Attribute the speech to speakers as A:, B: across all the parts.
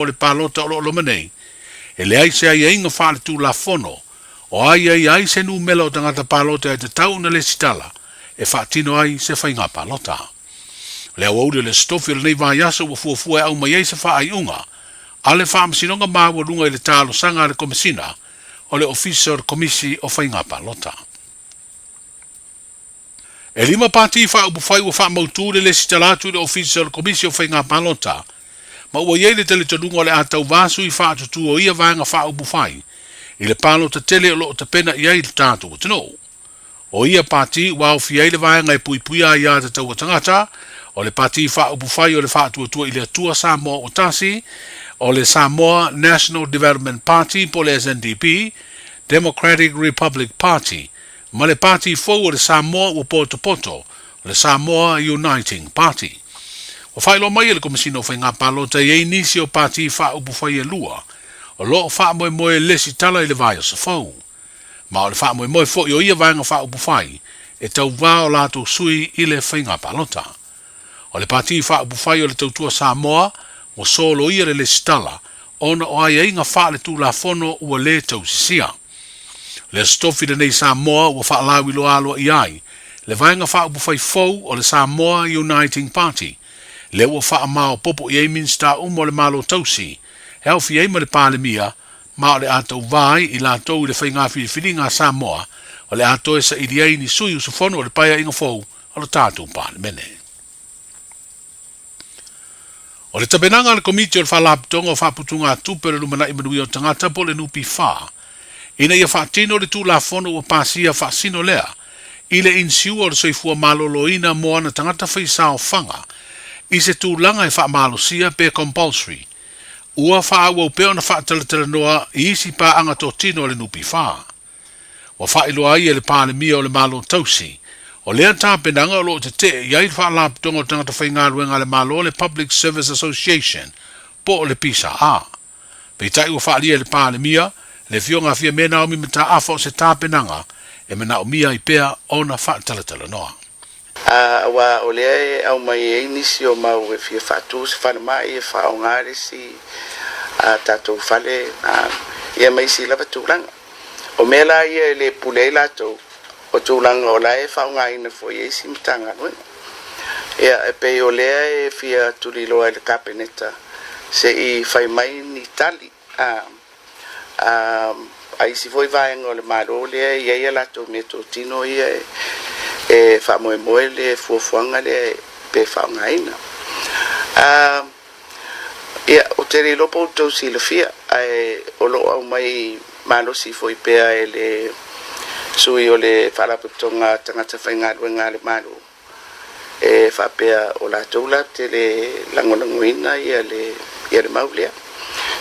A: o le palota o lo o loma nei, e leai se aiaiga faaletulafono o aiaia ai se numela o tagata palota e tatau ona lesitala e faatino ai se faiga palota. O le aoauli o le Aso Tofi o lenei vaiaso ua fuafua e aumai ai se faaiuga a le Faamasinoga Maualuga i le talosaga a le Komesina o le Ofisa o le Komisi o Faiga Palota. E lima pati faaupufai ua faamautu le lesitala atu i le Ofisa o le Komisi o Faiga Palota, ma ua i ai le talitonuga o le a tauva sui faatutu o ia vaega faaupufai i le palota tele o lo o tapena i ai le tatou atunuu. O ia pati ua aofia ai le vaega e puipuia aia tatau a tagata, o le Pati Faaupufai o le Faatuatua i le Atua Samoa Ua Tasi, o le Samoa National Development Party po o le SNDP, Democratic Republic Party, ma le pati fou o le Samoa ua potopoto, o le Samoa Uniting Party. Ua faailoa mai e le Komesina o Faiga Palota e i ai nisi o pati faaupufai e lua o lo o faamoemoe e lesitala i le vaiaso fou. Ma o le faamoemoe foi o ia vaega faaupufai e tauva o latou sui i le faiga palota. O le Pati Faaupufai o le Tautua Samoa ua soloia le lesitala ona o aiaiga faaletulafono ua le tausisia. O le Aso Tofi lenei Samoa ua faalauiloa aloaia ai le Vaega Faaupufai fou o le Samoa Uniting Party, lea ua faamaopoopo i ai Minisita uma o le Malo Tausi, e aofia ai ma le Palemia, ma o le a tauva ai i latou i le faiga filifiliga a Samoa, o le a toe saili ai ni sui usufono o le Paeaiga fou o le tatou Palemene. O le tapenaga a le Komiti o le Faalapotopotoga o Faaputugatupe o le Lumanai Manuia o Tagata po o le NPF ina ia faatino le Tulafono ua pasia faasino lea i le inisiua o le soifua maloloina mo ana tagata faisaofaga i se tulaga e faamalosia pe compulsory ua faaauau pea ona faatalatalanoa i isi paaga totino a le NPF. Ua faailoa ai e le Palemia o le Malo Tausi, o lea tapenaga o lo o tetee i ai le Faalapotopotoga o Tagata Faigaluega a le Malo le Public Service Association po o le PSA. Peitai ua faaalia e le Palemia, le Afioga a Fiame Naomi Mataafa o se tapenaga e manaomia ai pea ona faatalatalanoa.
B: Aua o lea e aumai ai nisi o mau e fia faatu se falemai e faaaoga le isi tatou fale ia ma isi lava tulaga. O mea la ia e le pule ai latou, o tulaga o la e faaaogaina foi e isi Matagaluega. Ia, e pei o lea e fia tuliloa e le Kapeneta se i fai mai ni tali a isi foi vaega o le Malo lea e i ai a latou meatotino ia e faamoemoe le fuafuaga lea pe faaaogaina. Ia, ou te le iloa po o outou silafia, ae o lo o aumai malosi foi pea e le sui o le Faalapotopotoga Tagata Faigaluega a le Malo, e faapea o latou la te le lagolagoina ia le, ia le mau lea.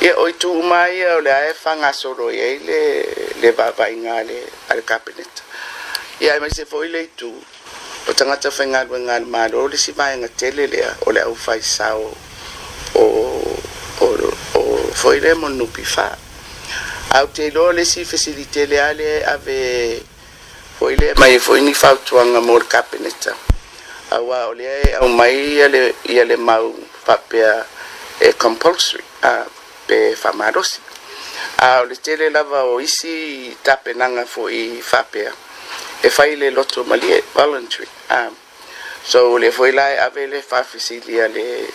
B: Ia, o itu uma lava ia o lea e faagasolo i ai le, le vaavaaiga a le, a le Kapeneta. Ia, aemaise foi le itu O tagata faigaluega a le Malo le isi vaega tele lea o le aufaisao o o foi lea mo le NPF. Ae ou te iloa o le isi fesili tele lava lea e ave foi lea aumai ai foi ni fautuaga mo le Kapeneta aua o lea e aumai ia le ia le mau faapea e compulsory pe faamalosi. A o le tele lava o isi tapenaga foi faapea, e fai i le loto malie, voluntary. So o lea foi la e ave le faafesili a le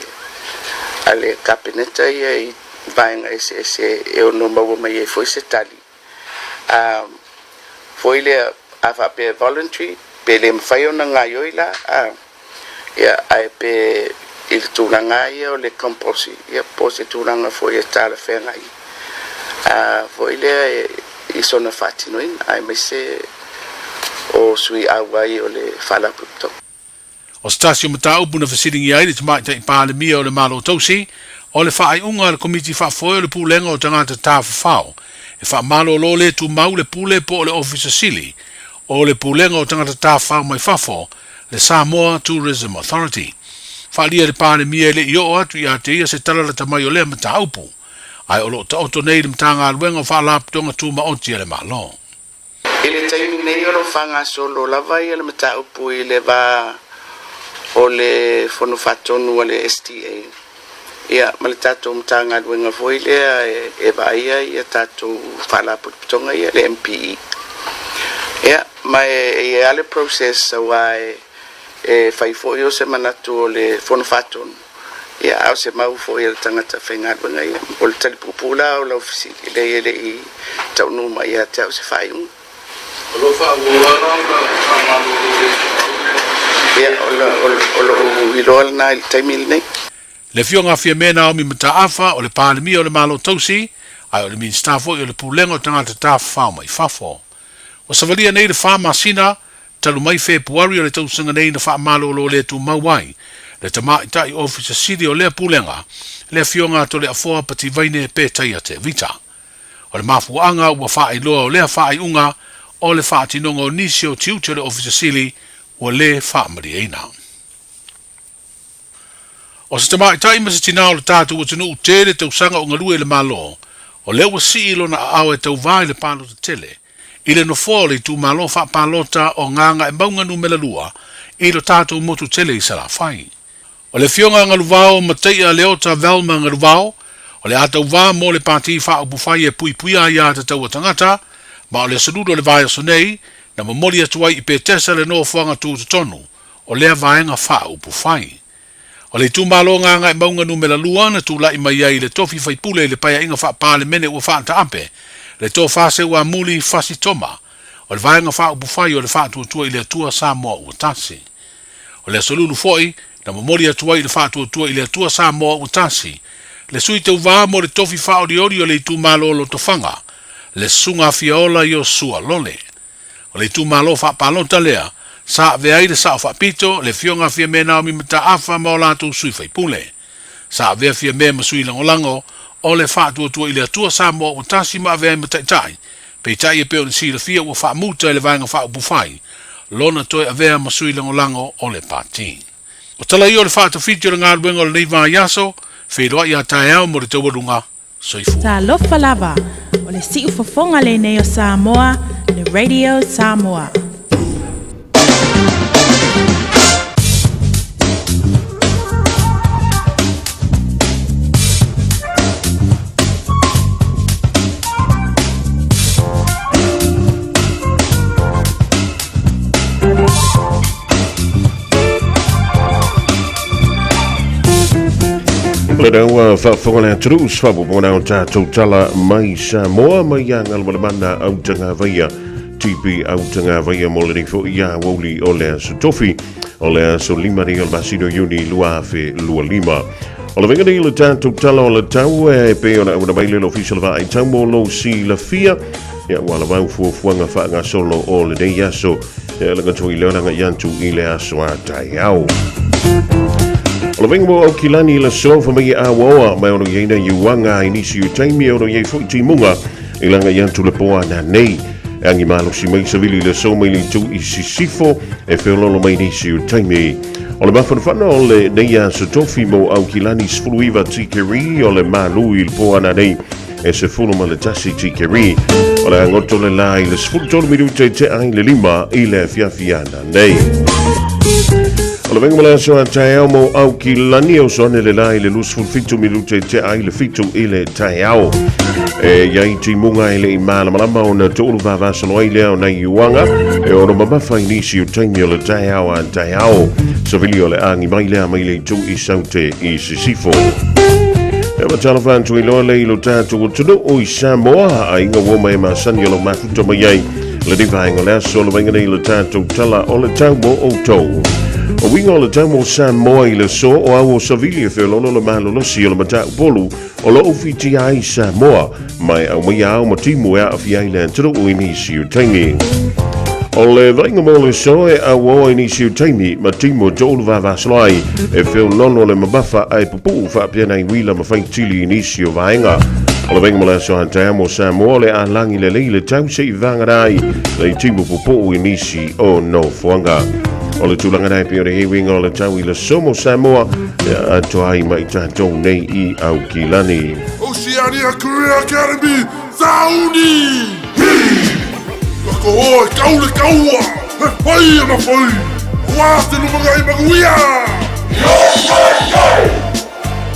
B: a le Kapeneta ia i vaega eseese e ono maua mai ai foi se tali. Foi lea a faapea e voluntary, pe le mafai ona gaoioi la, Ia, ae pe i le tulaga lava ia o le compulsory, ia po o se tulaga foi e talafeagai foi lea i sona faatinoina, aemaise o sui auai o le Faalapotopotoga.
A: O se tasi o mataupu na fesiligia ai le Tamaitai Palemia o le Malo Tausi, o le faaiuga a le Komiti Faafoe o le Pulega o Tagata Tafafao e faamalolo le tumau le Pule po o le Ofisa Sili o le Pulega o Tagata Tafafao mai Fafo, le Samoa Tourism Authority. Faaalia e le Palemia e le i oo atu ia te ia se tala lata mai o lea mataupu, ae o lo o taoto nei le Matagaluega o Faalapotopotoga Tumaoti a le Malo.
B: I le taimi nei o lo o faagasolo lava le mataupu i le va o le Fono Faatonu a le STA. Ia, ma le tatou Matagaluega foi lea e vaaia ia tatou faalapotopotoga ia, le MPE. Ia, ma e i ai lava le process aua e fai foi o se manatu o le Fono Faatonu, ia, a o se mau foi a le tagata faigaluega ia. O le tali puupuu la o lau fesili, e leai e le i taunuu mai ia te au se faaiuga. O lo o faaauau lava la ona faamalolo le ituau lea. Ia, o lou iloa lena i le taimi lenei.
A: Le Afioga a Fiame Naomi Mataafa, o le Palemia o le Malo Tausi, ae o le Minisita foi o le Pulega o Tagata Tafafao mai Fafo. Ua savalia nei le fa masina talu mai Fepuari o le tausaga nei na faamalolo le tumau ai le Tamaitai Ofisa Sili o lea Pulega, le Afioga a Toleafoa Pativaine Petaia Tevita. O le mafuaaga ua faailoa o lea faaiuga o le faatinoga o nisi o tiute o le Ofisa Sili ua le faamalieina. O se tamaitai ma se tinā o le tatou atunuu tele tausaga o galue i le Malo, o lea ua sii lona aao e tauva i le palota tele, i le nofoa o le itumalo faapalota o Gagaemauga Numera 2 i lo tatou motu tele i Salafai. O le Afioga a Galuvao Mataia Leota Velma Galuvao, o le a tauva mo le Pati Faaupufai e Puipuia Aia Tatau a Tagata, ma o le aso Lulu o le vaiaso nei, na momoli atu ai i Petesa le nofoaga tutotonu o lea vaega faaupufai. O le itumalo Gagaemauga Numera 2 na tulai mai ai i le tofi faipule i le Paeaiga Faa-Palemene ua faataape, le Tofa Seuamuli Fasi Toma, o le Vaega Faaupufai o le Faatuatua i le Atua Samoa Ua Tasi. O le Aso Lulu foi, na momoli atu ai i le Faatuatua i le Atua Samoa Ua Tasi, le sui tauva mo le tofi faaolioli o le itumalo Lotofaga, le Susuga Fiaola Iosua Lole. O le itumalo faapalota lea, sa avea ai le Sao Faapito, le Afioga a Fiame Naomi Mataafa ma o latou sui faipule. Sa avea Fiame ma sui lagolago o le Faatuatua i le Atua Samoa ua tasi ma avea ai ma taitai, peitai e pei ona silafia ua faamuta e le Vaega Faaupufai lona toe avea ma sui lagolago o le Pati. O tala ia o le faatafiti o le galuega o lenei vaiaso, feiloai a taeao mo le taualuga. Soifua.
C: Talofa lava, o le siufofoga lenei o Samoa, le Radio Samoa.
D: O lena ua faafofoga le atunuu se faaopoopoga o tatou tala mai Samoa mai ia Galumalemana Autagavaia TB Autagavaia mo lenei foi ia aoauli o le aso tofi o le aso 5 nei o le masina o Iuni 2025. O le vaiga nei o le tatou tala o le tau e pei ona auina mai le Ofisa o le Vaai Tau mo lou silafia ia ua lavau fuafuaga faagasolo o lenei aso E laga tui leo langa iantu i le aso a taeao. O le venga mo Aukilani i le sofa mai a waoa mai ono iaina i uanga i nisi u taimi ono iai foi timunga i langa iantu le poa na nei. E angi malosi mai savili le so mai li tu i sisifo e feololo mai nisi u taimi. O le mafanafana o le nei aso tofi mo Aukilani 19 tikeri o le malu i le poa na nei e 11 tikeri. O le agoto le la i le 13 minute te ai le 5 i le afiafi ana nei. O le venga mo le aso a taeao mo Aukilani o soane le la i le 27 minute te ai le 7 i le taeao. E iai timunga e le i malamalama o na to'ulu vavasalo ai lea o nai uanga e ono mamafa i nisi o taimi o le taeao a taeao. Savili o le agi mai lea mai le itu i saute i Sisifo. E matalofa atu i loa le i lo tatou atunuu i Samoa, aiga ua mai e masani o lo mafuta mai ai lenei vaega o le aso o le vaega nei le tatou tala o le tau mo outou. O uiga o le tau mo Samoa i le aso o au o Savili e feololo le malolosi o le mataupolu o lo o fitia ai Samoa mai aumaia ao ma timu e aafia ai le atunuu i nisi o taimi. O le vaaiga mo le aso e auaoa i nisi o taimi ma timu e toʻolu vavasolo ai e feololo le mamafa ae pupuu faapea nai uila ma faitili i nisi o vaega. O le vaaiga mo le aso a taeao mo Samoa o le a lagi lelei le tau seʻi vagana ai le timu pupuu i nisi o nofoaga. O le tulaga na e pei o le uiga o le tau i le aso mo Samoa e atoa ai ma i tatou nei i Aukilani.
E: Oceania Career Academy, Sauni! Hi! Ka koho e kau le kaua, he whai ana whai, Aua te lumangai manuia! Yo, yo, yo!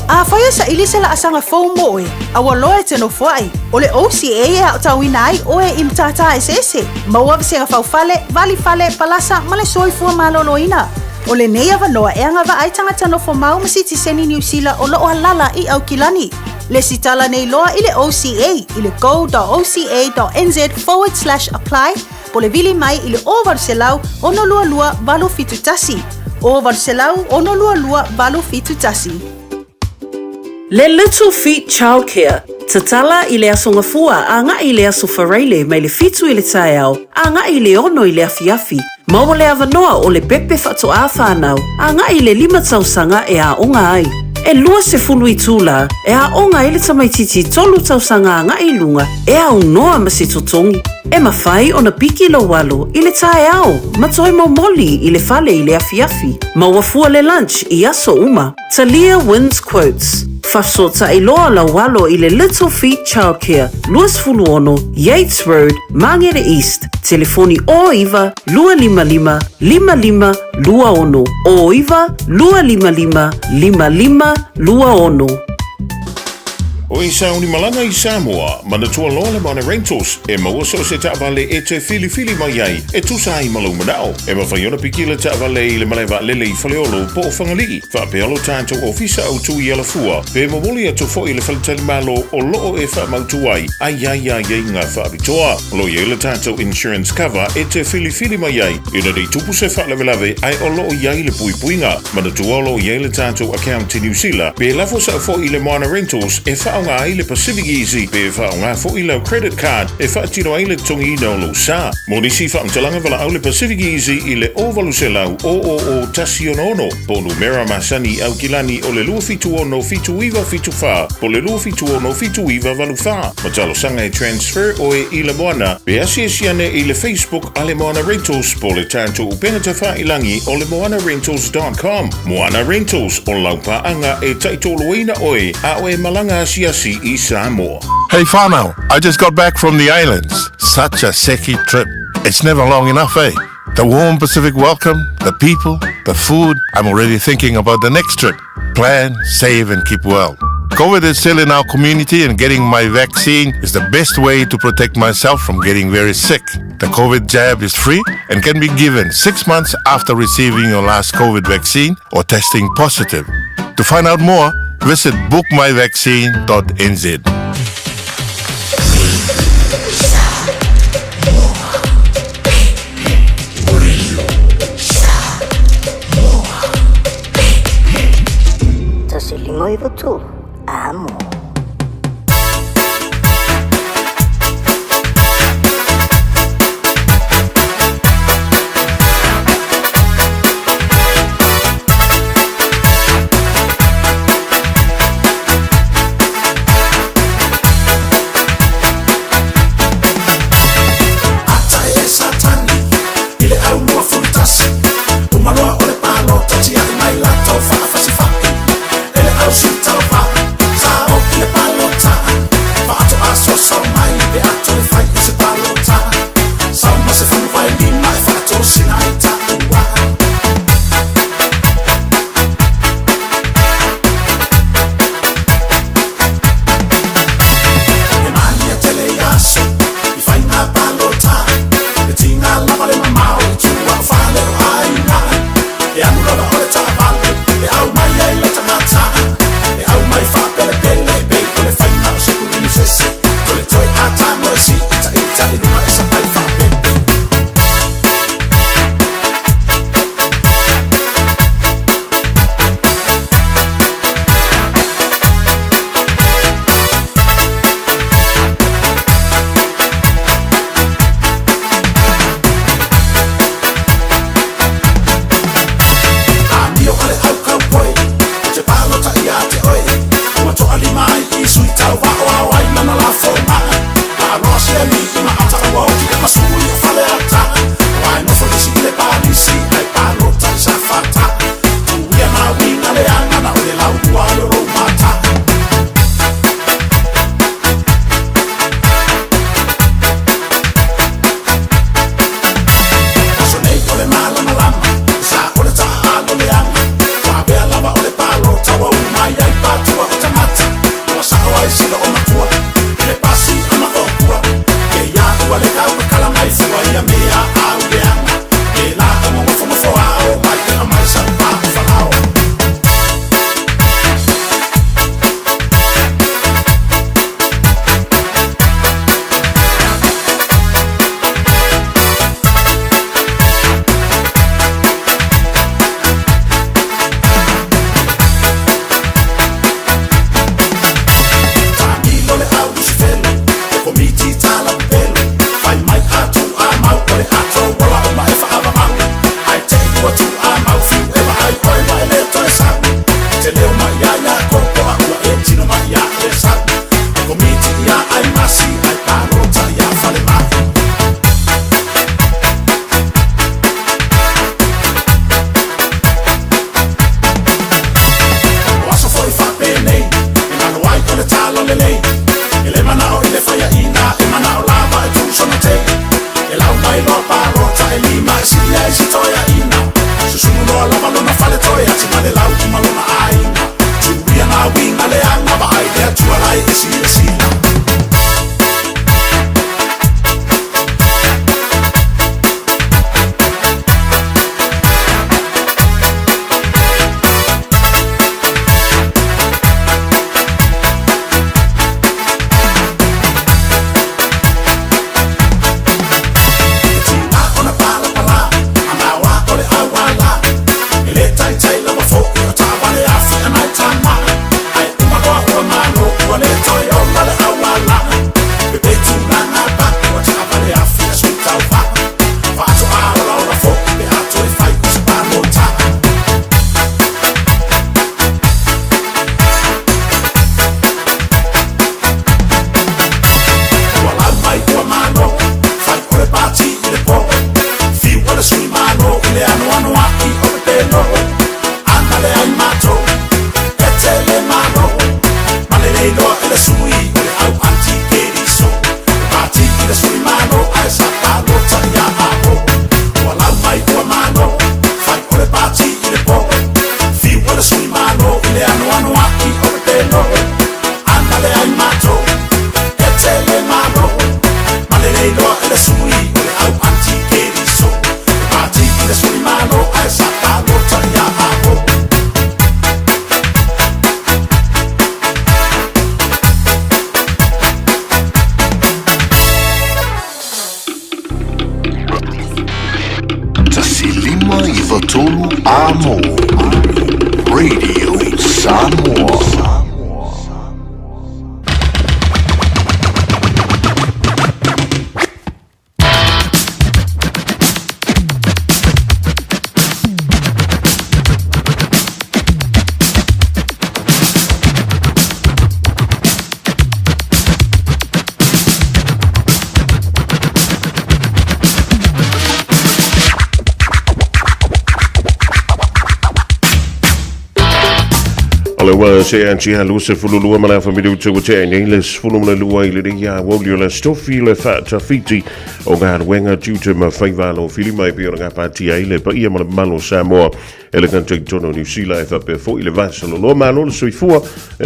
F: Afai e saili se laasaga fou mo oe, aua loa e te nofoai. O le OCA e aotauina ai oe i matata eseese, maua vasega faufale, valifale, palasa ma le soifua maloloina. O lenei avanoa e agavaa ai tagata nofomau ma sitiseni Niu Sila o lo o alaala i Aukilani. Lesitala nei loa i le OCA i le go.oca.nz/apply po o le vili mai i le 0800 622 871. 0800 622 871.
G: Le Little Feet Childcare, Tatala i le Aso Gafua agai i le Aso Faraile mai le 7 i le taeao agai i le 6 i le afiafi. Maua le avanoa o le pepe faatoā whānau agai i le 5 tausaga e aoga ai. E 20 itula e aoga ai le tamaitiiti 3 tausaga agai i luga e aunoa ma se totogi. E mafai ona piki lou alo i le taeao ma toe momoli i le fale i le afiafi. Maua fua le lunch i aso uma. Talia wins quotes. Fafesootai loa lau alo i le Little Feet Childcare, 26 Yates Road, Māngere East, telefoni 09 255 55 26, 09 255 55 26.
D: O e sauni malaga i Samoa, manatua loa le Moana Rentals, e maua so o se taavale e te filifili mai ai, e tusa ai ma lou manao. E mafai ona piki le taavale i le malae vaalele i Faleolo po o Fagalii, faapea lo tatou ofisa autu i Alafua, pe momoli atu foi i le faletalimalo o loo e faamautu ai, a i ai aiaiga faapitoa. O lo o i ai le tatou insurance cover e te filifili mai ai, ina nei tupu se faalavelave ae o lo o i ai le puipuiga. Manatua o lo o i ai le tatou account i Niu Sila, pe lafo sao foi i le Moana Rentals e faaaoga ai le Pacific Easy pe faaaoga foi lau credit card e faatino ai le totogiina o lou sa. Mo nisi faamatalaga valaau le Pacific Easy i le 0800 000 166 po o numera masani i Aukilani o le 276 7974 po o le 276 7984. Ma talosaga e transfer oe i le Moana pe asiasi ane i le Facebook a le Moana Rentals po o le tatou upega tafailagi o le moanarentals.com. Moana Rentals, o lau paaga e taitoloina oe a o e malaga asiasi i Samoa.
E: Hey whānau, I just got back from the islands. Such a seki trip. It's never long enough, eh? The warm Pacific welcome, the people, the food. I'm already thinking about the next trip. Plan, save, and keep well. COVID is still in our community, and getting my vaccine is the best way to protect myself from getting very sick. The COVID jab is free and can be given 6 months after receiving your last COVID vaccine or testing positive. To find out more, visit bookmyvaccine.nz.
H: 1 5 9 3, amo.
I: Ata e Satani i le au 21, Umaloa o le palota tiai mai latou faafasifai e le au sui tauva sa o i le palota faatoa soso mai pe a toe fai i se palota sau ma se 15 e faatosina ai taua. E malia tele i aso i faiga palota e tiga lava le mamao i tua o fale o aiga e alu lava o le taavale e au mai ai le tagata e au mai faapelepele pei o le faiga o se kulinisese toe toe atago e siitaita i luga e sapai faapepe. Amio a le au kaupoi te palota ia te oe ua toalima ai i sui tauva o ao ai lana la. le faiaina e manao lava e tuusona tele E lau mai loa palota e lima e sili ai si toeaina Susunu loa lava lona fale toe atinale lau ma lona aiga Tuia ngā uiga leaga vaai le Atua la e silasila. E tiga ona palapala, a maoa o le auala. E le taitai lava foi o taavale afi a nai tama. Ae uma loa ua malo, ua le toe ola le auala. Pepe tulaga pau o taavale afi a sui tauva. Faatoa olaola foi pe a toe fai o se palota. Ua lau mai ua malo, fai o le pati i le po. Fiu o le sui malo i le anoanoai o pepelo. Agalelei matou, e tele malo. Ma le le iloa e le sui o le au anti-keriso. E pati i le sui malo ae sa palota ia Apo. Ua lau mai ua malo, fai o le pati i le po. Fiu o le sui malo i le anoanoai o pepelo. Agalelei matou, e tele malo. Ma le le iloa e le sui o le au anti-keriso. E pati i le sui malo ae sa palota ia Apo.
J: 153 Amo Radio Samoa.
D: O le ua se anti ha luse fululua ma le afa minutu ua tea nei le 12 i le ria uauli o le stofi le faatafiti o galuega tiute ma faiva alofilima e pei ona gapatia ai le paia ma le mamalu o Samoa e le gata i totonu o Niu Sila e faapea foi le vasaloloa. Malo le soifua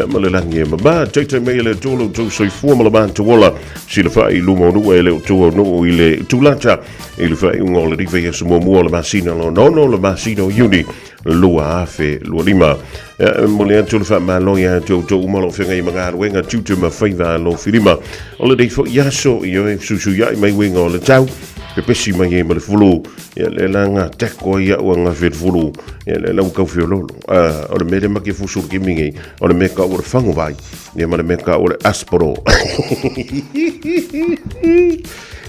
D: ma le lagi e mama. Taitai mai e le Atua lo outou soifua ma le matou ola. Silafai i luma o nuu e le o tua o nuu i le tulata i le faaiuga o le vaiaso muamua o le masina lonono le masina o Iuni 2025. E momoli atu le faamalo ia te outou uma o lo o feagai ma galuega tiute ma faiva alofilima. O lenei foi aso, ioe, fesuisuiai mai uiga o le tau, pepesi mai ai ma le fulu. Ia le la nga teko ai au anga fe le fulu. Ia le la ua kau feololo. Ah, o le mea lea ma ke fusu le kimi nei, o le mea ka o le fango vai. Ia ma le mea ka o le aspro.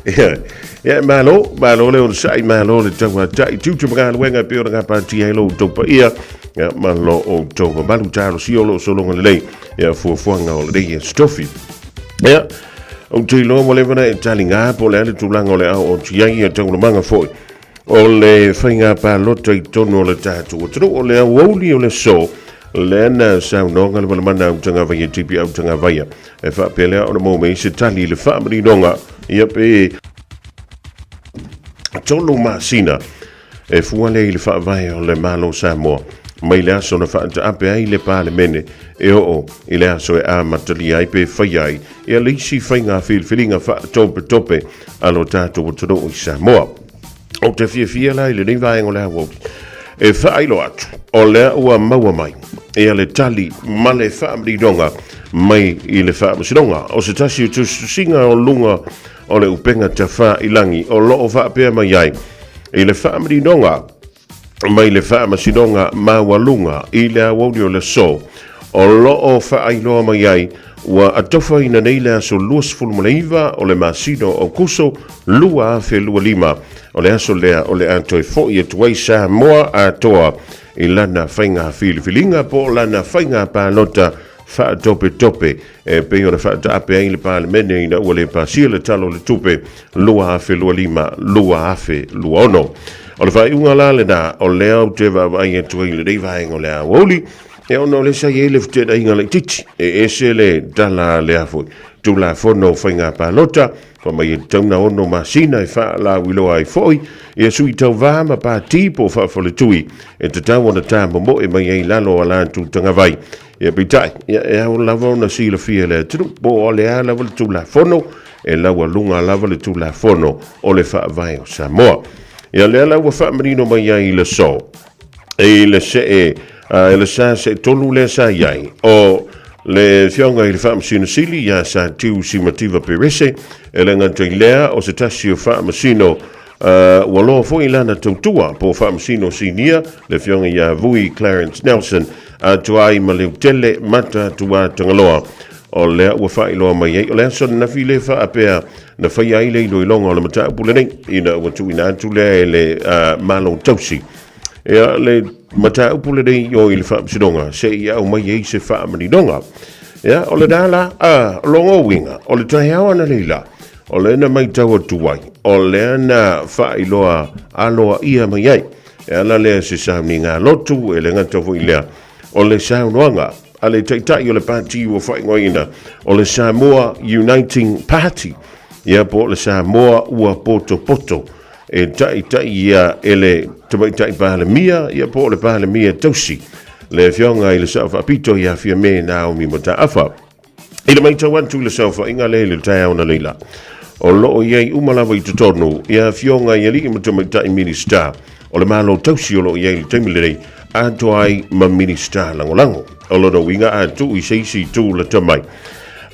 D: Ia, ia malo, malo le onosai, malo le tauatai, tiute ma galuega e pei ona gapatia ai lo outou paia, ia, ma lo outou mamalu talosia o lo o sologa lelei, ia, fuafuaga o lenei Aso Tofi. Ia, ou te iloa ua leva ona e taliga po o le a le tulaga o le a oo atu i ai ia taualumaga foi o le faiga palota i totonu o le tatou atunuu. O le aoauli o le aso, lea na saunoaga le Malemana Autagavaia, TP Autagavaia, e faapea lea ona maua mai se tali i le faamaninoga, ia pe 3 masina e fua lea i le faavae o le Malo o Samoa mai le aso na faataape ai le Palemene e oo i le aso e amatalia ai pe faia ai ia le isi faiga filifiliga faatopetope a lo tatou atunuu i Samoa. Ou te fiafia la i lenei vaega o le aoauli e faailoa atu o lea ua maua mai ia le tali ma le faamaninoga mai i le Faamasinoga o se tasi o tusitusiga o luga o le upega tafailangi o lo o faapea mai ai i le faamaninoga mai le Faamasinoga Maualuga i le aoauli o le aso o lo o faailoa mai ai ua atofaina nei le aso 29 o le masina o Aokuso 2025 o le aso lea o le a toe foi atu ai Samoa atoa i lana faiga filifiliga po o lana faiga palota faatopetope e pei ona faataape ai le Palemene ina ua le pasia le Tala o le Tupe 2025/2026. O le faaiuga la lena o lea ou te vaavaai atu ai i lenei vaega o le aoauli, e ona o lea sa i ai le feteenaiga laitiiti, e ese le tala a lea foi. Tulafono o Faiga Palota, fai mai e tatau ona 6 masina e faalauiloa ai foi ia sui tauva ma pati po o faafaletui e tatau ona tamomoe mai ai i lalo o a latou tagavai. Ia peitai, ia e ao lava ona silafia e le atunuu po o le a lava le Tulafono, e laualuga lava le Tulafono o le Faavae o Samoa. Ia lea la ua faamanino mai ai i le aso, i le see, i le sa seetolu lea sa i ai, o le Afioga i le Faamasino Sili ia Satiu Simativa Perese, e le gata i lea o se tasi o Faamasino ua loa foi lana tautua po o Faamasino Sinia, le Afioga ia Vui Clarence Nelson, atoa ai ma Leutele Matatua Tagaloa. O lea ua faailoa mai ai, o le aso ananafi lea faapea na faia ai le iloiloga o le mataupu lenei, ina ua tuuina atu lea e le Malo Tausi. Ia, le mataupu lenei i o i le Faamasinoga, se i aumai ai se faamaninoga. Ia, o lena la, a, o lona uiga, o le taeao analeila, o lea na matau atu ai, o lea na faailoa aloaia mai ai. E ala lea se sauniga lotu, e le gata foi lea, o le saunoaga a le taitai o le pati ua faaigoaina o le Samoa Uniting Party, ia po o le Samoa ua potopoto, e taitai ia e le Tamaitai Palemia, ia po o le Palemia tausi, le Afioga i le Sao Faapito ia Fiame Naomi Mataafa. I le matau atu i le saofaiga lea i le taeao analeila, o lo o i ai uma lava i totonu ia afioga i alii ma tamaitai Minisita o le Malo Tausi o lo o i ai i le taimi lenei, atoa ai ma Minisita Lagolago. O lona uiga a tuu i se isi itu lata mai,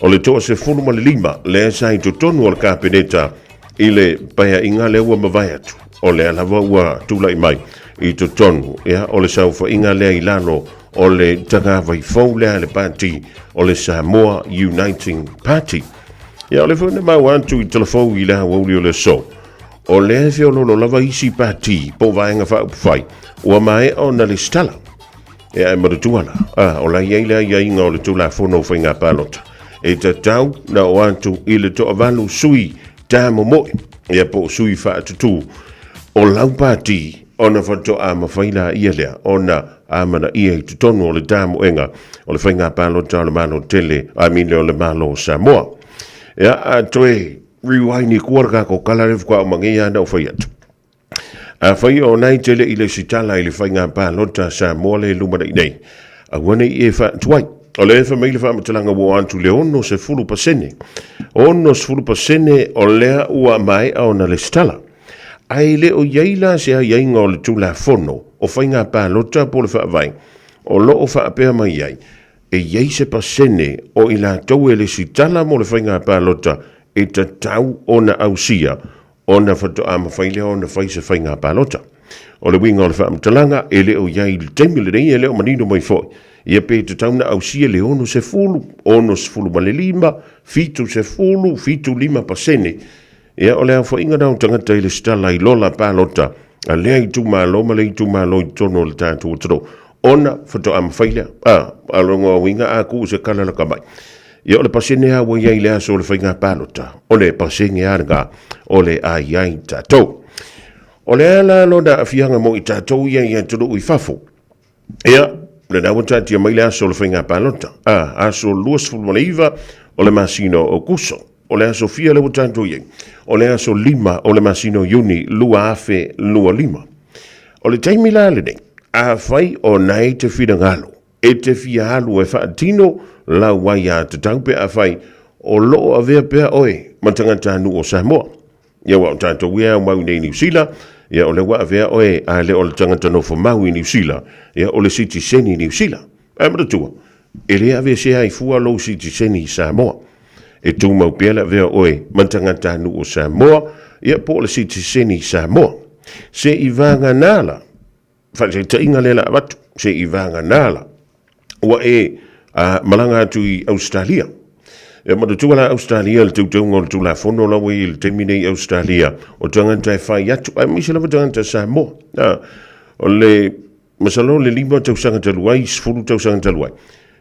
D: o le 15 lea sa i totonu o le Kapeneta i le paeaiga lea ua mavae atu, o lea lava ua tulai mai i totonu ia, o le saofaiga lea i lalo o le tagavai fou lea a le pati o le Samoa Uniting Party. Ia, o le foi na maua atu i telefou i le aoauli o le aso, o lea e feololo lava isi pati po o vaega faaupufai ua maea ona lesitala. Ia, e manatua la, a, o la i ai le aiaiga o le Tulafono o Faiga Palota, e tatau na o atu i le toavalu sui tamomoe, ia po o sui faatutū o lau pati ona faatoa mafai laia lea ona amanaia i totonu o le tamoega o le faiga palota o le Malo tele, I mean o le Malo o Samoa. Ia, a toe rewind i kua le kako kala le fuka o mangei ana o fai atu. A fai o nai tele i le sitala i le faiga palota a Samoa le lumanai nei, aua ne i e faatuai. O le fai mai le faamatalaga ua atu le 60%. 60% o lea ua maea ona lesitala. Ae le o i ai la se aiaiga o le Tulafono o Faiga Palota po o le Faavae o lo o faapea mai ai, e i ai se pasene o i latou e lesitala mo le faiga palota e tatau ona ausia ona faatoa mafai lea ona fai se faiga palota. O le uiga o le faamatalaga, e le o i ai i le taimi lenei, e le o manino mai foi, ia pe tatau ona ausia le 60, 65, 70, 75 pasene. Ia, o le aofaiga na o tagata i lesitala i lola palota a lea itumalo ma lea itumalo i totonu o le tatou atunuu, ona faatoa mafai lea. A, a lona uiga a tuu se kala laka mai. Ia, o le pasene lava ua i ai i le aso o le faiga palota, o le pasene lava lena o le a i ai tatou. O le a la lona aafiaga mo i tatou ia i atunuu i fafo? Ia, lena ua taatia mai le aso o le faiga palota, a, aso 29 o le masina o Aokuso. O le aso fia lea ua tatou i ai? O le aso 5 o le masina o Iuni 2025. O le taimi la lenei, afai o na e te finagalo e te fia alu e faatino lau aiatatau pe afai o lo o avea pea oe ma tagatanuu o Samoa. Ia aua o tatou ia e aumau i nei Niu Sila, ia o lea ua avea oe a le o le tagata nofo mau i Niu Sila, ia o le sitiseni Niu Sila. Ae manatua, e le aveesea ai fua lou sitiseni i Samoa. E tumau pea le avea o oe ma tagatanuu o Samoa, ia po o le sitiseni Samoa. Se i vagana la, faataitaiga lea la avatu, se i vagana la, ua e malaga atu i Ausetalia. E manatua la Ausetalia le teuteuga o le Tulafono la ua i le taimi nei i Ausetalia, o tagata e fai atu, aemaise lava tagata Samoa. O le masalo le 5 tausaga talu ai, 10 tausaga talu ai,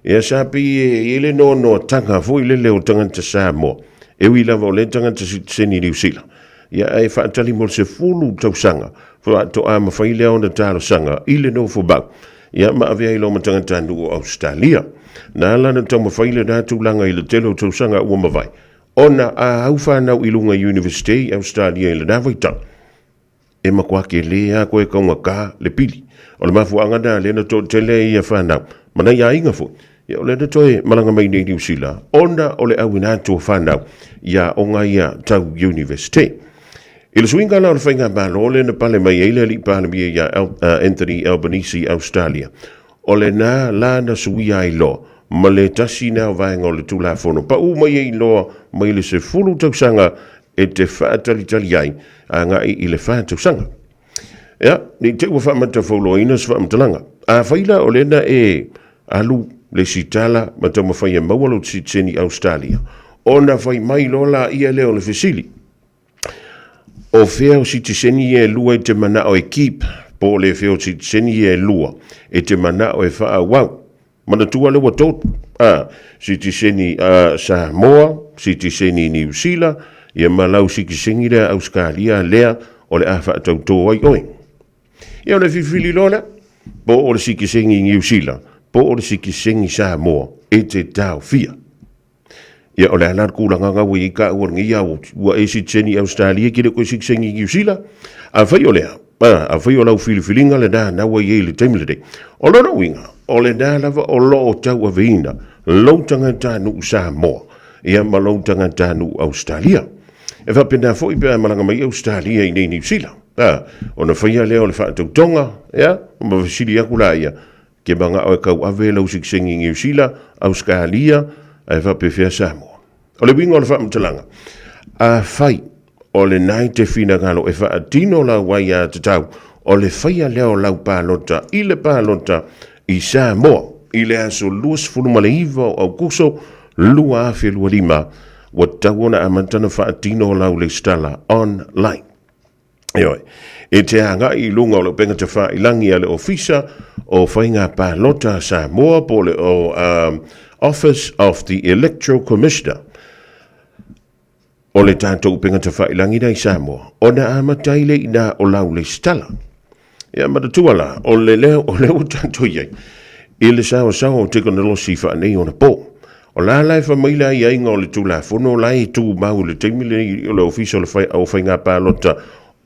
D: ia sa pei e i ai le noanoataga foi lele o tagata Samoa, e ui lava o lea tagata sitiseni Niu Sila, ia ae faatali mo le 10 tausaga faatoa mafai lea ona talosaga i le nofomau. ia ma avea ai loa ma tagatanuu o Ausetalia. Na ala ona taumafai lena tulaga i le tele o tausaga ua mavae, ona a au fanau i luga i Iunivesite i Ausetalia i lena vaitau, e matua tele lava koe taugata le pili. O le mafuaaga lena lea na toatele ai ia fanau, ma nai aiga foi, ia o lea na toe malaga mai nei i Niu Sila, ona o le auina atu o fanau i aoga ia tau Iunivesite. I le suiga la o le faigamalo lea na pale mai ai le alii Palemia ia Anthony Albanese i Ausetalia, o lena la na suia ai loa ma le tasi lena o vaega o le Tulafono pau mai ai loa mai le 10 tausaga e te faatalitali ai agai i le 4 tausaga. Ia, ne i te i ua faamatafauloaina se faamatalaga. Afai la o lea na e alu le isi tala ma taumafai e maua lou sitiseni i Ausetalia, ona fai mai loa laia lea o le fesili, O fea o sitiseni ia e lua e te manao e keep, po o le fea o sitiseni ia e lua e te manao e faaauau? Manatua lea ua tolu, a, sitiseni a Samoa, sitiseni Niu Sila, ia ma lau sitiseni lea Ausetalia lea o le a faatautō ai oe. Ia ona filifili loa lea, po o le sitiseni Niu Sila, po o le sitiseni Samoa e te taofia. Ia, o le a la le tulaga lena ua i ai taua i lenei ao, ua e sitiseni i Ausetalia, e te le o toe sitiseni i Niu Sila. Afai o lea, a, afai o lau filifiliga lena na ua i ai i le taimi lenei, o lona uiga, o lena lava o lo o tauaveina lou tagatanuu Samoa, ia ma lou tagatanuu Ausetalia. E faapena foi pe a malaga mai Ausetalia i nei Niu Sila, a, ona faia lea o le faatautoga, ia, ma fesili atu laia, Ke manao e tauave lau sitiseni i Niu Sila, Ausetalia, ae faapefea Samoa. O le uiga o le faamatalaga, afai o lena e te finagalo e faatino lau aiatatau, o le faia lea o lau palota i le palota i Samoa i le aso 29 o Aukuso 2025, ua tatau ona amata ona faatino lau lesitala online. Ioe, e te agai i luga o le upega tafailangi a le Ofisa o Faiga Palota a Samoa po o le o, Office of the Electoral Commissioner o le tatou upega tafailangi la i Samoa, ona amata ai lea i ina o lau lesitala. Ia manatua la, o le lea, o lea ua tatou i ai, i le saoasaoa o tekonolosi faaneionapo. O la la e fai mai le aiaiga o le Tulafono la e tumau i le taimi lenei o le Ofisa o le o Faiga Palota,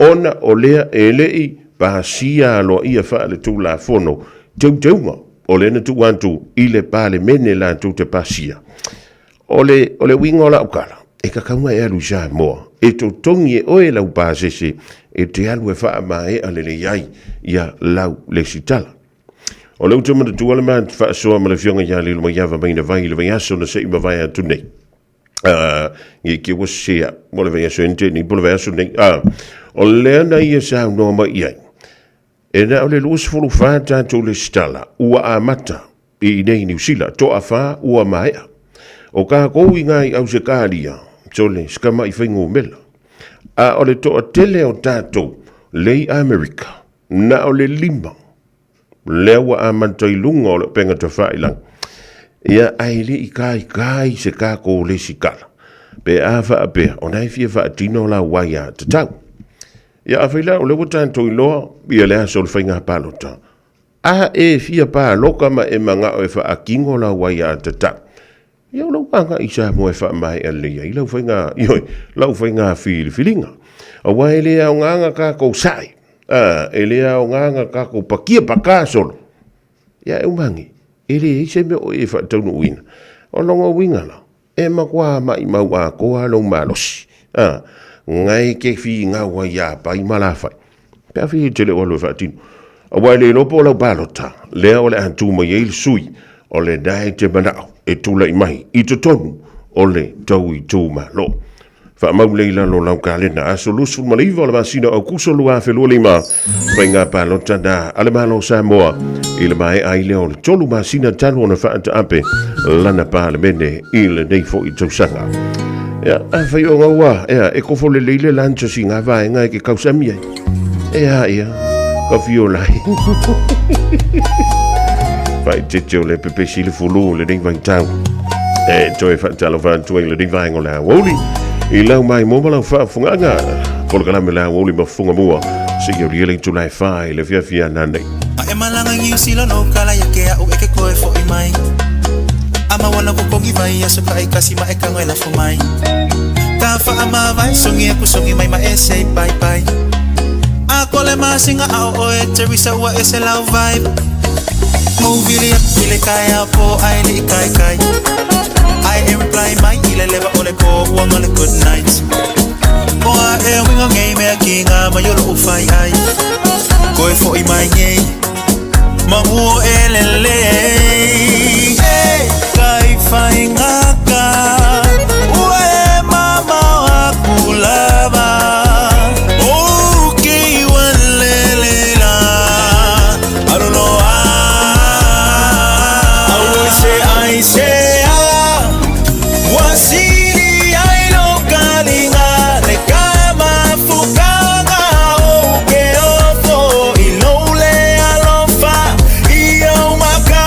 D: ona o lea e le i pasia aloaia faale-Tulafono teuteuga o lea na tuu atu i le Palemene latou te pasia. O le, o le uiga o lau tala, e tatau ona e alu i Samoa, e totogi e oe lau pasese e te alu e faamaea lelei ai ia lau lesitala. O lea ou te manatua le ma faasoa ma le afioga ia Lilomaiava Mainavai i le vaiaso na se i mavae atu nei. Nge ke ua sese au, mo le vaiaso ente nei po le vaiaso nei. O lea na ia saunoa mai i ai, E na o le 24 tatou lesitala ua amata i inei i Niu Sila, toafa ua maea. O kākou i ngā i Ausetalia, sole, se tamai fuainumera. A o le toatele o tatou le i Amerika, na o le lima lea ua amata i luga o le upega tafailagi. Ia, ae le i taitai se tatou lesitala, pe a faapea o na e fia faatino lau aiatatau. Ia afai la o lea ua tatou iloa ia le aso o le faiga palota, a e fia paloka ma e manao e faatino lau aiatatau, ia o lou agai i Samoa e faamaea lelei ai lau faiga, ioe, lau faiga filifiliga. Aua e le aoga na tatou sae, a, e le aoga na tatou pakia paka solo. Ia e uma ane, e leai se mea o e faataunuuina. O lona uiga la, E matua maʻimau atoa lou malosi, a, na e te finau ai iā Pai ma Lafai, pe a fia e te le o alu e faatino. Aua e le iloa po o lau palota, lea o le a tu mai ai le sui, o lena e te manao e tulai mai i totonu o le tou itumalo. Faamau lea i lalo o lau kalena, aso 29 o le masina o Aukuso 2025, faiga palota na a le Malo o Samoa i le maea ai lea o le tolu masina talu ona faataape lana Palemene i lenei foi tausaga. Ia, afai o gaua, ia, e kofo lelei le lunch o sina vaega e ke kausami ai. Ea, ia, ka fio lai. Faaeteete o le pepesi le fulu o lenei vaitau. E toe faatalofa atu ai i lenei vaega o le aoauli. I lau maimoa ma lau faafofogaaga. Polokalame le aoauli ma fofoga mua. Seia aulia le itula e fa i le afiafi a nanei.
I: A e malaga.
K: mai Niu Sila no kala ia ke a'u e ke koe fo'i mai. A maua lau kokogi vai aso ta'itasi ma e kago e lafo mai. Ta fa'amavae sogi aku sogi mai ma e sei pai pai. A kole masinga ao oe Teresa ua ese lau vibe. Ou vili aku i le kaeao po ai le i kaikai. Ai e reply mai i le leva o le po ua ma le good night. O a e uiga nei mea ki ngā mai o lo'u fai ai. Koe fo'i mai nei Mangu o e lelei E kai whaingaka Ua e mamao aku lava O ke ua lele la Aluloa Au se ai se a Ua sili ai lo kaliga le ka mafukaga o ke ofo i lou le alofa i ou maka.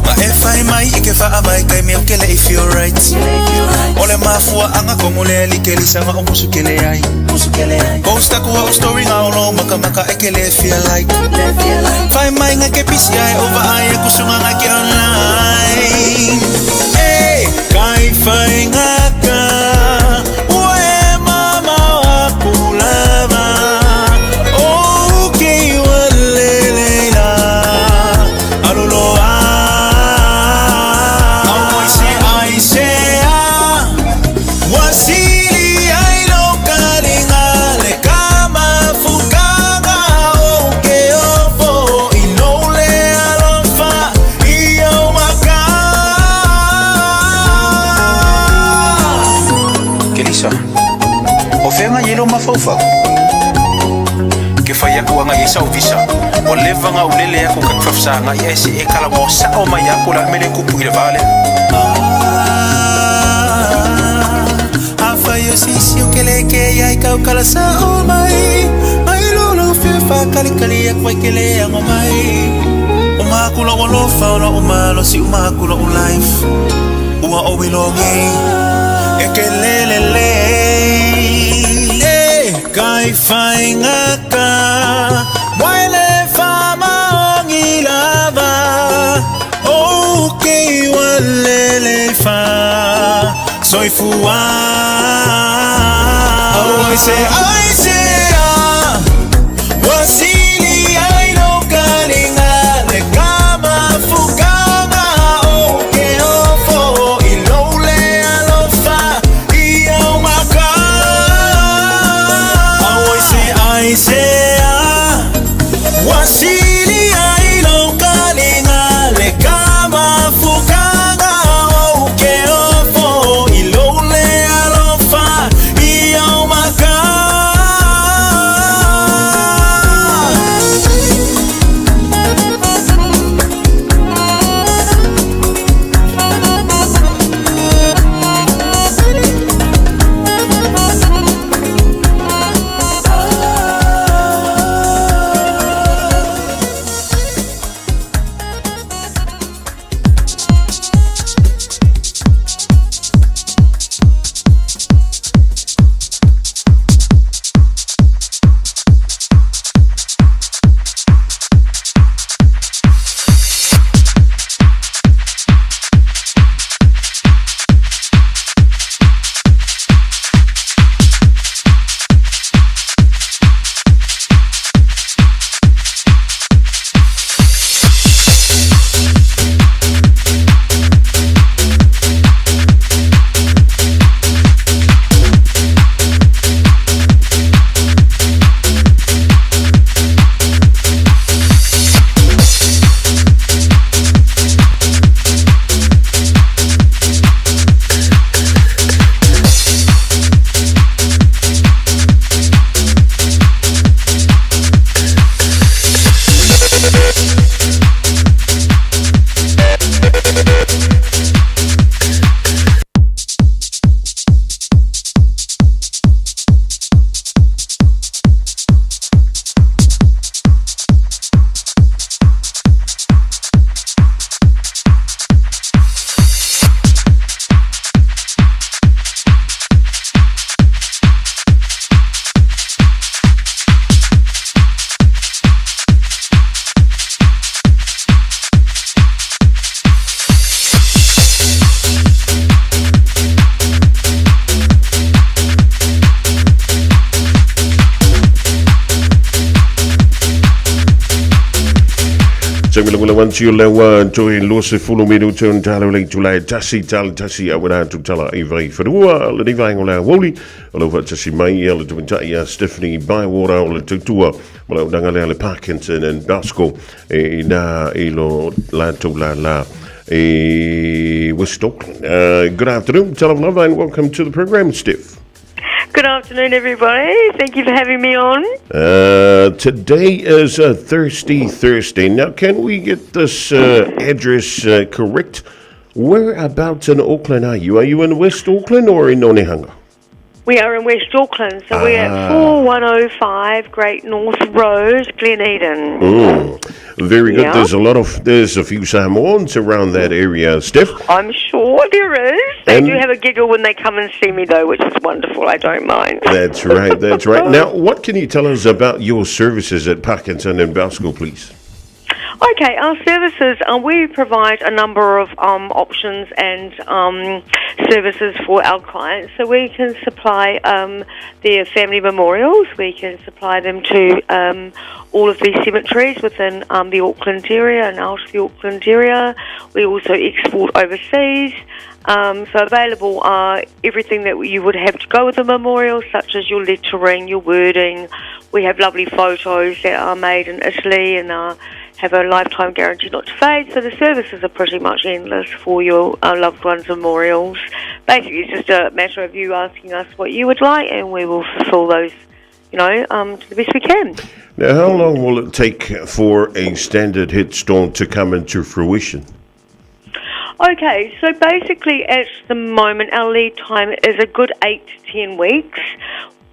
K: Ma e fai mai i ke faavae kai mea o ke leʻi feel right. O le mafuaʻaga komo le like lisaga o musu kele ai. Post aku au story nga o lou makamaka e ke le feel like. Fai mai nga ke pisi ai o vaai aku sunga nga ke online. E kai whainga ka ua e mamao aku lava. O ke ua lele la aluloa. Au se ai se a ua sili ai lo kaliga le ka mafukaga o ke ofo i lou le alofa i ou maka. Kelisa, o fea i lou mafaufau? Ke fai aku aga i sau visa. Ua leva ona ou lele aku ka faafesaga'i ae se e talanoa sa'o mai aku la mele kupu i le vale. Afai o sisi o ke le ke ai kau kala sa'o mai mai lou fia fa'akalikali aku ai ke le ago mai. O maku lo'u alofa o lo'u malosi o maku lo'u life. Ua ou iloa nei e ke lelelei. E kai faigaka mai le faamaogi lava. O ke ua lele fa soifua. Au ai se ai se a ua sili ai lou kaliga le ka mafukaga o ke ofo i lou le alofa i ou maka. Au ai se ai se a ua sili ai lou kaliga le ka mafukaga o ke ofo i lou le alofa i ou maka.
D: Well, once you lewa toe 20 minute on talo le tulai tasi tal tasi a wena tu tala i vai whanua le ni vaenga o le awouli o lau whaatasi mai ia le tumintai a Stephanie Bywater o le tautua ma lau nanga lea le Parkinson and Basco e ina i lo latou la la e West Auckland. Good afternoon, tala lava and welcome to the program, Steph.
L: Good afternoon, everybody. Thank you for having me on.
D: Today is a Thirsty Thursday. Now, can we get this address correct? Whereabouts in Auckland are you? Are you in West Auckland or in Onehunga?
L: We are in West Auckland, so we're at 4105 Great North Road, Glen Eden.
D: Very good.
L: Yeah.
D: There's a lot of there's a few Samoans around that area, Steph.
L: I'm sure there is. They
D: And-
L: do have a giggle when they come and see me, though, which is wonderful. I don't mind.
D: That's right. That's right. Now, what can you tell us about your services at Parkinson and Basco, please?
L: Okay, our services, we provide a number of options and services for our clients. So we can supply their family memorials, we can supply them to all of the cemeteries within the Auckland area and out of the Auckland area. We also export overseas. So available are everything that you would have to go with a memorial, such as your lettering, your wording. We have lovely photos that are made in Italy and are have a lifetime guarantee not to fade, so the services are pretty much endless for your loved ones' memorials. Basically, it's just a matter of you asking us what you would like, and we will fulfil those, you know, to the best we can.
D: Now, how long will it take for a standard headstone to come into fruition?
L: Okay, so basically at the moment our lead time is a good 8 to 10 weeks.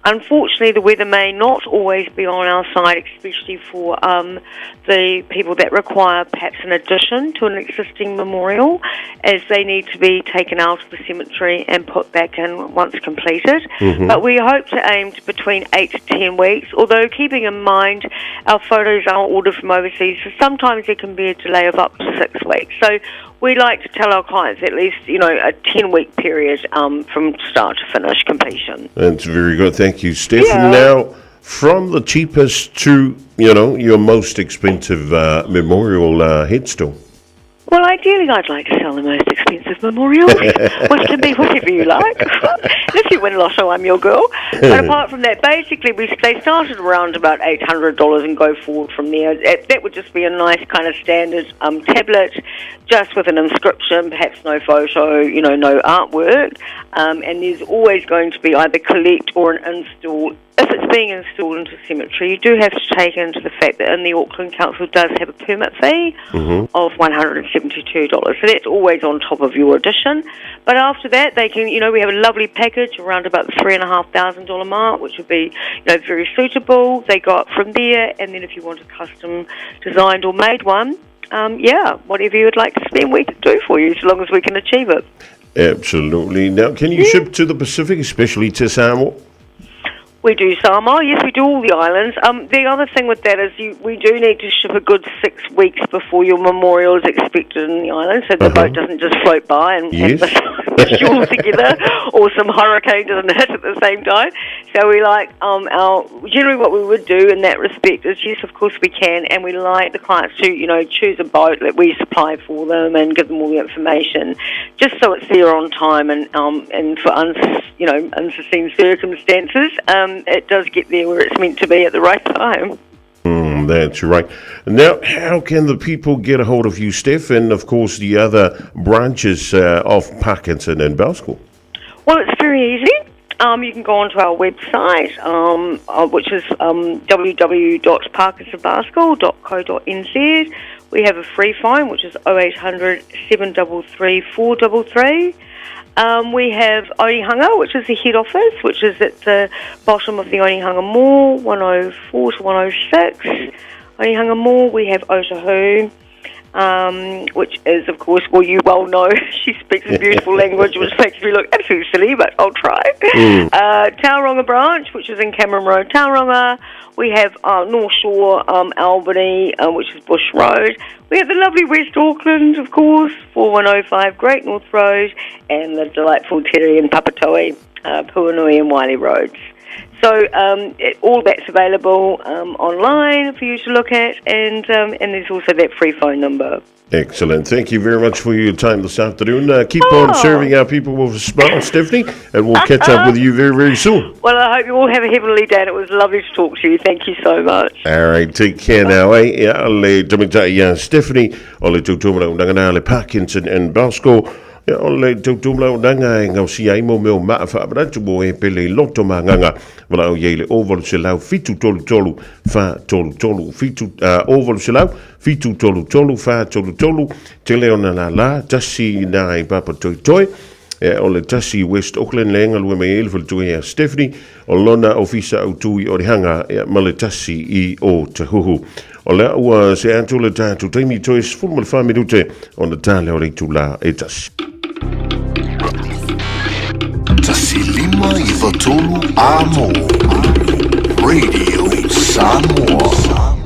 L: Unfortunately, the weather may not always be on our side, especially for the people that require perhaps an addition to an existing memorial, as they need to be taken out of the cemetery and put back in once completed. But we hope to aim to between 8 to 10 weeks, although keeping in mind our photos are ordered from overseas, so sometimes there can be a delay of up to 6 weeks. So we like to tell our clients at least, you know, a 10-week period from start to finish completion.
D: That's very good. Thank you, Steph.
L: Yeah.
D: Now, from the cheapest to, you know, your most expensive memorial headstone.
L: Well, ideally, I'd like to sell the most expensive memorial, which can be whatever you like. If you win lotto, I'm your girl. But apart from that, basically, they started around about $800 and go forward from there. That would just be a nice kind of standard tablet, just with an inscription, perhaps no photo, you know, no artwork. And there's always going to be either collect or an install. If it's being installed into a cemetery, you do have to take into the fact that in the Auckland Council does have a permit fee of $172. So that's always on top of your addition. But after that, they can, you know, we have a lovely package around about the $3,500 mark, which would be, you know, very suitable. They go up from there, and then if you want a custom designed or made one, yeah, whatever you would like to spend, we can do for you, so long as we can achieve it.
D: Absolutely. Now, can you ship to the Pacific, especially to Samoa?
L: We do Samoa, yes, we do all the islands. The other thing with that is we do need to ship a good 6 weeks before your memorial is expected in the island, so the boat doesn't just float by and have the all together, or some hurricane doesn't hit at the same time. So we like, generally what we would do in that respect is, yes, of course we can, and we like the clients to, you know, choose a boat that we supply for them and give them all the information, just so it's there on time and for unforeseen circumstances, it does get there where it's meant to be at the right time.
D: That's right. Now, how can the people get a hold of you, Steph, and of course the other branches of Parkinson and Bowschool?
L: Well, it's very easy. You can go onto our website, which is www.parkinsonbascal.co.nz. We have a free phone, which is 0800 733 433. We have Onehunga, which is the head office, which is at the bottom of the Onehunga Mall, 104 to 106. Onehunga Mall, we have Otahu, which is, of course, well, you well know, she speaks a beautiful language, which makes me look absolutely silly, but I'll try. Tauranga branch, which is in Cameron Road, Tauranga. We have North Shore, Albany, which is Bush Road. We have the lovely West Auckland, of course, 4105 Great North Road, and the delightful Terry and Papatoetoe, Puanui and Wiley Roads. So um, it, all that's available um, online for you to look at, and um, and there's also that free phone number.
D: Excellent. Thank you very much for your time this afternoon. Uh, keep oh. on serving our people with a smile, Stephanie, and we'll catch up with you very, very soon.
L: Well, I hope you all have a heavenly day, and it was lovely to talk to you. Thank you so much.
D: All right, take care now, eh? Yeah, le tamaitai ia Stephanie, o le tautua unanga le Parkinson and Bosco. Ia, o le tautua unanga e gausia ai mo mea o maa faamanatu mo e pele i loto magaga. Valaau i ai le 0800 733 433 7, uh, 0800 733 433 tele ona lālā, tasi nā i Papatoetoe, e, o le tasi West Auckland le galue mai ai le faletua ia Stephanie, o lona ofisa autū i Orihanga, e, ma le tasi i Ōtahuhu. O lea ua se atu le tatou taimi toe 14 minute ona ta lea o le itulā e tasi.
J: 153 Amo Radio Samoa.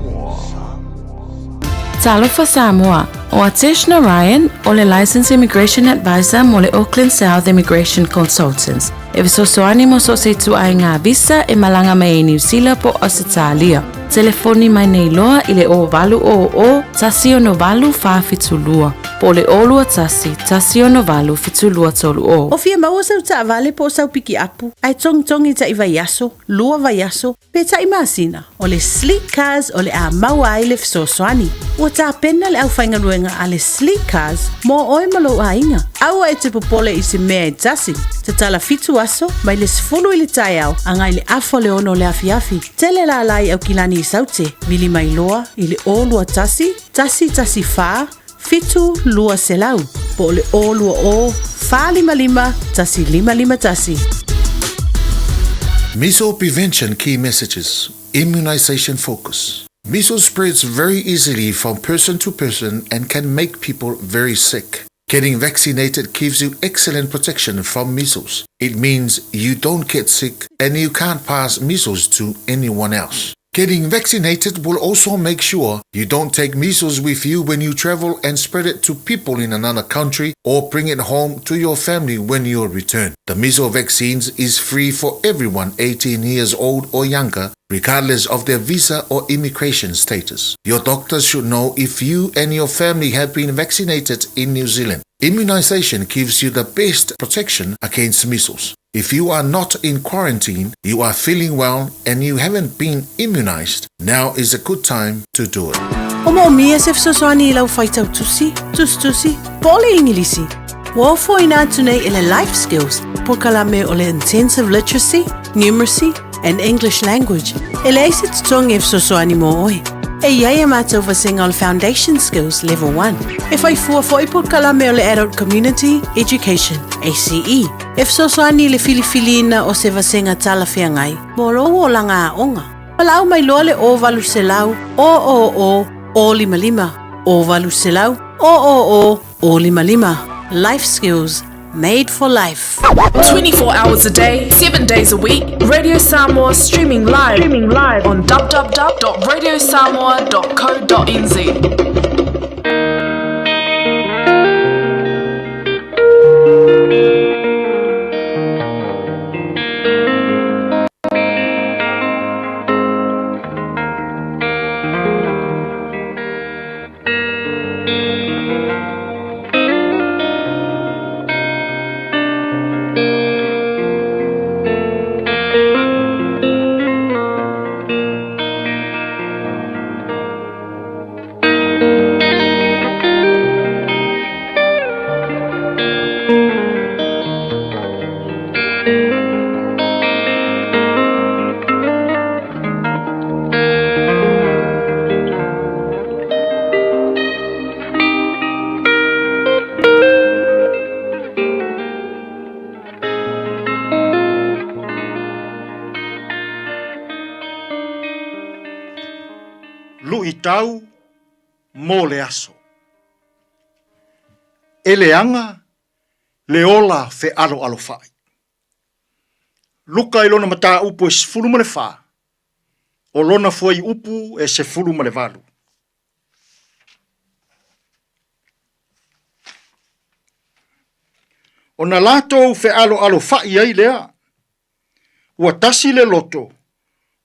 C: Talofa Samoa, o Atesh Narayan, o le Licensed Immigration Advisor mo le Auckland South Immigration Consultants. E fesoasoani mo so o se ituaiga visa e malaga mai ai Niu Sila po o Ausetalia. Telefoni mai nei loa i le 0800 168 472 po o le 021 168 7230.
F: O fia maua sau taavale po o sau pikiapu, ae togitogi taʻi vaiaso, lua vaiaso, pe taʻi masina, o le Sleek Cars o le a maua ai le fesoasoani. Ua tapena le aufaigaluega a le Sleek Cars mo oe ma lou aiga. Aua e te popole i se mea e tasi. Tatala fitu aso, mai le 10 i le taeao agai le afa o le ono o le afiafi. Tele lālā i Aukilani i Saute, vili mai loa i le 021 114 7200 po o le 020 455 1551.
E: Measles prevention key messages, immunization focus. Measles spreads very easily from person to person and can make people very sick. Getting vaccinated gives you excellent protection from measles. It means you don't get sick and you can't pass measles to anyone else. Getting vaccinated will also make sure you don't take measles with you when you travel and spread it to people in another country or bring it home to your family when you return. The measles vaccines is free for everyone 18 years old or younger, regardless of their visa or immigration status. Your doctor should know if you and your family have been vaccinated in New Zealand. Immunization gives you the best protection against measles. If you are not in quarantine, you are feeling well, and you haven't been immunized, now is a good time to do it.
F: O moomia se fesoasoani i lau faitau tusi, tusitusi, po o le Igilisi? Ua ofoina atu nei e le Life Skills polokalame o le Intensive Literacy, Numeracy and English Language e leai se totogi e fesoasoani mo oe. E i ai a mātou vasega o le Foundation Skills Level 1. E whai fua foi polokalame o le Adult Community Education, ACE, e fesoasoani i le filifiliina o se vasega talafeagai mo lou olaga aoga. Valaau mai loa le 0800 000 055, 0800 000 055. Life Skills Made for life.
M: 24 hours a day, 7 days a week, Radio Samoa streaming live, streaming live on www.radiosamoa.co.nz.
N: Luʻitau mo le aso. E leaga le ola feʻaloalofaʻi. Luka i lona mataupu e 14, o lona fuaiupu e 18. Ona latou feʻaloalofaʻi ai lea, Ua tasi le loto,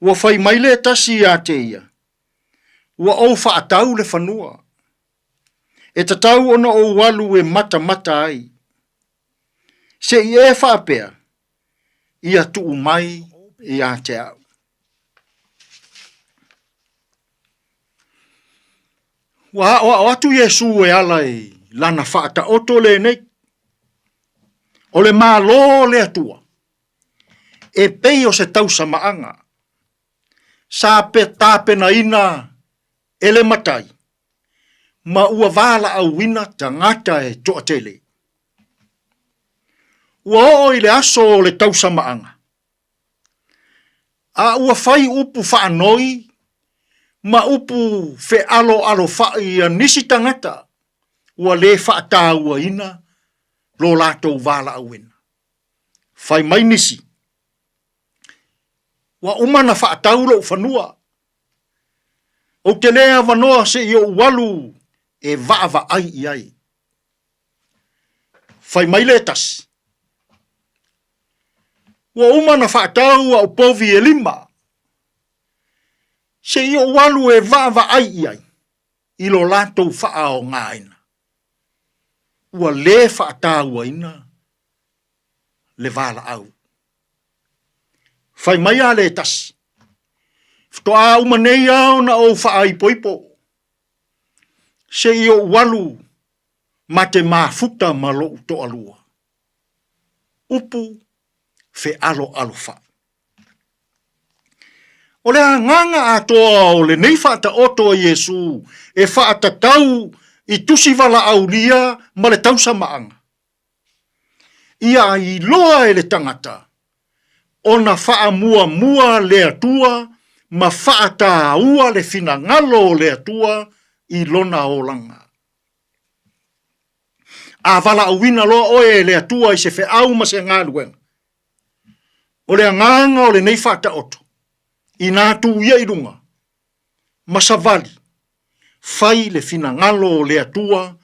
N: ua fai mai le tasi ia te ia, Ua ou faatau le fanua. E tatau ona ou alu e matamata ai. Se i e faapea, ia tuu mai ia te au. Ua aoao atu Iesū e ala i lana faataoto lenei, O le Malo o le Atua, e pei o se tausamaaga, sa tapenaina e le matai, ma ua valaauina tagata e toatele. Ua oo i le aso o le tausamaaga, a ua fai upu faanoi ma upu fealoalofa'i a nisi tagata ua lē faatauaina lo latou valaauina. Fai mai nisi, Ua uma na faatau lo'u fanua, ou te lē avanoa se i ou alu e vaavaai i ai. Fai mai le tasi, Ua uma na faatau a'u povi e lima, se i ou alu e vaavaai i ai i lo latou faaaogaina. Ua lē faatauaina le valaau. Fai mai a le tasi, Faatoa uma nei lava ona ou faaipoipo, se i ou alu ma te mafuta ma lou toalua. Upu fealoalofa'i. O le agaga atoa o lenei faataoto a Iesu e faatatau i tusi valaaulia ma le tausamaaga, ia iloa e le tagata ona faamuamua le Atua ma faataua le finagalo o le Atua i lona olaga. A valaauina loa oe e le Atua i se feau ma se galuega, o le agaga o lenei faataoto, inā tu ia i luga ma savali, fai le finagalo o le Atua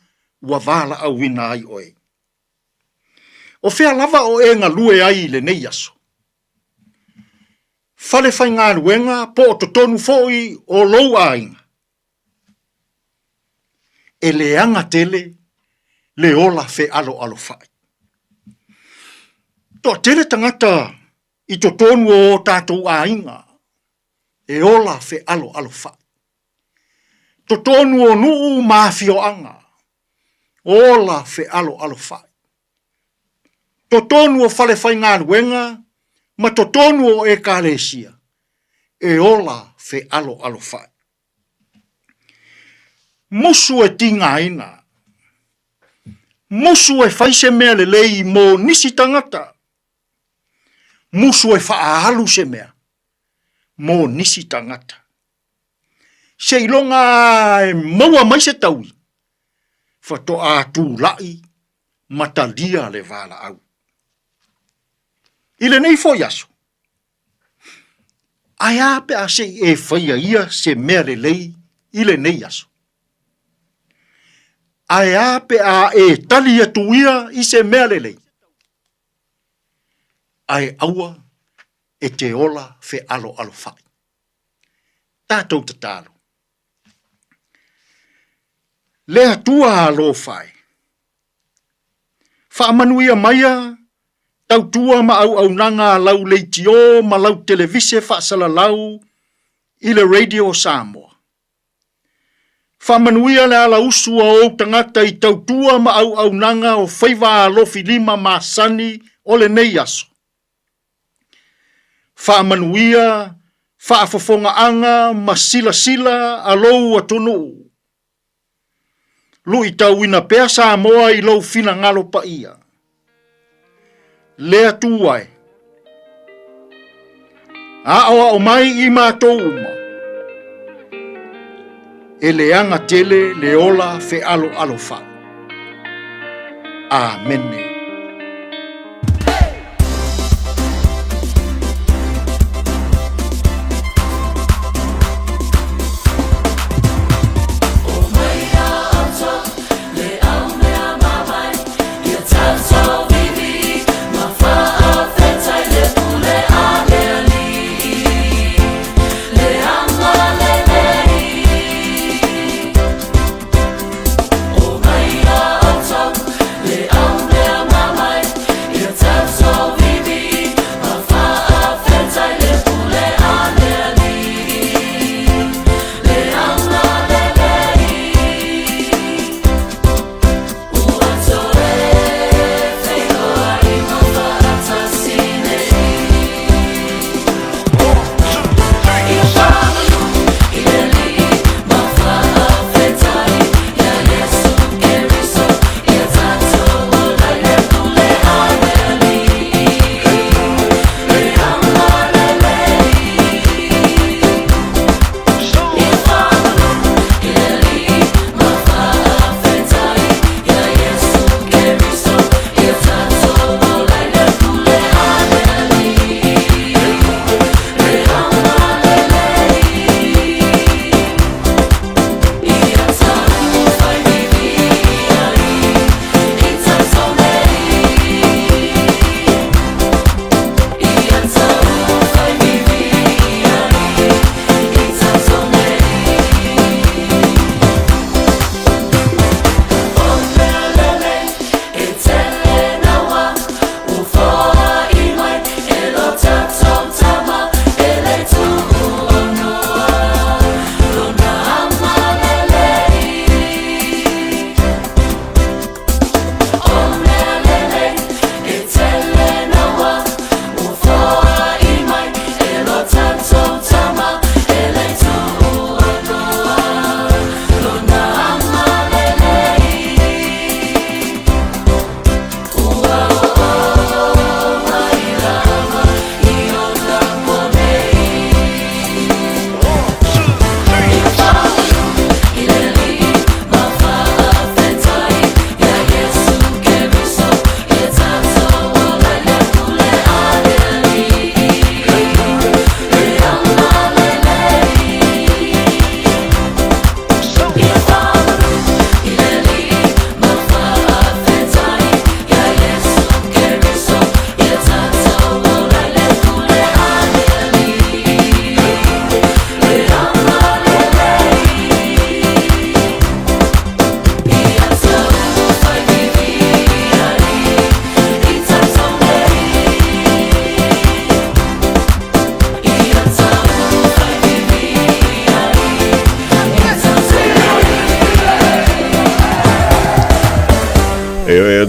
N: ua valaauina ai oe. O fea lava o e galue ai i lenei aso? Fale faigaluega po o totonu foi o lou aiga? E leaga tele le ola fealoalofa'i. Toatele tagata i totonu o o tatou aiga e ola fealoalofa'i. Totonu o nuu ma afioaga, ola fealoalofa'i. Totonu o falefaigaluega ma totonu o Ekalesia, e ola fealoalofa'i. Musu e tigaina, musu e fai se mea lelei mo nisi tagata, musu e faaalu se mea mo nisi tagata. Seiloga lava e maua mai se taui, faatoa tulai ma talia le valaau. I lenei foi aso, ae a pe a se i e faia ia se mea lelei i lenei aso? Ae a pe a e tali atu ia i se mea lelei? Ae aua e te ola fealoalofa'i. Tatou tatalo. Le Atua alofa e, faamanuia maia tautua ma auaunaga a lau leitio ma lau televise faasalalau i le Radio Samoa. Faamanuia le alausu a ou tagata i tautua ma auaunaga o faiva alofilima masani o lenei aso. Faamanuia faafofogaaga ma silasila a lou atunuu. Luitauina pea Samoa i lou finagalo paia. Le Atua e, aoao mai i matou uma, e leaga tele le ola fealoalofai. Amene.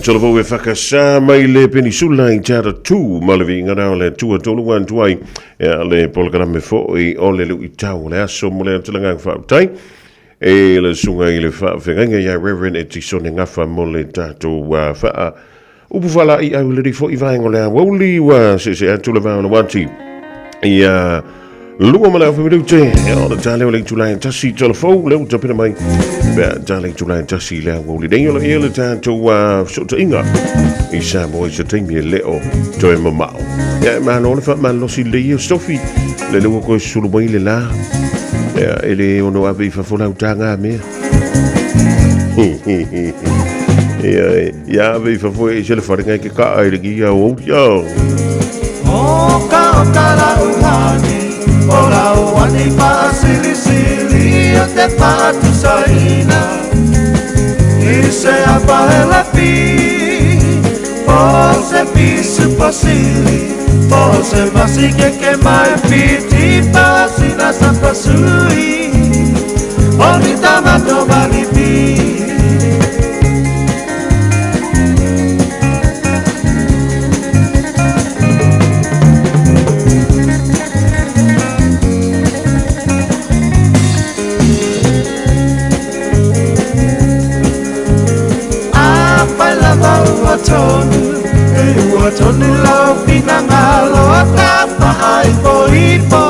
D: Talavou e whakasā mai le penisula i te ara tū ma le viiga rā o le Atua tolu atu ai e a le polokalame fo'i o le lu'itau o le aso mo le atalagaga faafetai e le susuga i le faafeagaiga ia Reverend Etisone Gafa mo le tatou faa upu faala'i'au i lenei fo'i vaega o le aoauli ua se'ese'e atu le vao o le uati ia lua ma le afa minute o le ta lea o le itula e tasi telefou lea ua tapena mai pe a ta le itula e tasi i le aoauli nei o le ia le tatou fesootaiga i Samoa i se taimi e le o toe mamao. Ia e malo le faamalolosi lelei ia Sophie le lea ua toe sulu mai le la ia e le ono ave i fafo lau taga mea. Ia ia ave i fafo e se le wharenga i ke kaa i le ki au au ia.
O: Oka oka la uhani, o la uani pa sili sili o te pa tusaina. I se apa he la pi, o se pisu pa sili, o se masi ke ke mai piti pa sina sa pa sui, o ni tamato mani pi. Afai lava ua tonu, e ua tonu lau finagalo ta faaipoipo,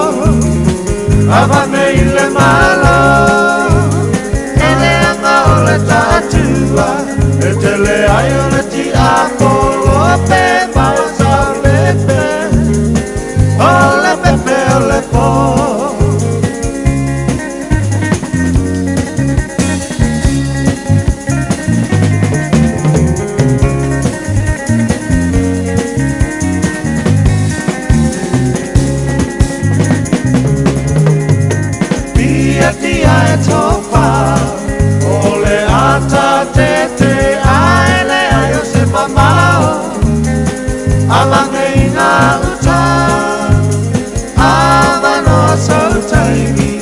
O: avane i le Malo. E leaga o le taatua, e tele ai o le tiapolo pe mau sa pepe, o le pepe o le po. Pia tia e tofa, o le ata te te ae le ai o se mamao, avane i ngā uta, avanoa sau taimi,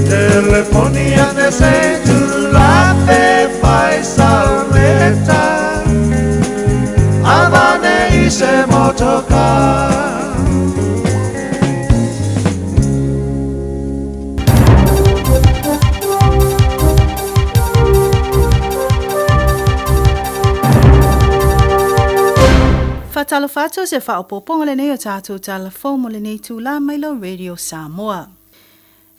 O: telefoni ane se tula pe fai salmeta, avane i se motoka.
F: Faatalofa atu o se faaopoopoga lenei o tatou tala fou mo lenei itula mai lau Radio Samoa.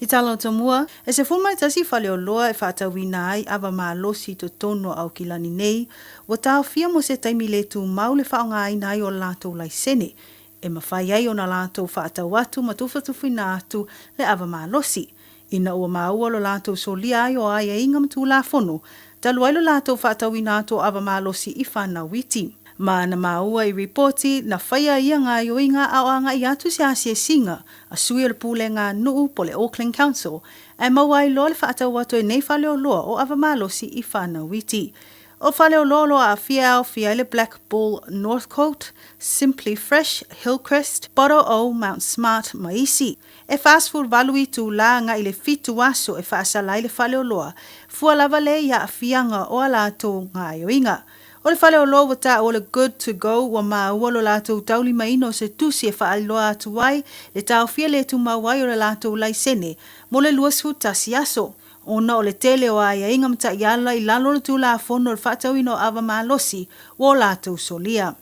F: I tala o tomua, e 11 faleoloa e faatauina ai ava malosi i totonu o Aukilani nei, ua taofia mo se taimi le tumau le faaaogaina ai o latou laisene e mafai ai ona latou faatau atu ma tufatufuina atu le ava malosi, ina ua maua lo latou solia ai o aiaiga ma Tulafono, talu ai lo latou faatauina atu o ava malosi i fanau iti. Ma na maua i ripoti, na faia ia gaioiga a o agai atu se asiasiga a sui o le Pulega Nuu po le Auckland Council, ae maua ai loa le faatau atu e nei faleoloa o ava malosi i fanau iti. O faleoloa o lo o aafia e aofia ai le Black Bull Northcote, Simply Fresh, Hillcrest, Bottle O, Mount Smart ma isi. E 48 itulā agai i le 7 aso e faasala ai le faleoloa, fua lava lea i aafiaga o a latou gaoioiga. O le faleoloa ua taua o le Good To Go ua maua lo latou taulimaina o se tusi e faailoa atu ai le taofia le tumau ai o le latou laisene mo le 21 aso. Ona o le tele o aiaiga ma taiala i lalo o le Tulafono o le Faatauina o Ava Malosi ua o latou solia.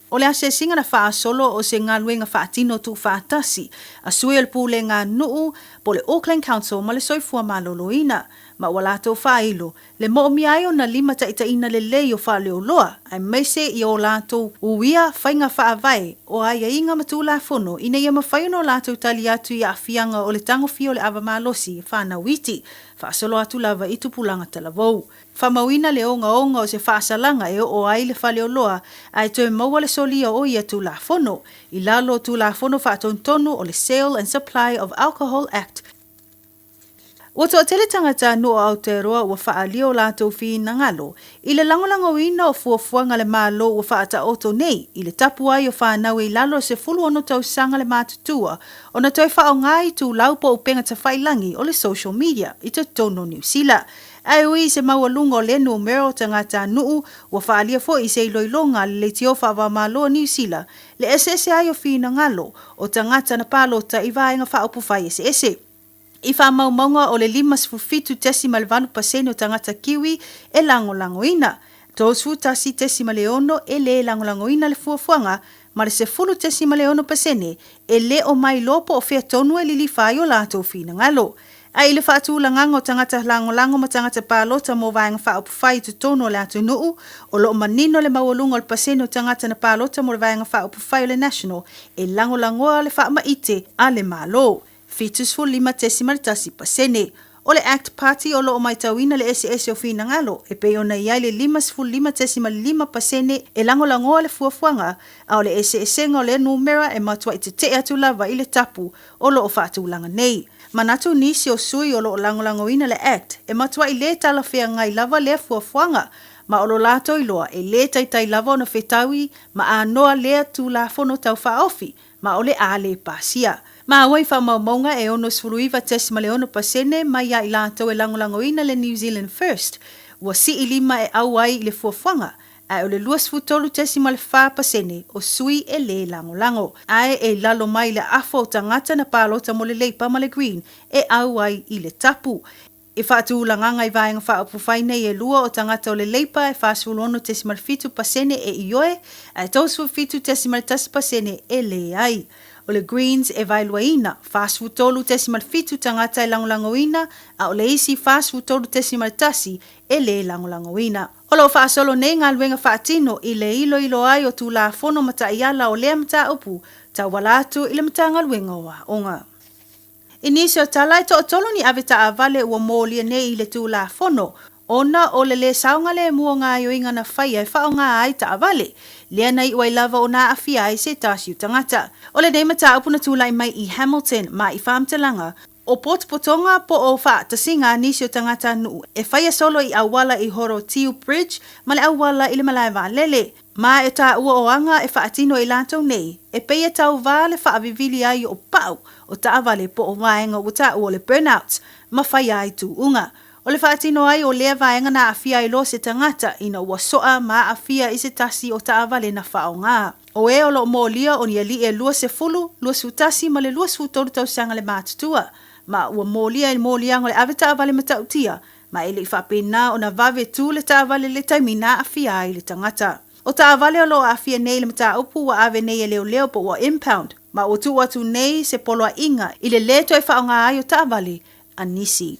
F: O le asiasiga na faasolo o se galuega faatino tuufaatasi a sui o le Pulega Nuu po o le Auckland Council ma le Soifua Maloloina, ma ua latou faailo le moomia ai ona limataitaiina lelei o faleoloa aemaise i o latou uia faiga faavae o aiaiga ma Tulafono ina ia mafai ona o latou tali atu i aafiaga o le tagofia o le ava malosi fanau iti faasolo atu lava i tupulaga talavou. Faamauina le ogaoga o se faasalaga e oo ai le faleoloa ae toe maua le solia o ia Tulafono i lalo o Tulafono Faatonutonu o le Sale and Supply of Alcohol Act Ua toatele tagata nuu o Aotearoa ua faaalia o latou finagalo i le lagolagoina o fuafuaga a le Malo ua faataoto nei i le tapu ai o fanau e i lalo o le 16 tausaga le matutua ona toe faaaoga itulau po o upega tafailangi o le social media i totonu o Niu Sila. Ae ui i se maualuga o lea numera o tagatanuu, ua faaalia foi i se iloiloga a le leitio faava-o-Malo a Niu Sila le eseese ai o finagalo o tagata na palota i vaega faaupufai eseese. I faamaumauga o le 57.8 pasene o tagata Kiwi e lagolagoina, 31.6 e le lagolagoina le fuafuaga ma le 10.6 pasene e le o mailoa po o fea tonu e lilifa ai o latou finagalo. Ae i le faatulagaga o tagata lagolago ma tagata palota mo Vaega Faaupufai i totonu o le atunuu, o lo o manino le maualuga o le pasene o tagata na palota mo le Vaega Faaupufai o le National e lagolagoa le faamaite a le Malo. 75.1%. O le Act Party o lo o matauina le eseese o finagalo e pei ona i ai le 55.5% e lagolagoa le fuafuaga, a o le eseesega o lea numera e matuai tetee atu lava i le tapu o lo o faatulaga nei. Manatu nisi o sui o lo o lagolagoina le Act e matuai le talafeagai lava lea fuafuaga, ma o lo latou iloa e le taitai lava ona fetaui ma anoa lea Tulafono Tau Faaofi ma o le a le pasia. Maua i faamaumauga e 69.6% mai ia i latou e lagolagoina le New Zealand First, ua sii lima e au ai i le fuafuaga, ae o le 23.4% o sui e le lagolago. Ae e i lalo mai le afa o tagata na palota mo le Labour ma le Green e au ai i le tapu. I faatulagaga i Vaega Faaupufai nei e lua o tagata o le Leipa e 46.7% e ioe, ae 37.1% e leai. O le Greens e vaeluaina, 43.7 tagata e lagolagoina, a o le isi 43.1 e le lagolagoina. O lo o faasolo nei galuega faatino i le iloilo ai o Tulafono ma taiala o lea mataupu tauala atu i le Matagaluega o Aoga. I nisi o tala, e toatolu ni avetaavale ua molia nei i le Tulafono ona o le lē saogalemu o gaoioiga na faia e faaaoga ai taavale, lea na iu ai lava ona aafia ai se tasi o tagata. O lenei mataupu na tulai mai i Hamilton ma i faamatalaga o potopotoga po o faatasiga a nisi o tagatanuu e faia solo i auala i Horotiu Bridge ma le auala i le malae vaalele. Ma e taua o aga e faatino e i latou nei, e pei e tauvā le faavivili ai o pau o taavale po o vaega ua taua o le burnout ma faia ai tuuga. O le faatino ai o lea vaega na aafia ai loa se tagata ina ua soa ma aafia i se tasi o taavale na faaaoga. O e o lo o molia o ni alii e 20, 21 ma le 23 tausaga le matutua, ma ua molia i le moliaga o le ave taavale matautia ma e le i faapena ona vave tu le taavale i le taimi na aafia ai le tagata. O taavale o lo o aafia nei i le mataupu ua ave nei e leoleo po ua impound, ma ua tuu atu nei se poloaiga i le lē toe faaaoga ai o taavale a nisi.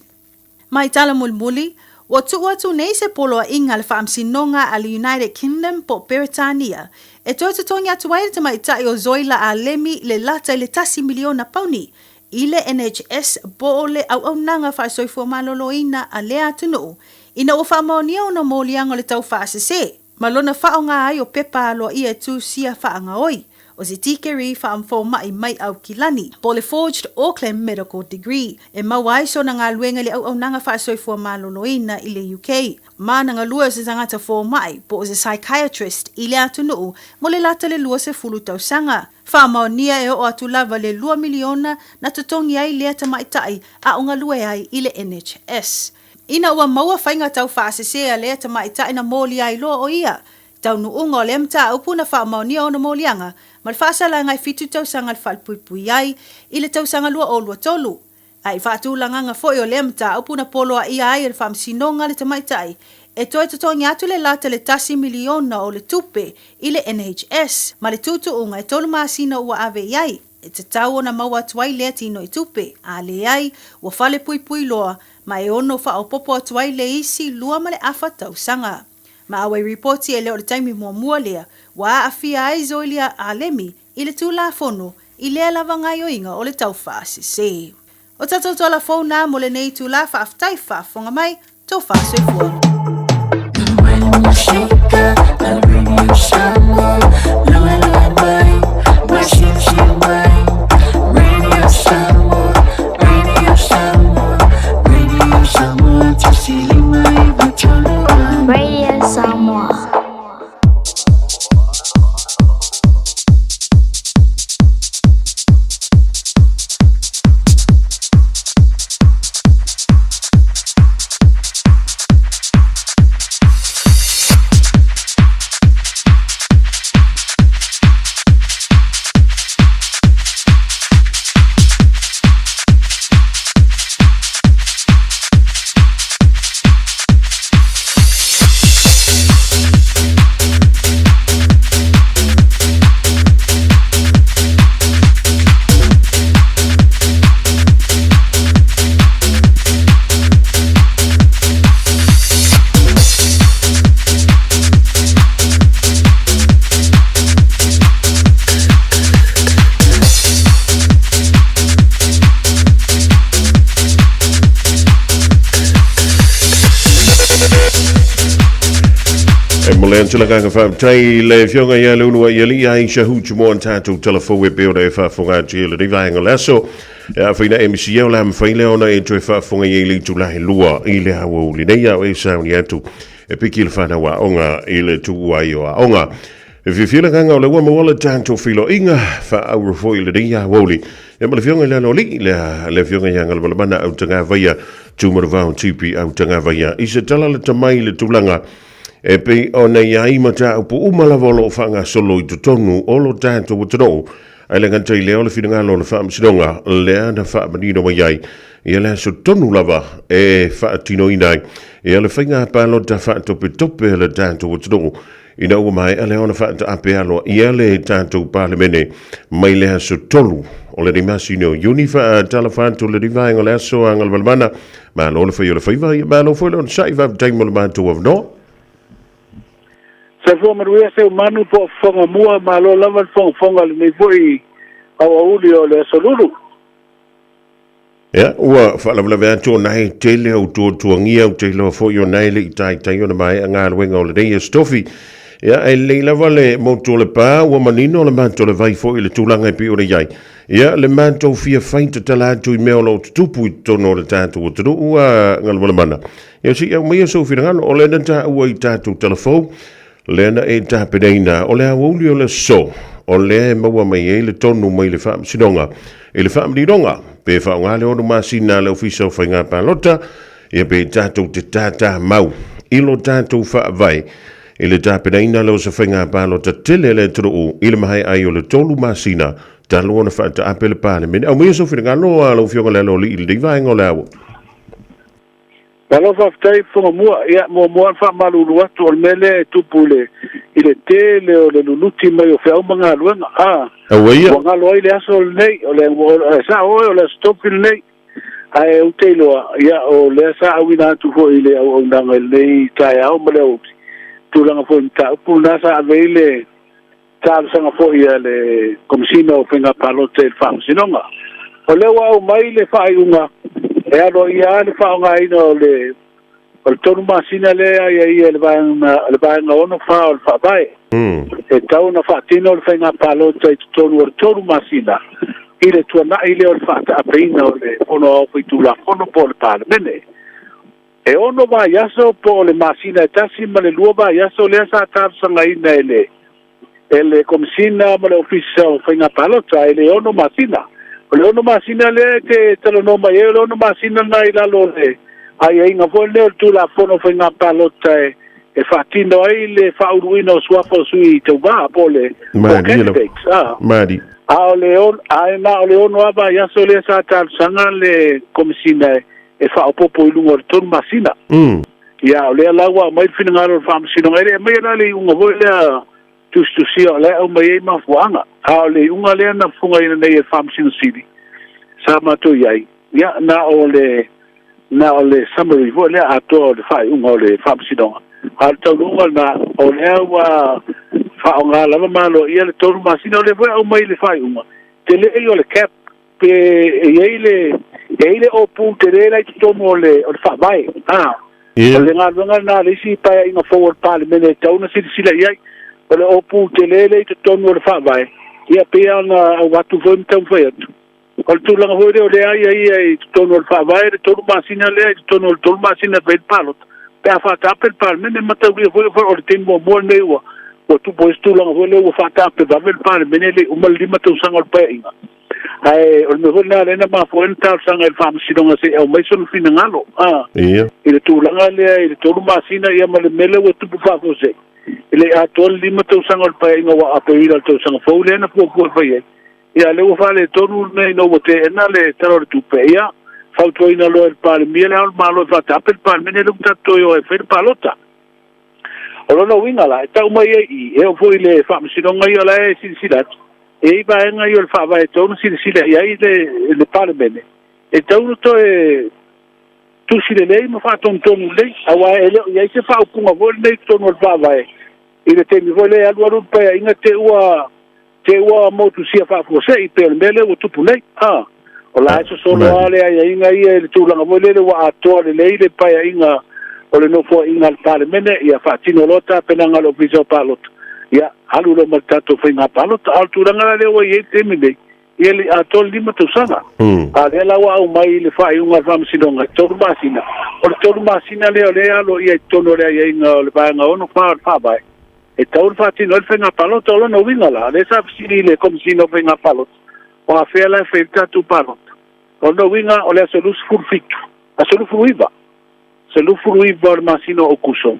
F: Ma i tala mulimuli, ua tuu atu nei se poloaiga a le Faamasinoga a le United Kingdom po o Peretania e toe totogi atu ai le tamaitai o Zoila Alemi le lata i le tasi miliona pauni i le NHS po o le Auaunaga Faasoifua Maloloina a lea atunuu ina ua faamaonia ona moliaga o le taufaasese ma lona faaaoga ai o pepa aloaia e tusia faagaoi o se tikeri faafomai mai Aukilani po o le Forged Auckland Medical Degree e maua ai sona galuega i le Auaunaga Faasoifua Maloloina i le UK ma na galue o se tagata fomai po o se psychiatrist i le atunuu mo le lata le 20 tausaga. Faamaonia e oo atu lava le lua miliona na totogi ai lea tamaitai a o galue ai i le NHS. Ina ua maua faiga tau faasese a lea tamaitai na molia ai loa o ia taunuuga o lea mataupu na faamaonia ona moliaga ma le faasalaga e fitu tausaga le falepuipui ai i le tausaga 2023. A i faatulagaga foi o lea mataupu na poloaia ai e le Faamasinoga le tamaitai e toe totogi atu le lata le tasi miliona o le tupe i le NHS ma le tuutuuga e tolu masina ua ave i ai, e tatau ona maua atu ai lea tinoi tupe, a leai, ua falepuipui loa ma e ono faaopoopo atu ai le isi lua ma le afa tausaga. Ma auai ripoti e le o le taimi muamua lea ua aafia ai Zoilia Alemi i le Tulafono i lea lava gaoioiga o le taufaasese. O tatou tala fou na mo lenei itula, faafetai faafofoga mai, tofa soifua.
H: Radio Samoa.
D: Momoli atu le agaga faafetai i le Afioga ia Leuluaialii Aisha Hutchmore tatou talafou e pei ona e faafofoga atu i lenei vaega o le aso. E afaina MC o le a mafai lea ona e toe faafofoga i ai i le itula e 2 i le aoauli nei a o e sauni atu e piki le fanau aoga i le tuua ai o aoga. E fiafia le agaga o lea ua maua le tatou feiloaiga faaauau foi i lenei aoauli. Ia ma le Afioga i le Aloalii, le, le Afioga ia Galumalemana Autagavaia, Tumanuvao TP Autagavaia, i se tala lata mai i le tulaga e pei ona i ai mataupu uma lava o lo o faagasolo i totonu o lo tatou atunuu. Ae le gata i lea o le finagalo o le Faamasinoga lea na faamanino mai ai ia le aso tonu lava e faatinoina ai ia le faiga palota faatopetope a le tatou atunuu ina ua maea lea ona faataape aloaia le tatou Palemene mai le aso 3 o lenei masina o Iuni. Faatalofa atu lenei vaega o le aso a Galumalemana. Malo le fai o le faiva, ia malo foi le onosai, faafetai mo le matou avanoa.
P: Soifua manuia Seumanu po o Fofoga Mua, malo lava le fogafoga i lenei foi aoauli o le Aso Lulu.
D: Ia, ua faalavelave atu o nae tele au tuatuagia, ou te iloa foi o nae le i taitai ona maea galuega o lenei aso tofi. Ia, ae lelei lava le motu o le pa, ua manino le matou le vai foi i le tulaga e pei ona i ai. Ia, le matou fia fai tatala atu i mea o lo o tutupu i totonu o le tatou atunuu a Galumalemana. Ia, se i aumaia sou finagalo, o lea na taua i tatou talafou, lea na e tapenaina, o le aoauli o le aso, o lea e maua mai ai le tonu mai le Faamasinoga i le Faamaninoga, pe faaaoga le 6 masina a le Ofisa o Faiga Palota, ia pe tatou te tātā mau i lo tatou faavae i le tapenaina lea o se faiga palota tele a le atunuu i le maea ai o le 3 masina talu ona faataape le Palemene. Aumaia sou finagalo a lau Afioga i le Aloalii i lenei vaega o le ao.
P: Malo faafetai Fofoga Mua. Ia, muamua ona faamalulu atu, o le mea lea e tupu i le, i le tele o le luluti mai o feau ma galuega. A,
D: Aua ia.
P: ua galo ai le aso lenei, o le, o, e sao oe, o le aso tofi lenei. Ae ou te iloa, ia, o lea sa auina atu foi i le auaunaga i lenei taeao ma le aoauli, tulaga foi i mataupu lena sa ave ai le talosaga foi a le Komesina o Faiga Palota i le Faamasinoga. O lea ua aumai le faaiuga e aloaia lava le faaaogaina o le o le 3 masina lea e aiaia e le vaega le vaega 64 o le Faavae. E tatau ona faatino le faiga palota i totonu o le 3 masina i le tuanai lea o le faataapeina o le Fono Aoao Faitulafono po o le Palemene. E 6 vaiaso po o le masina e tasi ma le 2 vaiaso lea sa talosagaina e le e le Komesina ma le Ofisa o Faiga Palota, e le 6 masina. O le 6 masina lea e te talanoa mai ai, o le 6 masina lena i lalo o le aiaiga foi lea o le Tulafono o Faiga Palota e e faatino ai le faauluina o suafa o sui tauva po o le po candidates.
D: Ah. Mali.
P: A o le on, a e na o le 6 lava vaiaso lea sa talosaga le Komesina e e faaopoopo i luga o le 3 masina. Ia, o lea la ua aumai le finagalo o le Faamasinoga, e le aumaia la le iuga foi lea tusitusia o la e aumai ai mafuaaga, a o le iuga lea na fofogaina nei e le Faamasino Sili sa matou i ai, ia, na o le, na o le summary foi lea atoa o le faaiuga o le Faamasinoga, a o le taunuuga lena, o lea ua faaaoga lava ma aloaia le 3 masina, o lea foi e aumai i le faaiuga, tele ia o le cap Pe e i ai le, e i ai le opu tele la i totonu o le, o le faavae. A,
D: Ia.
P: o le galuega lena a le isi paeaiga fou a le Palemene e tatau ona silasila i ai. O le opu tele lea i totonu o le faavae, ia pei lava ona avatu foi ma taumafai atu. O le tulaga foi lea o lea aiaia i totonu o le faavae le 3 masina lea i totonu o le 3 masina e fai ai le palota, pe a faataape le Palemene, mataulia foi o le taimi muamua lenei ua ua tupu ai se tulaga foi lea ua faataape vave le Palemene e le i uma le 5 tausaga o le Paeaiga. Ae o le mea foi lena lea na mafua ai ona talosaga i le Faamasinoga se i aumai sona finagalo, a,
D: Ia.
P: i le tulaga lea i le 3 masina ia ma le mea lea ua tupu faafuasei, e le i atoa le 5 tausaga o le Paeaiga ua Aperila i le tausaga fou lea na fuafua e fai ai. Ia a lea ua faaletonu le mea ina ua teena le Tala o le Tupe, ia, fautuaina loa e le Palemia Le Ao o le Malo e faataape le Palemene lea ua tatou toe o ai e fai le palota. O lona uiga la, e tau mai ai i i, e oo foi i le Faamasinoga ia o la e silasila atu, e i ai vaega ia o le Faavae e tatau ona silasila i ai le, le Palemene, e tatau ona toe tusi lelei ma faatonutonu lelei, aua e le o i ai se faaupuga foi lenei i totonu o le Faavae i le taimi foi lea e alualu le Paeaiga te ua te ua motusia faafuasei pei o le mea lea ua tupu nei. A, o la e sosolo lava le aiaiga ia i le tulaga foi lele ua atoa lelei le paeaiga O le nofoaiga a le Palemene, ia faatino loa tapenaga a le Ofisa o Palota, ia alu loa ma le tatou faiga palota. A o le tulaga la lea ua i ai i le taimi nei, ia le i atoa le 5 tausaga. A o lea la ua aumai i le faaiuga a le Faamasinoga e 3 masina. O le 3 masina lea o lea e aloaia i totonu o le aiaiga o le Vaega 64 o le Faavae, e tatau ona faatino ai le faiga palota. O lona uiga la, o lea sa fesili i le Komesina o Faiga Palota, o afea la e fai ai le tatou palota? O lona uiga, o le aso 27, aso 29, 29 o le masina o Aokuso,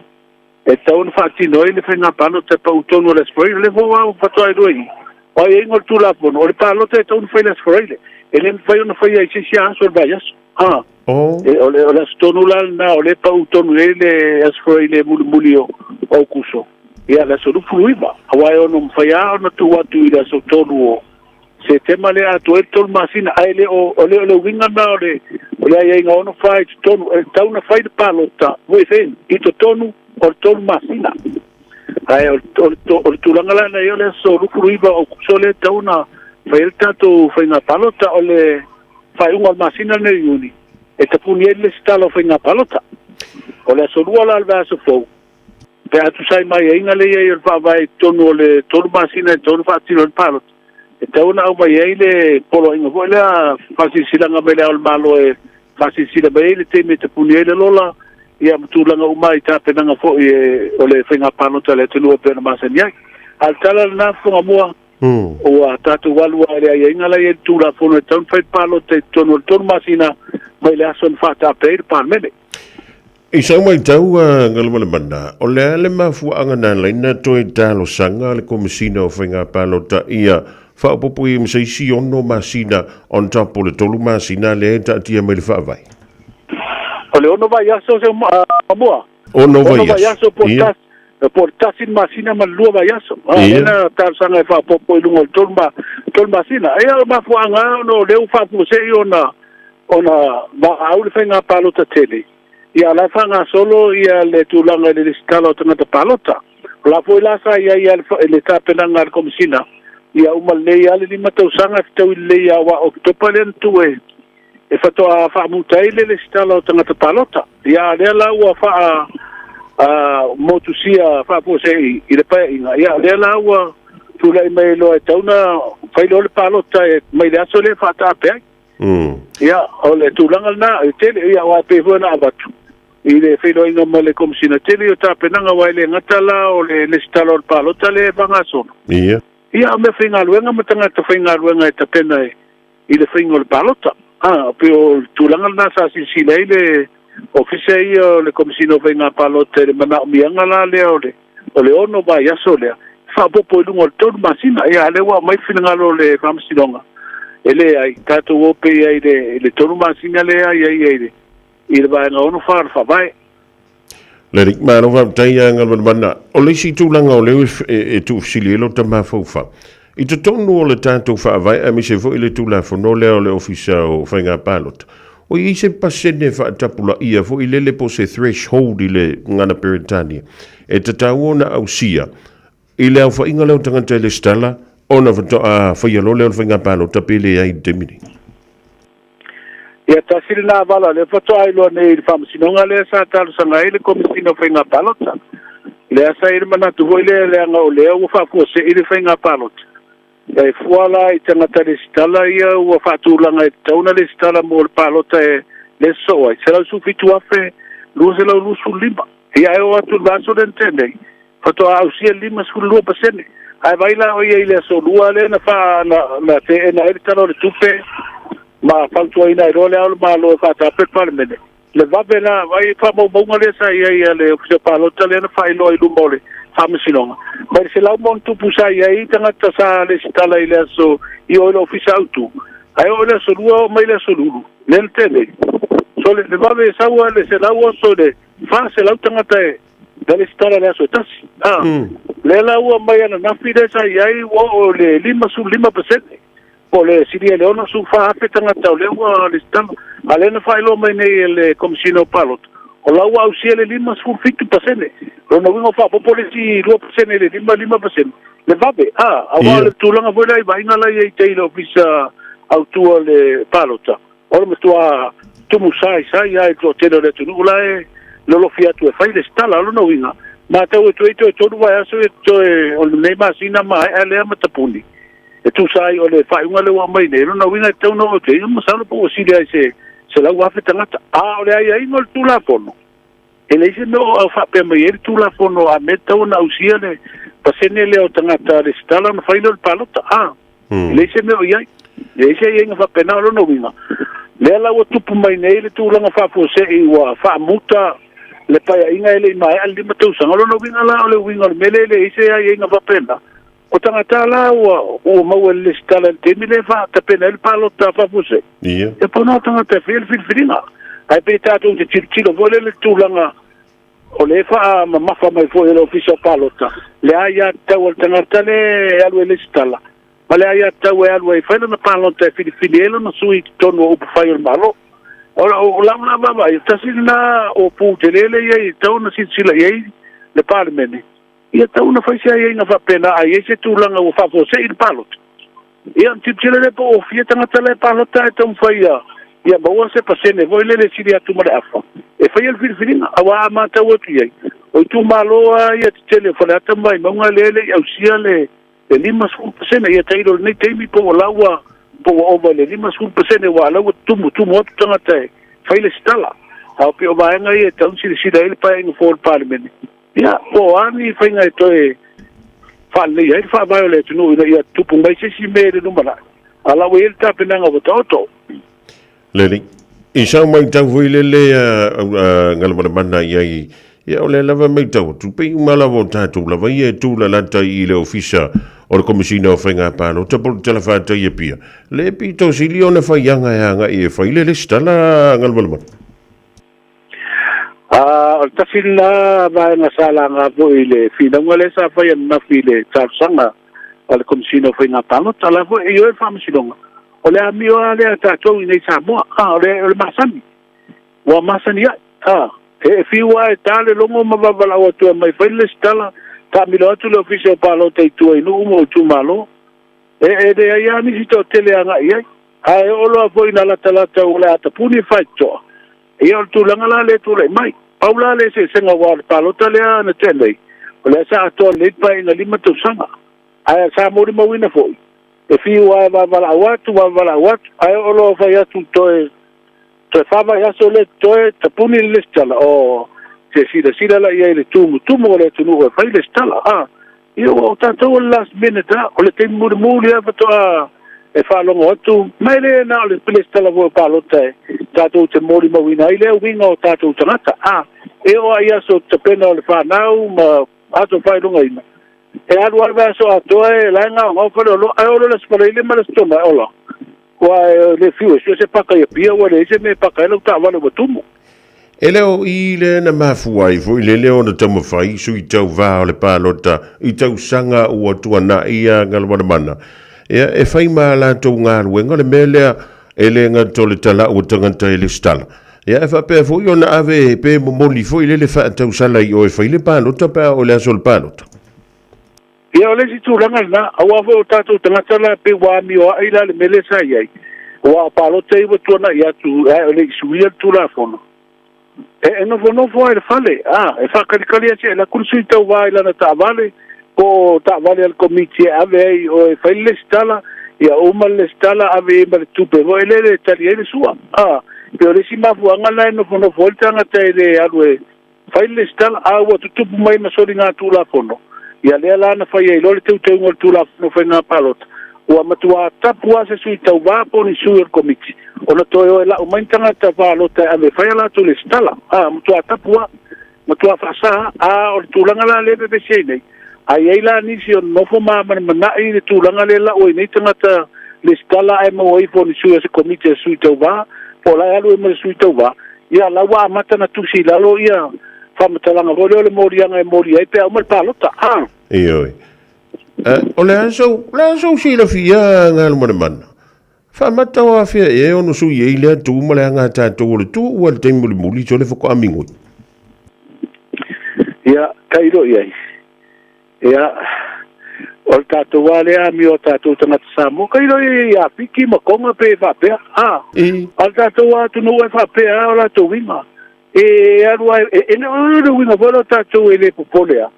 P: e tatau ona faatino ai le faiga palota e pau tonu o le Aso Faraile. O lea foi ua faatoa iloa i i, o aiaiga o le Tulafono, o le palota e tatau ona fai i le Aso Faraile. E le mafai ona faia i se isi aso o le vaiaso. Ha. E, o, le, o le aso tonu la lena, o lea e pau tonu i ai le Aso Faraile mulimuli o Aokuso, ia le aso 29, aua e ono mafai lava ona tuu atu i le aso 3 o Setema lea atoa ai le 3 masina, ae le o, o le o le uiga lena o le, o le aiaiga 64 i totonu, e tatau ona fai le palota within, i totonu o le 3 masina. Ae o, o, o le tulaga la na i o le aso 29 o Aokuso lea e tatau ona fai ai le tatou faiga palota, o le faaiuga o le masina lenei o Iuni, e tapuni ai le lesitala o faiga palota. O le aso 2 la o le vaiaso fou, Pe a tusa ai ma aiaiga lea e i ai o le Faavae i totonu o le 3 masina e tatau ona faatino ai le palota, e tatau ona aumai ai le poloaiga foi lea faasilasilaga mai le Ao o le Malo e faasilasila mai ai le taimi e tapuni ai le lola, ia ma tulaga uma i tapenaga foi o le faiga palota a le atunuu e pei ona masani ai. A o le tala lena Fofogamua, ua tatou alu lava i le aiaiga la e i ai le Tulafono e tatau ona fai le palota i totonu o le 3 masina mai le aso na faataape ai le Palemene.
D: I sau matau a Galumalemana, o le a le mafuaaga na ala ai na toe talosaga le Komesina o Faiga Palota ia faaopoopo i ai ma se isi 6 masina on top o le 3 masina lea e taatia mai le Faavae?
P: O le 6 vaiaso se mua.
D: 6 vaiaso.
P: Po o le tasi le masina ma le 2 vaiaso. Lea na talosaga e faaopoopo i luga o le 3 masina. Ia o le mafuaaga lava ona o lea ua faafuasei ona ona valaau le faiga palota tele, ia o la e faagasolo ia le tulaga i le lesitala o tagata palota. O la foi la sa i ai i le tapenaga a le Komesina, ia uma lelei lava le 5 tausaga e fetaui lelei lava aua o Oketopa lea na tuu e faatoa faamuta ai le lesitala o tagata palota. Ia a o lea la ua faa motusia faafuasei i le paeaiga, ia o lea la ua tulai mai loa e tatau ona fai loa le palota mai le aso lea e faataape ai. Ia, o le tulaga lena, e tele, ia, aua e pei foi ona avatu i le feiloaiga ma le Komesina, tele ia o tapenaga, aua e le gata la o le lesitala o le palota lea e faagasolo. Ia, o mea faigaluega ma tagata faigaluega e tapena i le faiga o le palota. A, pei o le tulaga lena sa silasila ai le Ofisa ia o le Komesina o Faiga Palota i le manaomiaga la lea o le o le 6 vaiaso lea, e faaopoopo i luga o le 3 masina. Ia, a o lea ua aumai le finagalo o le Faamasinoga, e leai, tatou o pea i ai i le 3 masina lea e i ai i le i le Vaega 64 o le Faavae.
D: Lelei, malo faafetai ia Galumalemana. O le isi tulaga o lea e tuufesili ai lota mafaufau, i totonu o le tatou Faavae aemaise foi le Tulafono lea o le Ofisa o Faiga Palota, O i ai se pasene faatapulaia foi lele po o se threshold i le gagana Peretania e tatau ona ausia i le aofaiga lea o tagata e lesitala ona faatoa faia loa lea o le faiga palota pe leai i le taimi nei?
P: Ia, tasi lena vala lea faatoa iloa nei i le Faamasinoga lea sa talosaga ai le Komesina o Faiga Palota. Lea sa i ai le manatu foi lea leaga o lea ua faafuasei le faiga palota. E fua la i tagata lesitala ia ua faatulaga e tatau ona lesitala mo le palota e le sosoo ai, 117,225. Ia ae oo atu i le vaiaso lea na tea nei, faatoa ausia le 52%. Ae vaai la o ia i le aso Lua lea na faa, na, na teena ai le Tala o le Tupe ma fautuaina ai loa Le Ao o le Malo e faataape le Palemene. Le vave la, vaai faamaumauga lea sa i ai a le Ofisa Palota lea na faailoa i luma o le Faamasinoga. Mai le 100+ sa i ai tagata sa lesitala i le aso i o i le Ofisa Autu, ae oo i le aso Lua oo mai le aso Lulu, lea na tea nei. So le, le vave e sau a le 100 i le 400 tagata e na lesitala i le aso e tasi. A, lea la ua mai ananafi lea sa i ai ua oo i le 55%. Po o le silia i le 64,000 tagata o lea ua lesitala, a o lea na faailoa mai nei e le Komesina o Palota, o la ua ausia le 57%. O lona uiga ua faaopoopo le isi 2% i le 55%, le vave, a, aua o le tulaga foi lea i vaaiga la e i ai i tai i le Ofisa Autu o le Palota, o le matua tumu saisai lava i le toatele o le atunuu la e lolofi atu e fai lesitala. O lona uiga, matau atu ai toe tolu vaiaso ia totoe o lenei masina maea lea ma tapuni e tusa ai o le faaiuga lea ua aumai nei. O lona uiga e tatau ona oo atu i ai, masalo po ua sili ai se 100,000 tagata. A o le aiaiga o le Tulafono, e leai se mea o faapea mai ai le Tulafono a mea e tatau ona ausia le pasene lea o tagata lesitala ona fai lea o le palota. A e leai se mea o i ai, e leai se aiaiga faapena. O lona uiga, lea la ua tupu mai nei le tulaga faafuasei ua faamuta le paeaiga e le i maea le 5 tausaga. O lona uiga la, o le uiga o le mea lea, e leai se aiaiga faapena. O tagata la ua maua i le lesitala i le taimi lea e faatapena ai le palota faafuasei, e pono tagata e faia le filifiliga. Ae pei tatou te tilotilo foi lea i le tulaga o lea e faamamafa mai foi e le Ofisa o Palota le aiatatau a le tagata lea e alu e lesitala ma le aiatatau e alu ai e fai lana palota e filifili ai lana sui i totonu o upufai o le Malo. O lau la vaavaai, tasi lena o pu tele lea i ai e tatau ona silasila i ai le Palemene, ia tatau ona fai se aiaiga faapena a i ai se tulaga ua faafuasei le palota. Ia, ona tilotilo lea po o fia tagata la e palota ae taumafai ia maua se pasene foi lele e sili atu ma le afa e faia le filifiliga. Aua a matau atu i ai, o itumalo lava ia tetele o Faleata ma Vaimauga lea e le i ausia le 50%. Ia tailo i lenei taimi po ua laua po ua ova i le 50% aua o la ua tumutumu atu tagata e fai lesitala. A o pei o vaega ia e tatau ona silasila i ai le Paeaiga fou a le Palemene. Ia, po o a ni faiga e toe faaleleia ai le faavae o le atunuu ina ia tupu mai se isi mea i le lumanai, a o la ua i ai le tapenaga ua taoto.
D: Lelei. I sau maitau foi lele a Galumalemana i ai, ia o lea lava e maitau atu, pei uma lava o tatou lava ia e tulalata i le Ofisa o le Komesina o Faiga Palota po o le Talafatai i Apia, le pito sili ona faiaga e agai e fai le lesitala a Galumalemana.
P: A o le tasi lena vaega sa laga foi i le finauga lea sa fai ananafi i le talosaga a le Komesina o Faiga Palota. O la foi e ioe le Faamasinoga, o le amio lava lea a tatou i inei i Samoa, a o le masani, ua masani ai. A e fiu lava e ta le logo ma vavalaau atu e aumai fai le lesitala, taamilo atu le Ofisa o Palota i tua i nuu ma itumalo, e leai lava nisi toatele e agai i ai. Ae oo loa foi ina latalata ua le a tapuni le faitotoa, ia o le tulaga la lea e tulai mai. Pau la le eseesega aua o le palota lea na tea nei, o lea sa atoa nei le paeaiga 5 tausaga. Ae sa molimauina foi, e fiu lava e vavalaau atu, vavalaau atu, ae oo loa fai atu toe toe fa vaiaso lea totoe tapuni le lesitala, o se silasila la i ai i le tumutumu o le atunuu e fai lesitala. A, ia ua o tatou o le last minute lava, o le taimi mulimuli lava faatoa e faalogo atu, ma e le na o le lesitala foi o palota e tatou te molimauina ai lea uiga o tatou tagata. A, e oo lava i aso tapena o le fanau ma aso faailogaina, e alu lava le vaiaso atoa e la e gaogao faleoloa, ae oo loa i le Aso Faraile ma le Aso Toonai, ola, Ua e le fiu e sue se paka i Apia, ua leai se mea e paka ai lau taavale ua tumu.
D: E le o i lea na mafua ai foi le leo na taumafai sui tauvā o le palota i tausaga ua tuanai a Galumalemana ia e fai ma a latou galuega le mea lea e le gata o le talau o tagata e lesitala ia e faapea foi ona ave pe momoli foi lele faatausala i o e fai le palota pe a oo i le aso o le palota.
P: Ia, o le isi tulaga lena, aua foi o tatou tagata la pei ua amioai la le mea lea sa i ai, aua o palota ia ua tuanai atu ae o le i suia le Tulafono. E nofonofo lava i le fale, a, e faakalikali lava se i alu atu le sui tauva i lana taavale, po o taavale a le komiti e ave ai o e fai le lesitala, ia uma le lesitala ave i ai ma le tupe foi lele e tali ai le sua. A, pei o le isi mafuaaga lena e nofonofo ai le tagata e le alu e fai le lesitala, a ua tutupu mai ma soligatulafono, ia lea la na fai ai loa le teuteuga o le Tulafono o Faiga Palota, ua matuā tapu lava se sui tauva po o ni sui o le komiti ona toe o e lau mai ni tagata palota e ave e fai a latou lesitala. A, matuā tapu lava, matuā faasa. A o le tulaga la lea e vevesi ai nei, a i ai la nisi o nonofo ma manamanai i le tulaga lea e lau ai nei tagata lesitala ae maua ifo o ni sui o se komiti a sui tauva, po o la e alu ai ma le sui tauva, Ia, la ua amata ona tusi i lalo ia faamatalaga foi lea o le moliaga e molia ai pe a uma le palota. A.
D: Ioe. O le a sou, o le a sou silafia Galumalemana? Faamata o afea ea ono sui ai lea tu ma le aga a tatou o le tu ua le taimi mulimuli so le faatoa migoi.
P: Ia, tailo i ai. Ia, o le tatou lava lea amio a tatou tagata Samoa, tailo i ia Fiti ma Tonga pe faapea, a. A o le tatou lava atunuu e faapea lava o latou uiga. E alu ai, e le o le uiga foi lea o tatou e le popole lava,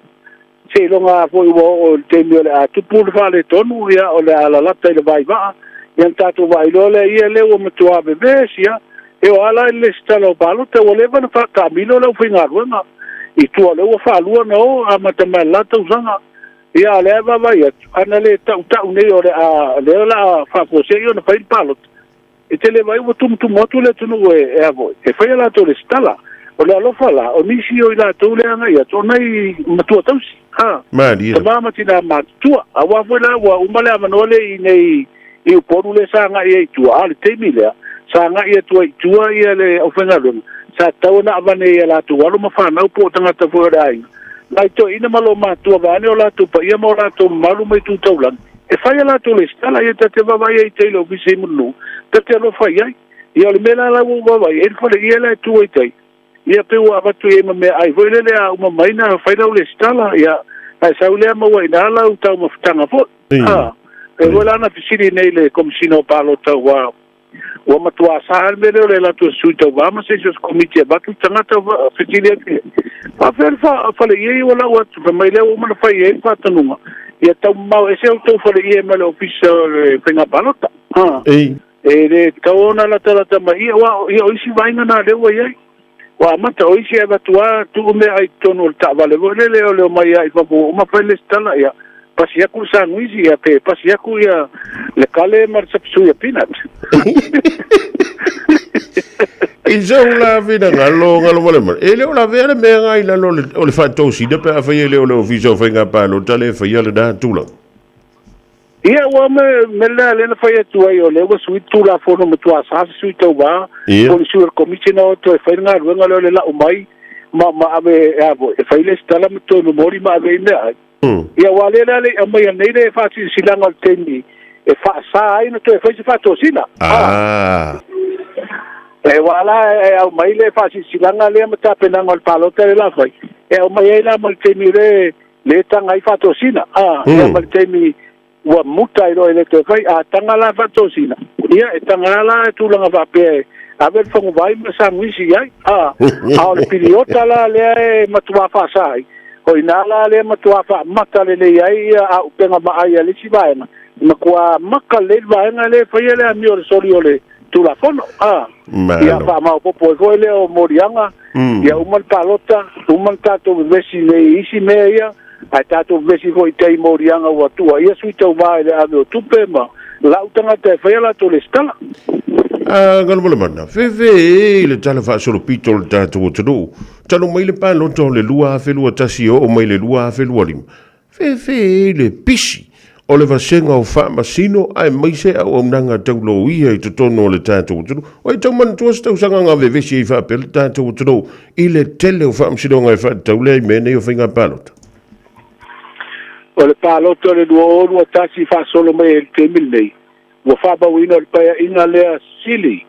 P: seiloga lava foi ua oo i le taimi o le a tupu le faaletonu, ia, o le a lalata i le vaivaa, ia ona tatou vaai loa lea, ia lea ua matua vevesi lava. E oo lava la i le resitala o palota, ua leva ona faataamilo le aufaigaluega i tua o lea ua faalua ona o, amata mai i le la tausaga. Ia, a o lea e vaavaai atu, ana le tautau nei o le a, lea o le a faafuasei ona fai le palota, E tele vai ua tumutumu atu le atunuu e a foi, e fai a latou lesitala. O le alofa la, o nisi o i latou lea agai atu, o nai matua tausi, a,
D: Malie.
P: tama ma tina matutua. Aua foi la ua uma le avanoa lea i inei i Upolu lea sa agai ai i tua, a o le taimi lea, sa agai atu ai i tua ia le aufaigaluega, sa tatau ona avane i a latou alo ma fanau po o tagata foi o le aiga, nai toeaiina ma loomatua vaeane o latou paia ma o latou mamalu mai tu taulaga, e fai a latou lesitala, ia ta te vaavaai ai i tai i le ofisa i Mulinuu, ta te alofa i ai. Ia o le mea la la ua ou vaavaai ai le faleie la e tu ai tai, ia pei ua avatu i ai ma meaai foi lele a uma mai na fai lau lesitala, ia ae sau lea maua i ina lau taumafataga foi. A, pei foi la na fesili nei le Komesina o Palota ua Ua matuā sa le mea lea o le alu atu o se sui tauva ma se isi o se komiti e avatu le tagata ua fesili atu i ai, Faafefea le faleie ia ua lau atu? Fai mai lea ua uma ona fai i ai le faatonuga, ia tau mamao ese outou faleie mai le ofisa o le faiga palota. E le tatau ona latalata mai ia, aua ia o isi vaaiga na lea ua i ai. Ua amata o isi e avatu lava tuu meaai i totonu o le taavale foi lele o le omai lava i fafo ua uma fai le lesitala, ia pasi atu le sanuisi, ia pe pasi atu ia le kale ma le sapasui a peanut.
D: I sou la finagalo galo wale mai. E le o lavea le mea ngai lalo o le faatosina pe afai e le o le ofisa o faiga palota le faia lena tulaga.
P: Ia, ua me, me lea lea na fai atu ai, o lea ua sui le Tulafono matua sa se sui tauva,
D: Ia.
P: po o le sui o le Komiti na o toe fai le galuega lea o le lau mai ma, ma ave, a foi, e fai le lesitala ma toe momoli ma ave i mea ai. Ia, aua lea la le i aumaia nei le faasilasilaga o le taimi e faasa ai ona toe fai se faatosina.
D: Ah.
P: E aua la e aumai le faasilasilaga lea ma tapenaga o le palota lea o le a fai, e aumai ai la ma le taimi lea le taga ai faatosina, a, ia ma le taimi ua muta ai loa e le toe fai. A taga la faatosina, ia e taga lava la tulaga faapea e ave le faguvai ma le sanuisi i ai, a, a o le piliota la lea e matuā faasa ai, o i ina la lea e matuā faamata lelei ai ia auupega maai a le isi vaega, e matuā maka lelei le vaega lea e faia le amio a le soli o le Tulafono, a, ia faamaopoopo ai foi lea o moliaga, ia uma le palota, uma le tatou vevesi nei i isi mea ia, ae tatou vevesi foi i tai i moliaga ua tuuaia sui tauva i le ave o tupe ma lau tagata e fai a latou lesitala.
D: A Galumalemana, fefe e i le tala faasolopito o le tatou atunuu, talu mai le palota o le 2021 e oo mai le 2025, Fefe i le pisi o le vasega o faamasino aemaise auaunaga tau loia i totonu o le tatou atunuu. Ua e tau manatua se tausaga na vevesi ai faapea le tatou atunuu i le tele o faamasinoga e faatatau lea i mea nei o faiga palota?
P: O le palota o le 2021 faasolo mai ai i le taimi lenei, ua faamauina o le paeaiga lea sili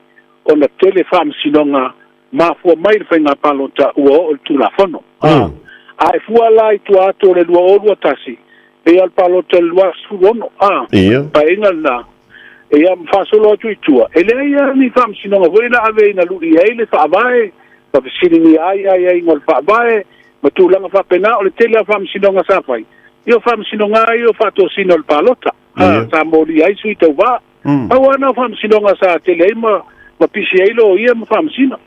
P: ona tele faamasinoga mafua mai le faiga palota ua oo i le Tulafono. A, a e fua la i tua atu o le 2021, pei lava o le palota i le 2016, a, paeaiga lena, ia ma faasolo atu i tua, e leai lava ni faamasinoga foi na ave ina lui ai le Faavae, ma fesiligia ai aiaiga o le Faavae, ma tulaga faapena. O le tele lava o faamasinoga sa fai, ia o faamasinoga lava ia o faatosina o le palota, a, sa molia ai sui tauva. Pau lava na o faamasinoga sa tele ai ma ma pisi ai loia ma faamasino.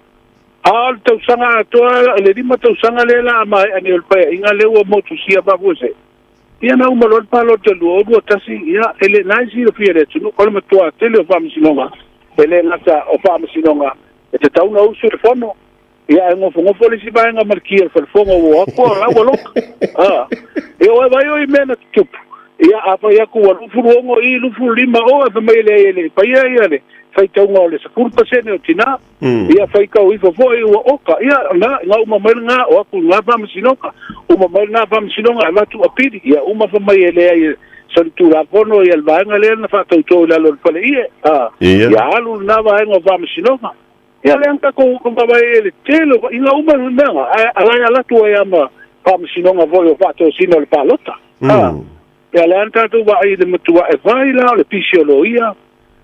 P: A o le tausaga atoa, le 5 tausaga lea la a maea nei o le Paeaiga lea ua motusia faafuasei, ia na uma loa le palota 2021, ia e le na e silafia e le atunuu, o le matua tele o faamasinoga, e le gata o faamasinoga e tatau ona usu i le fono, ia ae gofogofo'o le isi vaega ma le ki o le falefono ua o atu a la ua loka. A, ia oe vaai oe i mea na tutupu. Ia a fai atu ua 26 i 25 o e fai mai e leai e le i faia ia le faitauga o le 10% o tinā. Ia faitau ifo foi ua oka. Ia na, na uma mai lena o atu i lena faamasinoga. Uma mai lena faamasinoga avatu apili. Ia uma fai mai e leai e solitulafono ia le vaega lea na faatautō i lalo o le faleie. A, ia alu lena vaega o faamasinoga. Ia lea na tatou vaavaai ai le tele o ina uma le mea na, ae ala e alu atu ai lava ma faamasinoga foi o faatosina o le palota. A, ia lea na tatou vaai i le matua e fai la o le pisi o loia,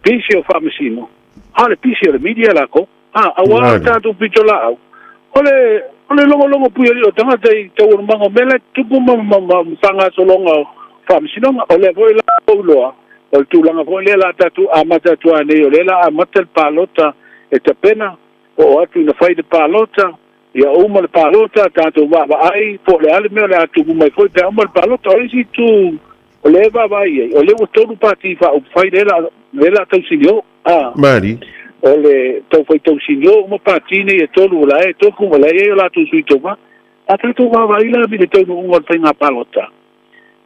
P: pisi o faamasino, a o le pisi o le media lakou. A, aua o le tatou pitolaau, O le o le logologo puialii o tagata i taualumaga o mea la e tutupu ma ma ma faagasologa o faamasinoga. O lea foi la ua ou iloa, o le tulaga foi lea o le a tatou amata atu lava nei, o lea o le a amata le palota e tapena, oo atu ina fai le palota, ia uma le palota, tatou vaavaai po o le a le mea o le a tupu mai foi pe a uma le palota. O le isi itu o lea e vaavaai i ai, o lea ua tolu pati faaupufai lea o le a tausinio. A.
D: Mali.
P: O le taufai tausinio uma pati nei e tolu o la e tofu ma la e i ai o latou sui tauva. A tatou vaavaai la i le taunuuga o le faiga palota,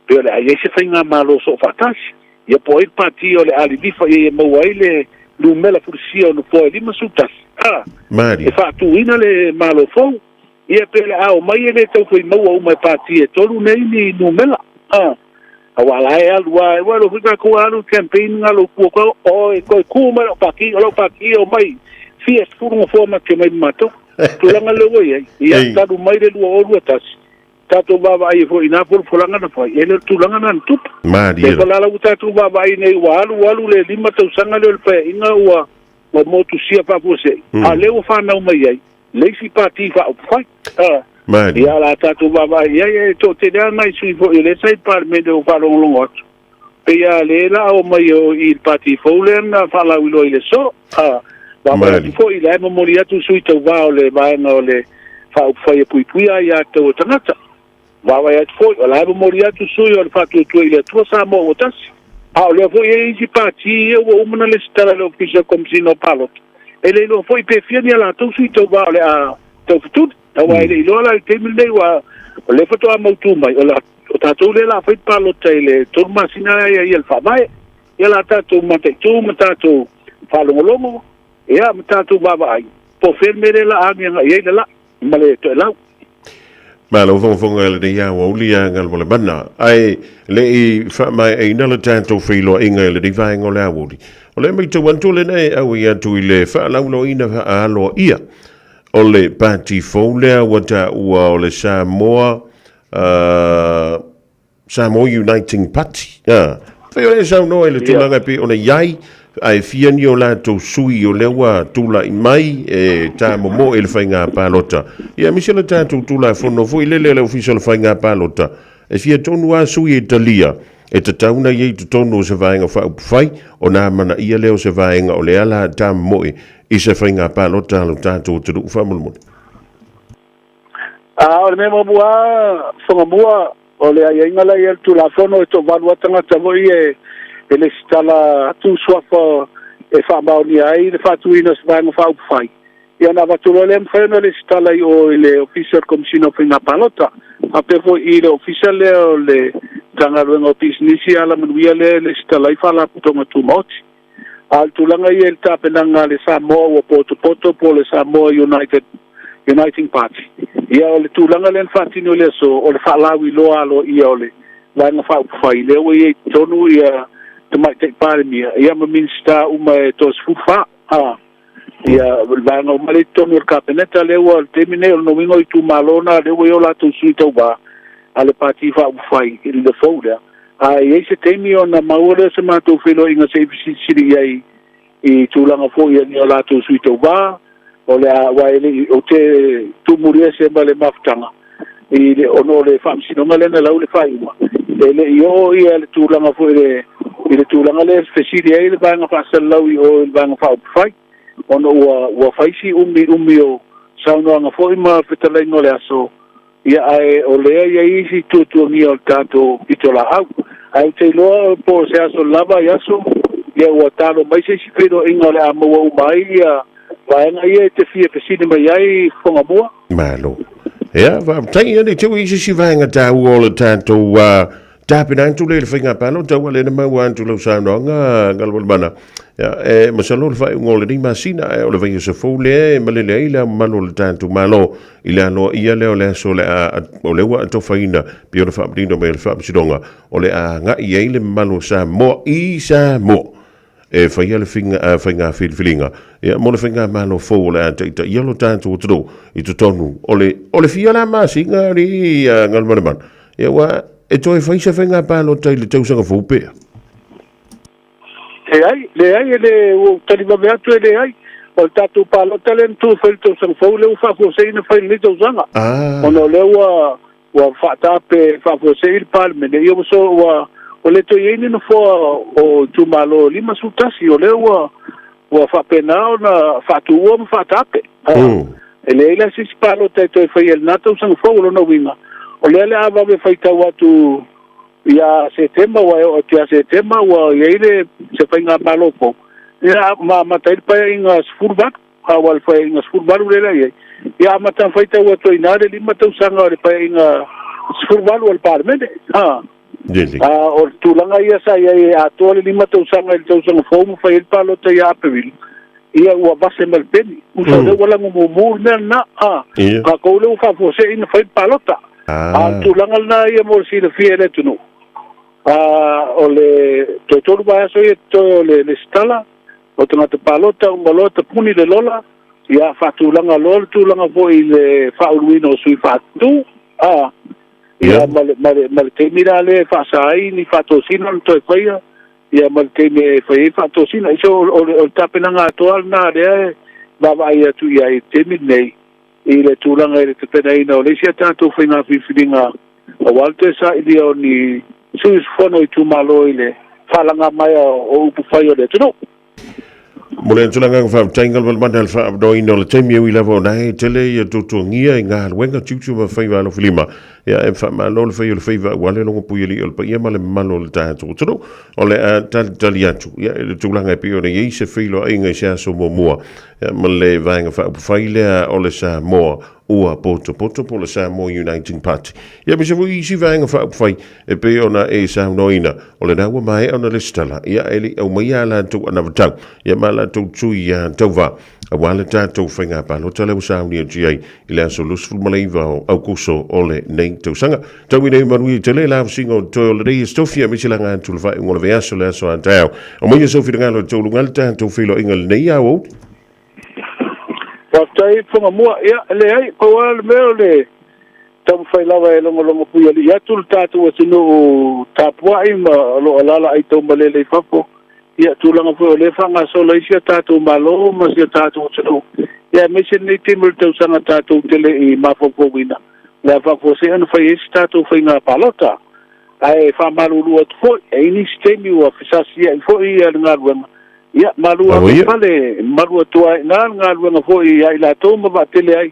P: pe o le a i ai se faigamalo soofaatasi, ia po o ai le pati o le a lilifa i ai e maua ai le numera fulisia o nofoa e 51. A.
D: Mali.
P: E faatuina le Malo fou. Ia pe o le a omai e le taufai maua uma e pati e tolu nei ni numera. A. Aua la e alu a, ua alu foi tatou alu campaign nga lou kua koe, oi, koe ku mai lau pati, o lau pati e omai fia sefulu nofoa ma te omai ma matou. Tulaga lea ua i ai, ia talu mai le 2021, tatou vaavaai ai foi i na folafolaga na fai, e le o le tulaga na na tupu.
D: Malie.
P: E fa la ua tatou vaavaai nei ua alu alu le 5 tausaga lea o le Paeaiga ua ua motusia faafuasei, a o lea ua fanau mai ai le isi pati faaupufai. A,
D: Malie.
P: ia o le a tatou vaavaai i ai, e toatele lava nai sui foi o lea sa i le Palemene ua faalogologo atu, pei lava lea la o omai o i le pati fou lea na faalauiloa i le aso. A, vaavaai atu foi, la e momoli atu sui tauva o le vaega o le faaupufai e puipuia aiatatau a tagata. Vaavaai atu foi, o la e momoli atu sui o le Faatuatua i le Atua Samoa ua tasi. A o lea foi e i ai isi pati ia ua uma ona lesitala i le Ofisa o le Komesina o Palota, e le iloa foi pe fia ni a latou sui tauva o le a taufetuli. Aua e le iloa la i le taimi lenei, aua o lea faatoa mautu mai, o, la, o tatou lea o le a fai le palota i le 3 masina lea ia le faavae. Ia o le a tatou mataitu ma tatou faalogologo, ia ma tatou vaavaai, po o fea le mea lea o le a agiaga i ai le laa ma le toelau.
D: Malo fogafoga i lenei aoauli a Galumalemana. Ae le i faamaeaina le tatou feiloaiga i lenei vaega o le aoauli, o lea e matau atu lena e auai atu i le faalauiloaina faaaloaia o le pati fou lea ua taua o le Samoa Samoa Uniting Party. Pei o le saunoa i le tulaga e pei ona i ai, ae fia ni o latou sui o lea ua tulai mai e tamomoe i le faiga palota. Ia, aemaise le tatou Tulafono foi lele a le Ofisa o le Faiga Palota, e fia tonu lava sui e talia, e tatau ona i ai i totonu o se Vaega Faaupufai, ona amanaia lea o se vaega o lea la tamomoe i se faiga palota a lo tatou atunuu faamolemole.
P: A o le mea muamua lava, Fogamua, o le aiaiga la e i ai o le Tulafono, e toavalu lava tagata foi ia e lesitala atu suafa e faamaonia ai le faatuina o se Vaega Faaupufai, ia ona avatu loa lea, mafai ona lesitala i o i le Ofisa o le Komesina o Faiga Palota, faapea foi i le Ofisa lea o le Matagaluega o Pisinisi, Alamanuia lea e lesitala ai Faalapotopotoga Tumaoti. A o le tulaga ia i le tapenaga a le Samoa ua potopoto po o le Samoa United Uniting Party, ia o le tulaga lea na faatino i le aso, o le faalauiloa aloaia o le Vaega Faaupufai, lea ua i ai i totonu ia Tamaitai Palemia ia ma Minisita uma e toasefulufa. A, ia le vaega uma lea i totonu o le Kapeneta, lea ua, i le taimi nei, o le uiga o itumalo na, lea ua i ai o latou sui tauva a le Pati Faaupufai i le fou lea. A i ai se taimi ona maua lea o se matou feiloaiga se i fesilisili i ai i tulaga foi o ni o latou sui tauva, o le a, aua e le i, ou te tuumuli ese ma le mafutaga i le, ona o le faamasinoga lea na lau le faaiuga, e le i oo ia le tulaga foi i le, i le tulaga lea e fesili ai le Vaega Faasalalau i o i le Vaega Faaupufai, ona ua, ua fai si umi umi o saunoaga foi ma fetalaiga o le aso, Ia, ae o lea e i ai isi tuatuagia o le tatou pitolaau. Ae ou te iloa po o se aso lava i aso, ia ua talo mai se isi feiloaiga o le a maua uma ai ia vaega ia e te fia fesili mai ai Fogamua.
D: Malo. Ia, faafetai. Ia, ne i te i ua i ai se isi vaega taua o le tatou Tapena atu lea i le faiga palota ua le na maua atu lau saunoaga Galumalemana. Ia, e masalo le faaiuga o lenei masina ae o le vaiaso fou lea e malele ai le mamalu o le tatou Malo i le aloaia lea o le aso o le a o lea ua atofaina pei ona faamanino mai e le Faamasinoga o le a agai ai le mamalu o Samoa i Samoa e faia le faiga filifiliga ia, mo le faigamalo fou o le a taitaia lo tatou atunuu i totonu o le, o le fia la masina alii Galumalemana, ia ua e toe fai se faiga palota i le tausaga fou pea?
P: Leai, leai, e le, ua ou tali vave atu e leai. O le tatou palota lea na tuu e fai i le tausaga fou lea ua faafuasei ona fai i lenei tausaga. Ona o lea ua ua faataape faafuasei le Palemene, ia ua so ua ua le toe i ai ni nofoa o itumalo e 51, o lea ua ua faapena ona faatuua ma faataape. E leai la se isi palota e toe faia i lena tausaga fou. O lona uiga, o lea o le a vave faitau atu ia Setema, aua e oo atu ia Setema ua i ai le se faigamalo fou, ia ma amata ai le Paeaiga 18, aua o le Paeaiga 18 lea la i ai, ia amata ona faitau atu ai i ina le 5 tausaga o le Paeaiga 18 a le Palemene. A, o le tulaga ia sa i ai e atoa le 5 tausaga i le tausaga fou ma fai ai le palota ia Aperila, ia ua vase ma le peni. Tusa o lea ua lago mumu le mea lena, a, tatou lea ua faafuasei ona fai le palota. A o le tulaga lena ia mo le silafia e le atunuu, a, o le toe 3 vaiaso ia totoe o le lesitala o tagata palota, uma loa tapuni le lola, ia faatulaga loa le tulaga foi i le faauluina o sui faatu, a, ia ma le, ma le, ma le taimi la lea e faasa ai ni faatosina ona toe faia, ia ma le taimi e fai ai faatosina. So, o le tapenaga atoa lena lea e vaavaai atu i ai i le taimi lenei i le tulaga i le tapenaina o le isi a tatou faiga filifiliga aua le toe sailia o ni sui usufono o itumalo i le faalaga mai o upufai o le atunuu.
D: Mo le atu le agaga faafetai Galumalemana i le faaavanoaina o le taimi e ui lava ona e tele ia tuatuagia i galuega tiute ma faiva alofilima. Ia e faamalo le fai o le faiva aua le logo puialii o le paia ma le mamalu o le tatou atunuu. O le a talitali atu ia i le tulaga e pei ona i ai se feiloaiga i se aso muamua ia ma le Vaega Faaupufai lea o le Samoa ua potopoto po o le Samoa Uniting Party. Ia aemaise foi isi Vaega Faaupufai e pei ona e saunoaina, o lena ua maea ona lesitala, ia e le i aumaia a latou anavatau, ia ma a latou tui tauva, aua le tatou faiga palota lea ua sauni atu i ai i le aso 29 o Aukuso o lenei tausaga. Tau ina manuia tele la vasiga o toe o lenei Estofia, aemaise laga atu le faaiuga o le vaiaso le aso a taeao. Aumaia sou finagalo e tauluga le tatou feiloaiga i lenei aoauli.
P: Faafetai Fogamua. Ia, leai, pau lava le mea o le taumafai lava e logologo puialii atu le tatou atunuu tapuai ma o lo o alaala aitaumalele i fafo. Ia, tulaga foi o lea e faagasolo ai si a tatou Malo ma si a tatou atunuu, ia aemaise lenei taimi o le tausaga tatou te le i mafaufauina o le a faafuasei ona fai ai se tatou faiga palota. Ae faamalulu atu foi, e i ai nisi taimi ua fesasiai foi le galuega, ia, malu atu i fale, malu atu ai i ina le galuega foi ia i latou ma vaatele ai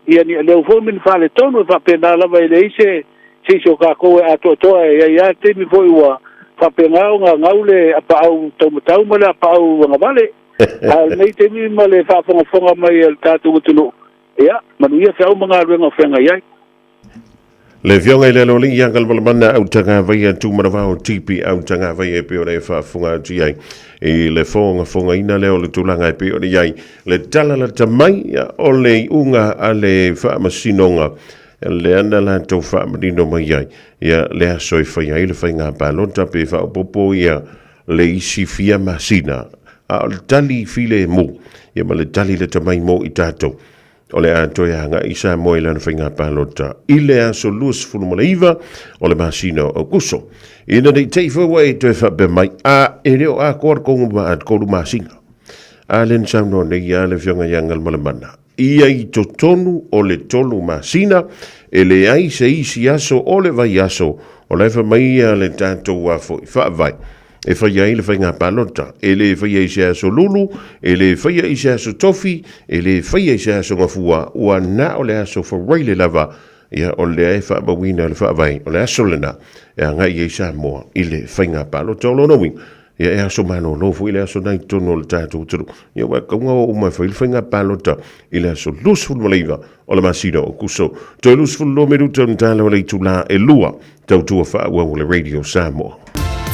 P: ia ni aleu foi ma ni faaletonu. E faapena lava, e leai se se isi o tatou e atoatoa, e i ai lava le taimi foi ua faapena ona gau le apaau taumatau ma le apaau agavale. A o lenei taimi ma le faafogafoga mai a le tatou atunuu, ia, manuia feau ma galuega o feagai ai.
D: Le Afioga i le Aloalii ia Galumalemana Autagavaia Tumanavao TP Autagavaia e pei ona e faafofoga atu i ai i le fogafogaina lea o le tulaga e pei ona i ai le tala lata mai o le iuga a le Faamasinoga lea na latou faamanino mai ai ia le aso e fai ai le faiga palota pe faaopoopo ia le isi fia masina a o le tali filemu ia ma le tali lata mai mo i tatou. O le a toe agai Samoa i lana faiga palota i le aso 29 o le masina o Aukuso. Ina nei te i foi ua e toe faapea mai, a e le o atoa le tolu masina. A lea na saunoa nei a le Afioga ia Galumalemana, ia i totonu o le 3 masina, e leai se isi aso o le vaiaso o la e fai mai ia le tatou foi faavae e faia ai le faiga palota. E le faia i se aso lulu, e le faia i se aso tofi, e le faia i se aso gafua, ua na o le aso Faraile lava, ia o lea e faamauina le faavae, o le aso lena e agai ai Samoa i le faiga palota. O lona uiga, ia e aso malolo foi le aso na i totonu o le tatou atunuu. Ia ua tatau ona o uma e fai le faiga palota i le aso 29 o le masina o Akuso. Toe 22 minute ona tala o le itula e 2. Tautua faaauau a le Radio Samoa.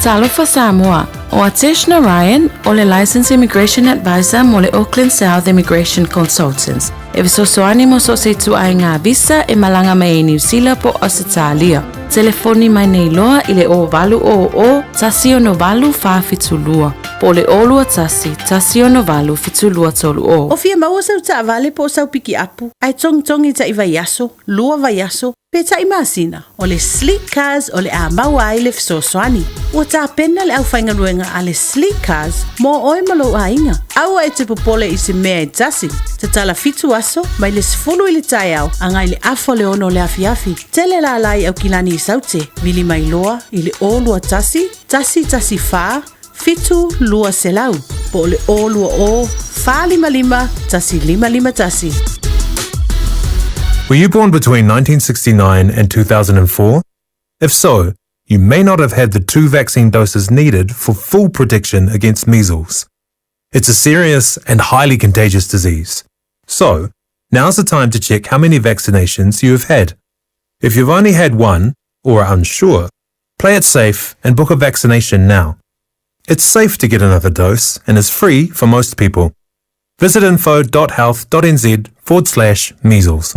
C: Talofa Samoa, o Atesh Narayan o le Licensed Immigration Advisor mo le Auckland South Immigration Consultants. E fesoasoani mo so o se ituaiga visa e malaga mai ai Niu Sila po o Ausetalia. Telefoni mai nei loa i le 0800 168 472 po o le 021 168 7230.
F: O fia maua sau taavale po o sau pikiapu, ae togitogi ta'i vaiaso, lua vaiaso.
G: Peitai masina, o le Sleek Cars o le a maua ai le fesoasoani. Ua tapena le aufaigaluega a le Sleek Cars mo oe ma lou aiga. Aua e te popole i se mea e tasi. Tatala fitu aso, mai le 10 i le taeao agai le afa o le ono o le afiafi. Tele lala i Aukilani i Saute, vili mai loa i le 021 114 7200 po o le 020 455 1551.
Q: Were you born between 1969 and 2004? If so, you may not have had the two vaccine doses needed for full protection against measles. It's a serious and highly contagious disease. So, now's the time to check how many vaccinations you have had. If you've only had one, or are unsure, play it safe and book a vaccination now. It's safe to get another dose and is free for most people. Visit info.health.nz forward slash measles.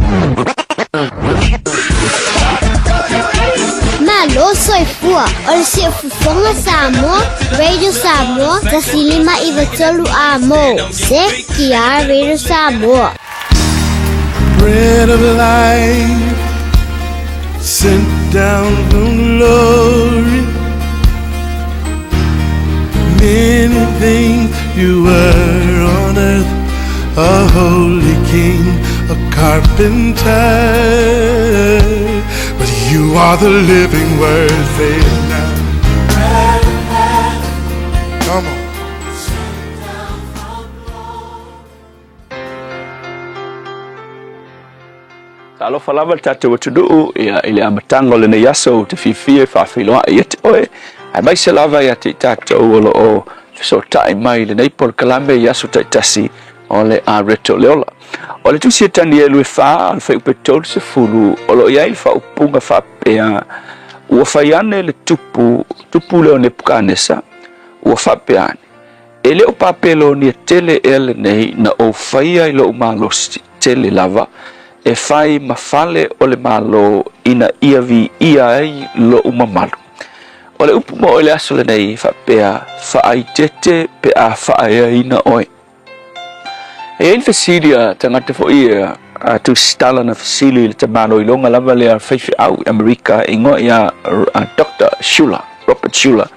H: Malo soifua o le siufofoga Samoa, Radio Samoa, 153 a mo. Se ki Radio Samoa.
O: Bread of life sent down from glory. Many things you were on earth, a holy king, a carpenter. But you are the living word, say it now. Come on.
R: Talofa lava le tatou atunuu ia, i le amataga o lenei aso ou te fiafia e faafeiloai ia te oe, aemaise lava ia te i tatou o lo o fesootai mai i lenei polokalame i aso taitasi o le Areto o le Ola. O le tusi a Tanielu e 4 o le fuaiupu 30 o lo o i ai le faaupuga faapea, Ua fai ane le tupu, tupu lea o Nepukanesa, ua faapea ane, E le o Papelonia tele ea lenei na ou faia i lou malosi tele lava e fai ma fale o le Malo ina ia viia ai lou mamalu. O le upu mo i le aso lenei faapea, Faaitete pe a faaeaina oe. E i ai le fesili a tagata foi ia a tusitala na fesili i le tamaloiloga lava lea faifeau i Amerika e igoa ia Dr. Schuller, Robert Schuller.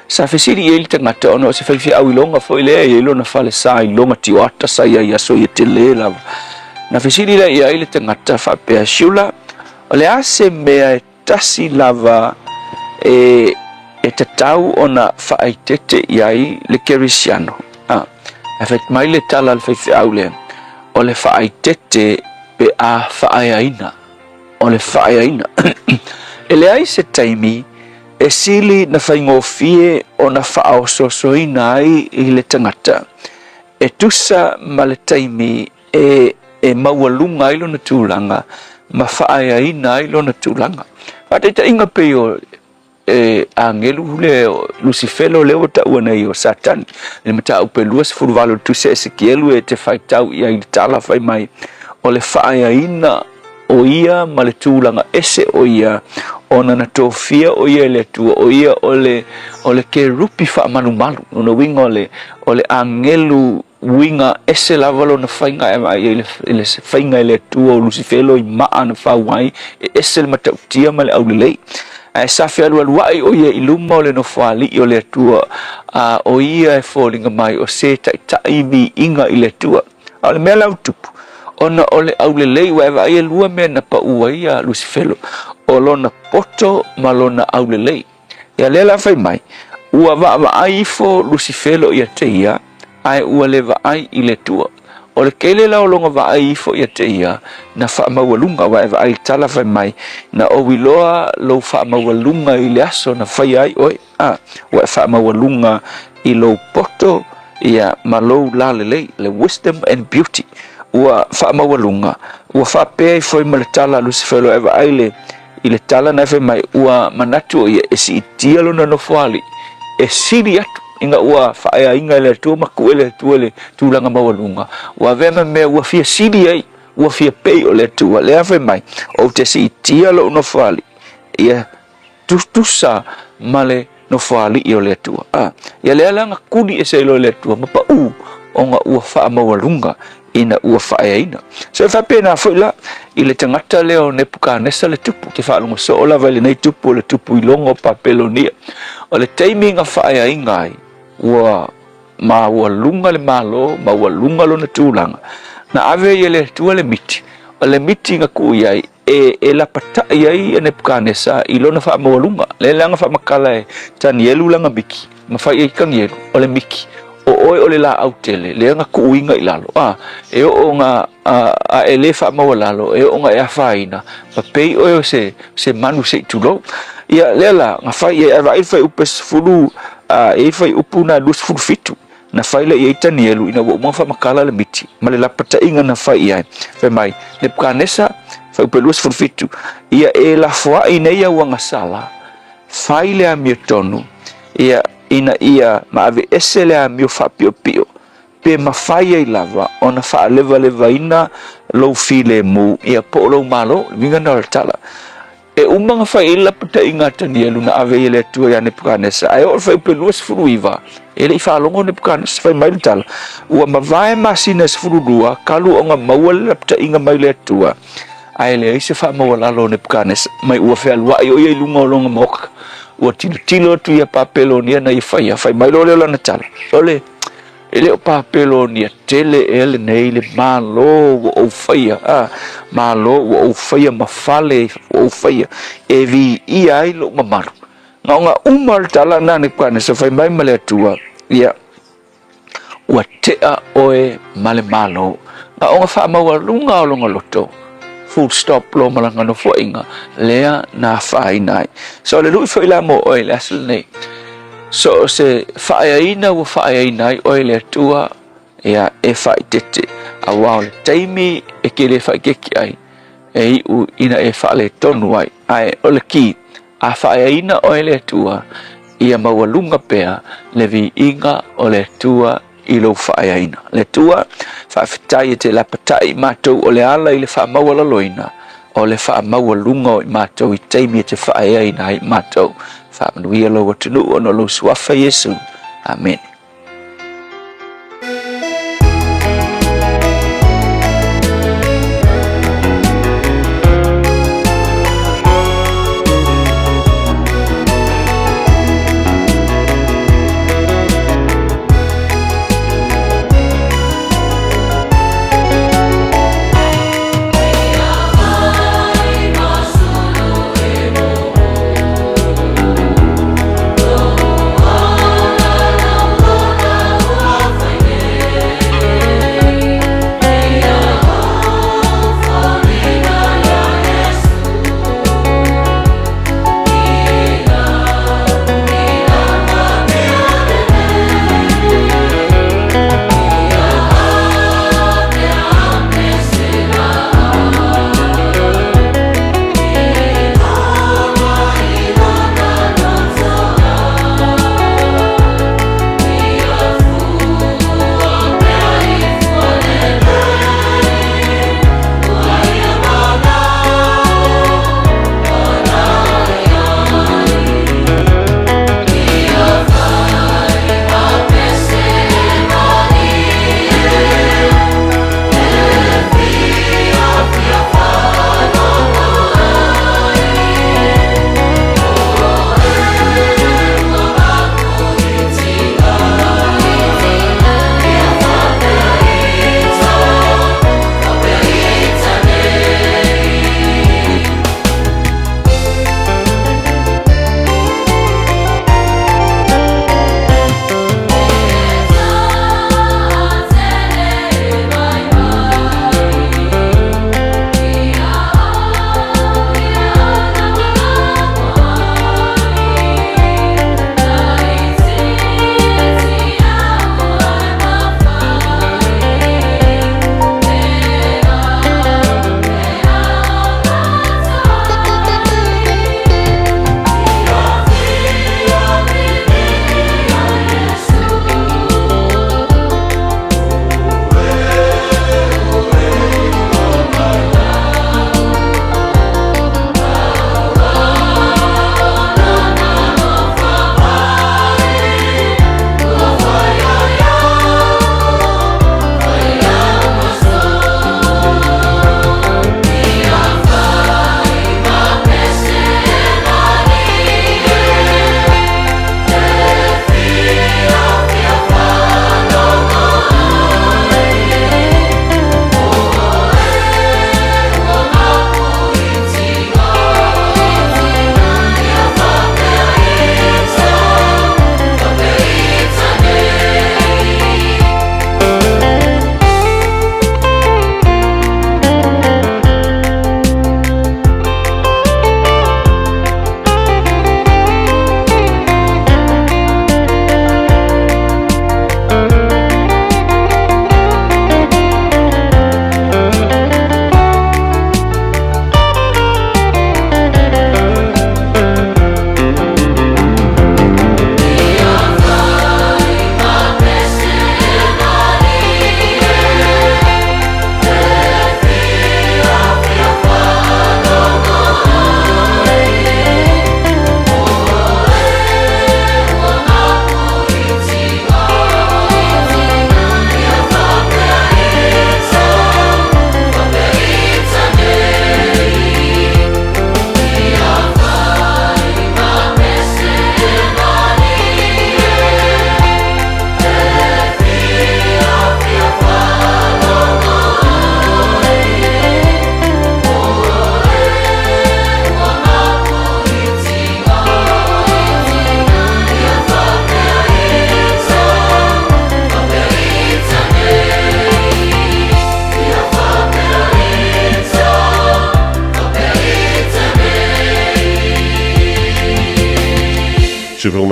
R: Sa fesili i ai le tagata ona o se faifeau iloga foi lea e i ai lona falesa iloga tioata sa i ai i aso ia tele lava. Na fesili lea i ai le tagata faapea, Schuller, o le a se mea e tasi lava e, e tatau ona faaeteete i ai le kerisiano? A, ae fai mai le tala a le faifeau lea, o le faaeteete pe a faaeaina. O le faaeaina. E leai se taimi e sili na faigofie ona faaosoosoina ai i le tagata e tusa ma le taimi e, e maualuga ai lona tulaga ma faaeaina ai lona tulaga. Faataitaiga pei o e agelu le Lusifelo lea ua taua nei o Satani. I le mataupu e 28 o le tusi a Esekielu e te faitau i ai i le tala fai mai, o le faaeaina o ia ma le tulaga ese o ia, ona na tofia o ia e le Atua, o ia o le, o le kerupi faamalumalu. Lona uiga o le, o le agelu uiga ese lava lona faiga e vaai ai i le faiga e le Atua o Lusifelo i maa na fau ai, e ese le matautia ma le aulelei. Ae sa fealualuai o ia i luma o le nofoalii o le Atua, a o ia e foliga mai o se taitai viiga i le Atua. A o le mea la ua tupu, ona o le aulelei, ua e vaai e lua mea na pau ai ia Lusifelo, o lona poto ma lona aulelei. Ia lea la fai mai, ua vaavaai ifo Lusifelo ia te ia, ae ua le vaai i le Atua. O le tele la o lona vaai ifo ia te ia, na faamaualuga, aua e vaai i le tala fai mai, na ou iloa lou faamaualuga i le aso na faia ai oe, a, ua e faamaualuga i lou poto, ia, ma lou lalelei, le wisdom and beauty, ua faamaualuga, ua faapea ifo ai ma le tala a Lusifelo, e vaai le, I le tala na e fai mai, ua manatu o ia e siitia lona nofoalii, e sili atu ina ua faaeaina e le Atua ma tuu e le Atua le tulaga maualuga, ua avea ma mea ua fia sili ai, ua fia pei o le Atua. Lea fai mai, ou te siitia lou nofoalii, ia tutusa ma le nofoalii o le Atua. A, ia lea la na kuli ese ai loa e le Atua ma paʻu, ona ua faamaualuga ina ua faaeaina. So e faapena foi la i le tagata lea o Nepukanesa le tupu, te faalogo soo lava i lenei tupu o le tupu iloga o Papelonia. O le taimi na faaeaina ai, ua maualuga le Malo, maualuga lona tulaga, na ave ai e le Atua le miti, o le miti na tuu i ai e, e lapatai ai e Nepukanesa i lona faamaualuga. Lea leaga faamatala e Tanielu lana miki, ma fai ai Tanielu, o le miki, o oe o le laau tele, lea na tuuina i lalo, a, e oo na, a, a e le faamaualalo, e oo na e afaina, ma pei oe o se, se manu se i tulou. Ia, lea la, na fai ai, ae vaai le fuaiupu 10, a, e i ai fuaiupu na 27, na fai lea i ai Tanielu ina ua uma ona faamatala le miti ma le lapataiga na fai i ai. Fai mai, Nepukanesa, fuaiupu 27, ia e lafoai nei au agasala, fai le amiotonu, ia, ina ia maaveese le amio faapiopio, pe mafai ai lava ona faalevalevaina lou filemu, ia, po o lou malo. Le uiga lena o le tala. E uma ona fai ai le lapataiga a Tanielu na ave ai e le Atua ia Nepukanesa, ae oo i le fuaiupu 29, e le i faalogo Nepukanesa. Fai mai le tala, Ua mavae masina e 12 talu ona maua le lapataiga mai le Atua, ae leai se faamaualalo o Nepukanesa, mai ua fealuai o ia i luga o lona maota, ua tilotilo atu ia Papelonia na ia faia. Fai mai loa lea o lana tala, Sole, E le o Papelonia tele ea lenei le Malo ua ou faia, a, Malo ua ou faia ma fale ua ou faia e viia ai lou mamalu. Na ona uma le tala na Nepukanesa fai mai ma le Atua, ia, ua tea oe ma le Malo. Na ona faamaualuga o lona loto, full stop lo ma lana nofoaiga, lea na afaina ai. So o le lui foi la mo oe i le aso lenei, So o se faaeaina ua faaeaina ai oe le Atua, ia e faaeteete, auā o le taimi e ke le faaeteete ai, e iu ina e faaletonu ai. Ae o le ki, a faaeaina oe le Atua, ia maualuga pea le viiga o le Atua i lou faaeaina. Le Atua, faafetai e te lapatai i matou o le ala i le faamaualaloina, o le faamaualuga o i matou i taimi e te faaeaina ai i matou. Faamanuia lou atunuu ona o lou suafa Iesu. Amene.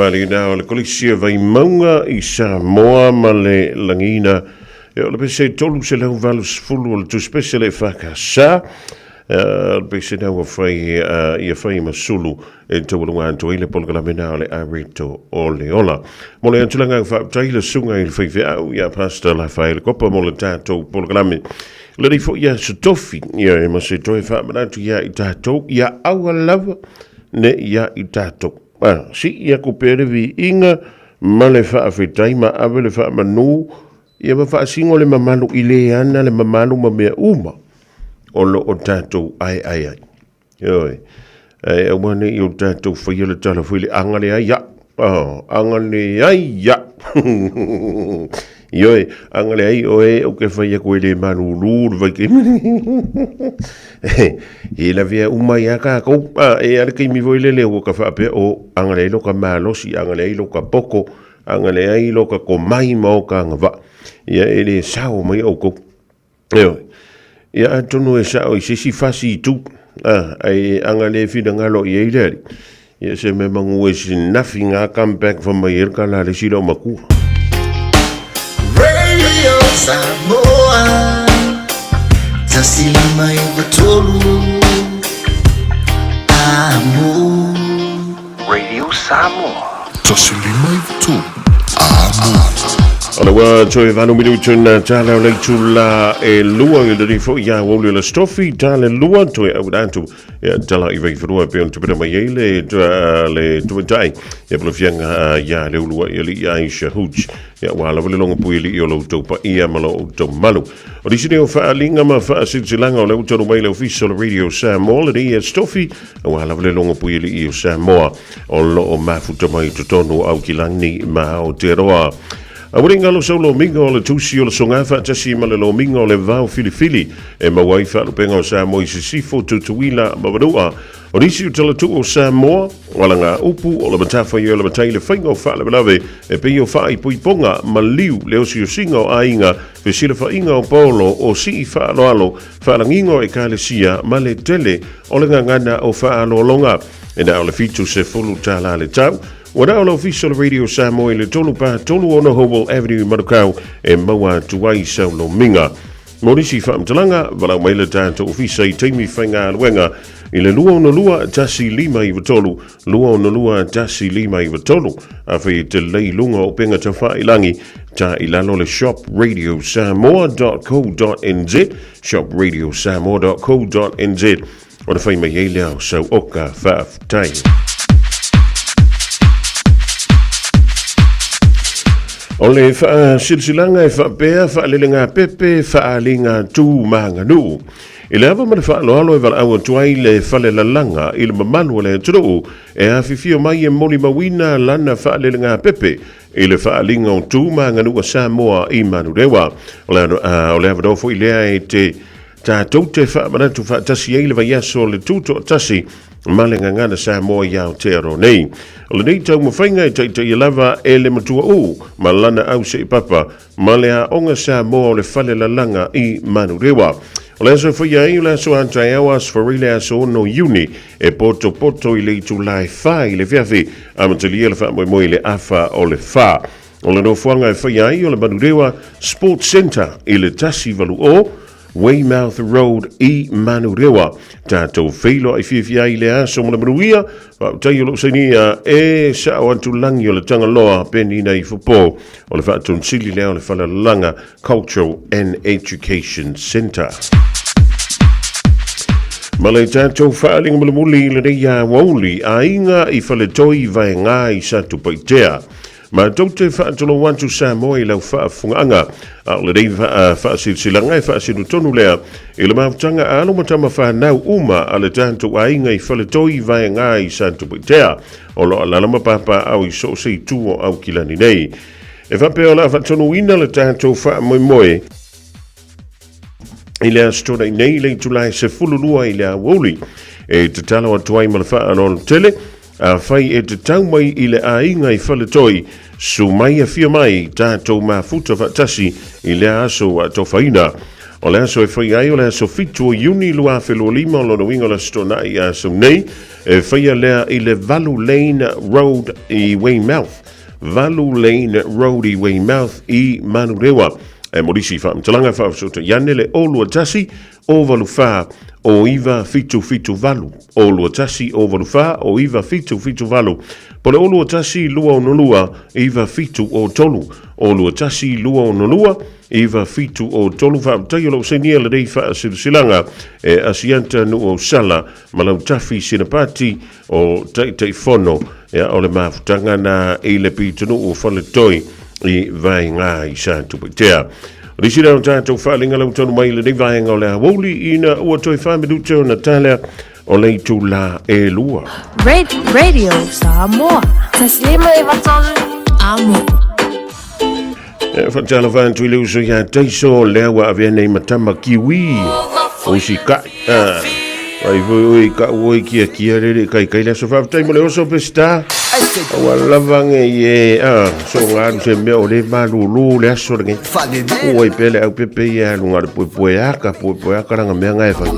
D: Faalina o le Kolisi o Vaimauga i Samoa ma le lagiina e o le pese 380 o le tusipese le EFKS. O le pese na ua fai ia fai ma sulu e taualuga atu ai le polokalame na o le Areto o le Ola. Mo le atulaga faafetai le susuga i le faifeau ia Pastor Lafaele Kopa mo le tatou polokalame. Lenei foi aso tofi, ia e ma se toe faamanatu ia i tatou, ia aua lava ne ia i tatou. Ah, sii aku pea le viiga ma le faafetai ma ave le faamanu ia ma faasino le mamalu i le ana le mamalu ma mea uma o lo o tatou aeae ai. Ioe. Ae aua ne i o tatou faia le tala foi le aga le ai ia. Oh, aga le ai ia. Ioe, aga le ai oe o ke fai aku e le malulu le vaitaimi. E lavea uma ia kākou. Ah, e ale kaimi foi lele ua ka faapea o aga le ai lo ka malosi, aga le ai lo ka poko, aga le ai lo ka komai ma o ka agavaa. Ia e le sao mai oukou. Ioe. Ia atonu e sao i se isi fasi itu, a, ai aga le finagalo i ai le Alii, ia se mea magu e sinafi ngā come back fa mai e le kala a le isi lau makua.
K: Radio Samoa 153 Amo.
J: Radio Samoa. 153 Amo.
D: O le ua toe 8 minutu na tala o le itula e lua i le rifo ia ua le stofi tale lua toe au atu ia tala i vaifanua pe on tupena mai ai le le tumatai ia pula fianga ia le ulua ia li ia Aisha Hooch ia ua lava le longa pui li i o lo tau pa ia ma lo tau malu. O nisi nei o faaaliga ma faasilasilaga o lea ua talu mai le Ofisa o le Radio Samoa lenei e Stofi, aua lava le logopuialii o Samoa o lo o mafuta mai i totonu o Aukilani ma Aotearoa. Aua ne i galo sau lomiga o le tusi o le soga faatasi ma le lomiga o le vao filifili e maua ai faalupega o Samoa i Sisifo, Tutuila ma Manua. O nisi o talatuu o Samoa, o alagaupu, o le matafaioi o le matai le faiga o faalavelave e pei o faaipoipoga, maliu, le osiosiga o aiga, fesilafaiga o paolo, o sii faaaloalo, faalagiga o ekalesia ma le tele o le gagana o faaaloaloga. E na o le $70 le tau. Ua na o le Ofisa o le Radio Samoa i le 3 3 6 Howell Avenue i Manukau e maua atu ai sau lomiga. Mo nisi faamatalaga, valaau mai le tatou ofisa i taimi faigaluega i le 262 1593, 262 1593. Afai e te lei luga o upega taufailagi, ta i lalo le shopradiosamoa.co.nz, shopradiosamoa.co.nz, ona fai mai ai lea o sau oka faafetai. O le faasilasilaga e faapea faalelegāpepe faaaliga tu ma aganuu. I le ava ma le faaaloalo e valaau atu ai le falelalaga i le mamalu o le atunuu e afifio mai e molimauina lana faalelegāpepe i le faaaliga o tu ma aganuu a Samoa i Manurewa. O le, o le avanoa foi lea e te Tatou te faamanatu faatasi ai le vaiaso o le Tutoatasi ma le Gagana Samoa i Aotearoa nei. O lenei taumafaiga e taitaia lava e le Matua Ū ma lana au seipapa ma le Aoga Samoa o le Fale Lalaga i Manurewa. O le aso e faia ai o le aso a taeao Aso Faraile aso 6 Iuni e potopoto i le itula e 4 i le afiafi, amatalia le faamoemoe i le afa o le 4. O le nofoaga e faia ai o le Manurewa Sports Centre i le 180 Weymouth Road i Manurewa. Tatou feiloai fiafia ai i le aso mo le manuia, faafetai o lou sainia e sao atu lagi o le Tagaloa Penina Ifopo o le faatonisili lea o le Falelalaga Cultural and Education Centre. Ma le tatou faaaliga mulimuli i lenei aoauli, aiga i Faletoi Vaega i Satupaitea. Matou te faatulou atu Samoa i lau faafofogaaga, a o lenei faasilasilaga e faasino tonu lea i le mafutaga a alo ma tama fanau uma a le tatou aiga i Faletoi Vaega i Satupaitea, o lo o alaala ma papaaao i so o se itu o Aukilani nei. E faapea o le a faatonuina le tatou faamoemoe i le Aso Toonai nei i le itula e 12 i le aoauli e tatalo atu ai ma le faaaloalo tele. Afai e te tau mai i le aiga i Faletoi, su mai afio mai, tatou mafuta faatasi i lea aso ua atofaina. O le aso e faia ai o le aso 7 o Iuni 2025, o lona uiga o le Aso Toonai ia aso nei, e faia lea i le 8 Lane Road i Weymouth. 8 Lane Road i Weymouth i Manurewa. E mo nisi faamatalaga faafesootai ane le 021 084 o 9778 021 084 o 9778 po le 021 262 9703 021 262 9703. Faafetai o lo o sainia lenei faasilasilaga e Asiata Nuuausala ma Lautafi Sinapati o Taitaifono ia, o le mafutaga na i le pitonuu o Faletoi i Vaega i Satupaitea. O nisi lea o tatou faaaliga lau tonu mai i lenei vaega o le aoauli ina ua toe 4 minute ona talea o le itulā e 2.
M: Radio Samoa. Taslima e vatolu. Amo.
D: E whaatalofa atu i le uso ia Taiso, lea ua avea nei ma tama kiwi. O si kai. Ah. Ai foi oi ka oi kia kia rere kai kai le aso faafetai mo le oso Pesita. Ua lava nge ye ah so ngalu se mea o le malulu le aso lenei. Ua i pele au pepe ia lunga le poepoe aka poepoe aka langa mea ngai fai.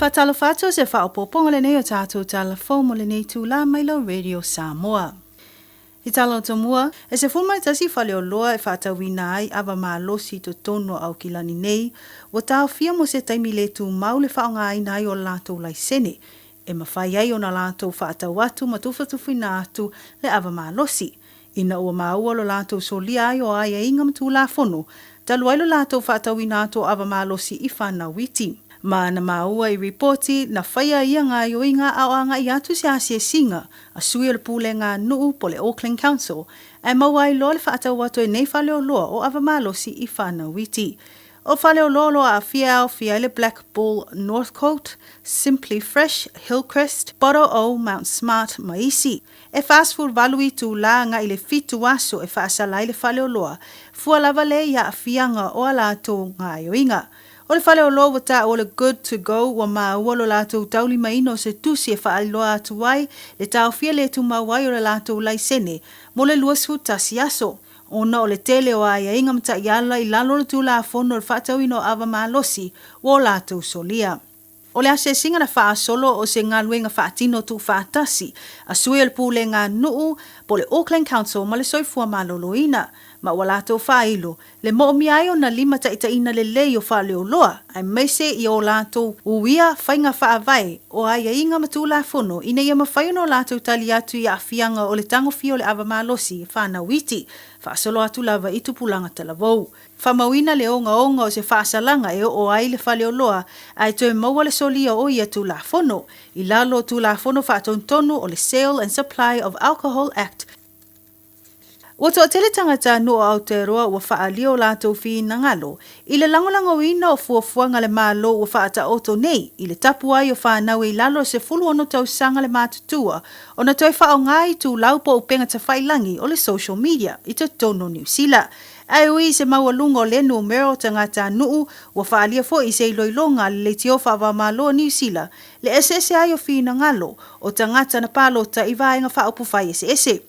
F: Faatalofa atu o se faaopoopoga lenei o tatou tala fou mo lenei itulā mai lau Radio Samoa. I tala o tomua, e 11 faleoloa e faatauina ai ava malosi i totonu o Aukilani nei, ua taofia mo se taimi le tumau le faaaogaina ai o latou laisene, e mafai ai ona latou faatau atu ma tufatufuina atu le ava malosi, ina ua maua lo latou solia ai o aiaiga ma Tulafono talu ai lo latou faatauina atu o ava malosi i fanau iti. Ma na maua i ripoti na faia ia gaoioiga a o agai atu se asiasiga a sui o le Pulega a Nuu po le Auckland Council ae maua ai loa le faatau atu e nei faleoloa o ava malosi i fanau iti. O faleoloa o lo o aafia e aofia ai le Black Bull Northcote, Simply Fresh, Hillcrest, Bottle O, Mount Smart ma isi. E 48 itulā agai i le fitu aso e faasala ai le faleoloa, fua lava lea i aafiaga o a latou gaoioiga. O le faleoloa ua taua o le Good to Go ua maua lo latou taulimaina o se tusi e faailoa atu ai le taofia le tumau ai o le latou laisene mo le 21 aso, ona o le tele o aiaiga ma taiala i lalo o le Tulafono o le Faatauina o Ava Malosi ua o latou solia. O le asiasiga na faasolo o se galuega faatino tuufaatasi a sui o le Pulega Nuu po o le Auckland Council ma le Soifua Maloloina, ma ua latou faailo le moomia ai ona limataitaiina lelei o faleoloa aemaise i o latou uia faiga faavae o aiaiga ma tulafono ina ia mafai ona o latou tali atu i aafiaga o le tagofia o le ava malosi fanau iti faasolo atu lava i tupulaga talavou. Faamauina le ogaoga o se faasalaga e oo ai le faleoloa ae toe maua le solia o ia Tulafono i lalo o Tulafono Faatonutonu o le Sale and Supply of Alcohol Act Ua toatele tagata nuu o Aotearoa ua faaalia o latou finagalo i le lagolagoina o fuafuaga a le Malo ua faataoto nei i le tapu ai o fanau e i lalo o le 16 tausaga le matutua ona toe faaaoga itulau po o upega tafailagi o le social media i totonu o Niu Sila. Ae ui i se maualuga o le numera o tagata nuu, ua faaalia foi i se iloiloga a le Leitio Faava-o-Malo o Niu Sila le eseese ai o finagalo o tagata na palota i vaega faaupufai eseese.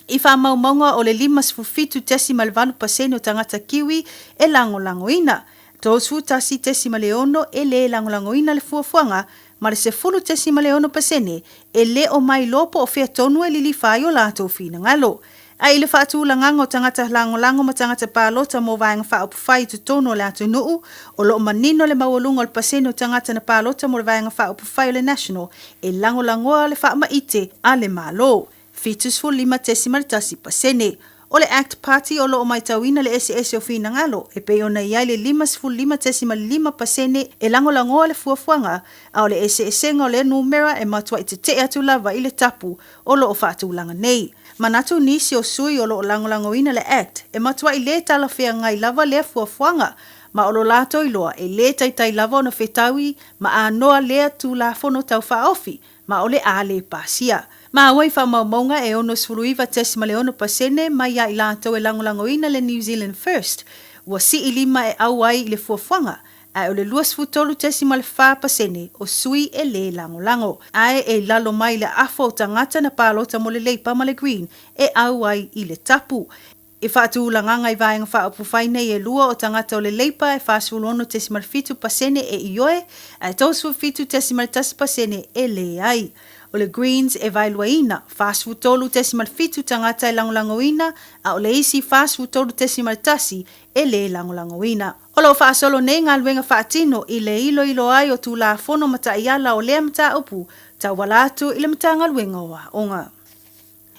F: I faamaumauga o le 57.8 pasene o tagata Kiwi e lagolagoina, 31.6 e lē lagolagoina le fuafuaga ma le 10.6 pasene e le o mailoa po o fea tonu e lilifa ai o latou finagalo. Ae i le faatulagaga o tagata lagolago ma tagata palota mo Vaega Faaupufai i totonu o le atunuu, o lo o manino le maualuga o le pasene o tagata na palota mo le Vaega Faaupufai o le National e lagolagoa le faamaite a le Malo, 75.1%. O le Act Party o lo o matauina le eseese o finagalo e pei ona i ai le 55.5% e lagolagoa le fuafuaga, a o le eseesega o lea numera e matuai tetee atu lava i le tapu o lo o faatulaga nei. Manatu nisi o sui o lo o lagolagoina le Act e matuai le talafeagai lava lea fuafuaga, ma o lo latou iloa e le taitai lava ona fetaui ma anoa lea Tulafono Tau Faaofi ma o le a le pasia. Maua i faamaumauga e 69.6% mai ia i latou e lagolagoina le New Zealand First ua sii lima e au ai i le fuafuaga, ae o le 23.4% o sui e lē lagolago. Ae e i lalo mai le afa o tagata na palota mo le Leipa ma le Green e au ai i le tapu. I faatulagaga i Vaega Faaupufai nei e lua o tagata o le Leipa e 46.7% e ioe, ae 37.1% e leai. O le Greens e vaeluaina, 43.7 tagata e lagolagoina, a o le isi 43.1 e lē lagolagoina. O lo o faasolo nei galuega faatino i le iloilo ai o Tulafono ma taiala o lea mataupu tauala atu i le Matagaluega o Aoga.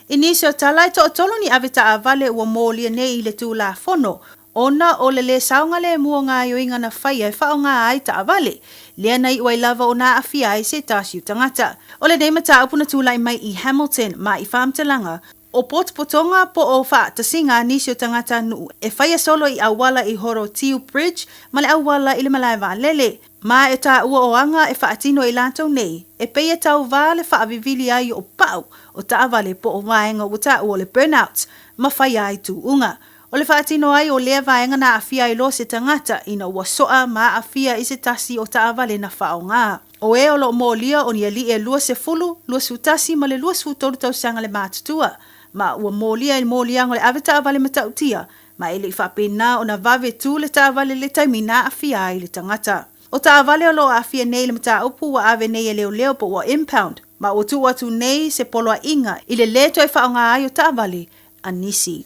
F: I nisi o tala, e toatolu ni avetaavale ua molia nei i le Tulafono ona o le lē saogalemu o gaoioiga na faia e faaaoga ai taavale, lea na iu ai lava ona aafia ai se tasi o tagata. O lenei mataupu na tulai mai i Hamilton ma i faamatalaga o potopotoga po o faatasiga a nisi o tagatanuu e faia solo i auala i Horotiu Bridge ma le auala i le malae vaalele. Ma e taua o aga e faatino i latou nei, e pei e tauvā le faavivili ai o pau o taavale po o vaega ua taua o le burnout ma faia ai tuuga. O le faatino ai o lea vaega na aafia ai loa se tagata ina ua soa ma aafia i se tasi o taavale na faaaoga. O e o lo o molia o ni alii e 20, 21 ma le 23 tausaga le matutua, ma ua molia i le moliaga o le ave taavale matautia ma e le i faapena ona vave tu le taavale i le taimi na aafia ai le tagata. O taavale o lo o aafia nei i le mataupu ua ave nei e leoleo po ua impound, ma ua tuu atu nei se poloaiga i le lē toe faaaoga ai o taavale a nisi.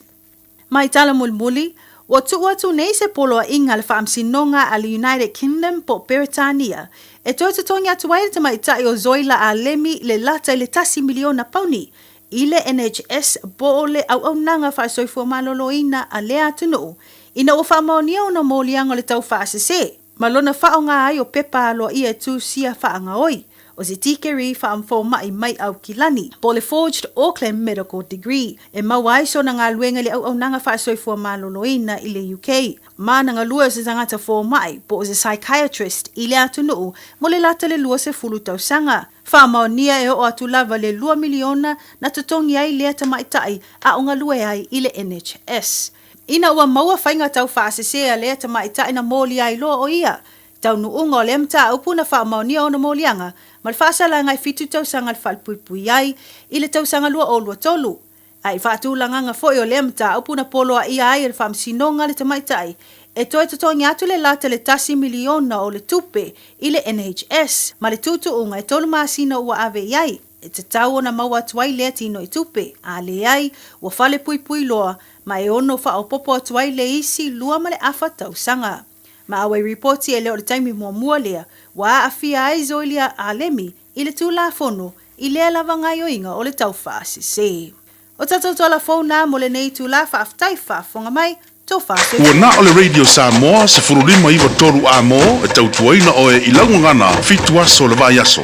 F: Ma i tala mulimuli, ua tuu atu nei se poloaiga a le Faamasinoga a le United Kingdom po o Peretania e toe totogi atu ai le tamaitai o Zoila Alemi le lata i le tasi miliona pauni i le NHS po o le Auaunaga Faasoifua Maloloina a lea atunuu ina ua faamaonia ona moliaga o le taufaasese ma lona faaaoga ai o pepa aloaia e tusia faagaoi o se tikeri faafomai mai Aukilani, po o le Forged Auckland Medical Degree, e maua ai sona galuega i le auaunaga faasoifua maloloina i le UK, ma na galue o se tagata fomai po o se psychiatrist i le atunuu mo le lata le 20 tausaga. Faamaonia e oo atu lava le lua miliona na totogi ai lea tamaitai a o galue ai i le NHS. Ina ua maua faiga tau faasese a lea tamaitai na molia ai loa o ia taunuuga o lea mataupu na faamaonia ona moliaga ma le faasalaga e fitu tausaga le falepuipui ai i le tausaga 2023. A i faatulagaga foi o lea mataupu na poloaia ai e le Faamasinoga le tamaitai e toe totogi atu le lata le tasi miliona o le tupe i le NHS ma le tuutuuga e tolu masina ua ave i ai e tatau ona maua atu ai lea tinoi tupe, a leai ua falepuipui loa ma e ono faaopoopo atu ai le isi lua ma le afa tausaga. Ma auai ripoti e le o le taimi muamua lea ua aafia ai Zoilia Alemi i le Tulafono i lea lava gaoioiga o le taufaasese. O tatou tala fou na mo lenei itula, faafetai faafofoga mai, tofa
J: Ua na o le Radio Samoa 15 93 A mo e tautuaina oe i lau gagana fitu aso o le vaiaso.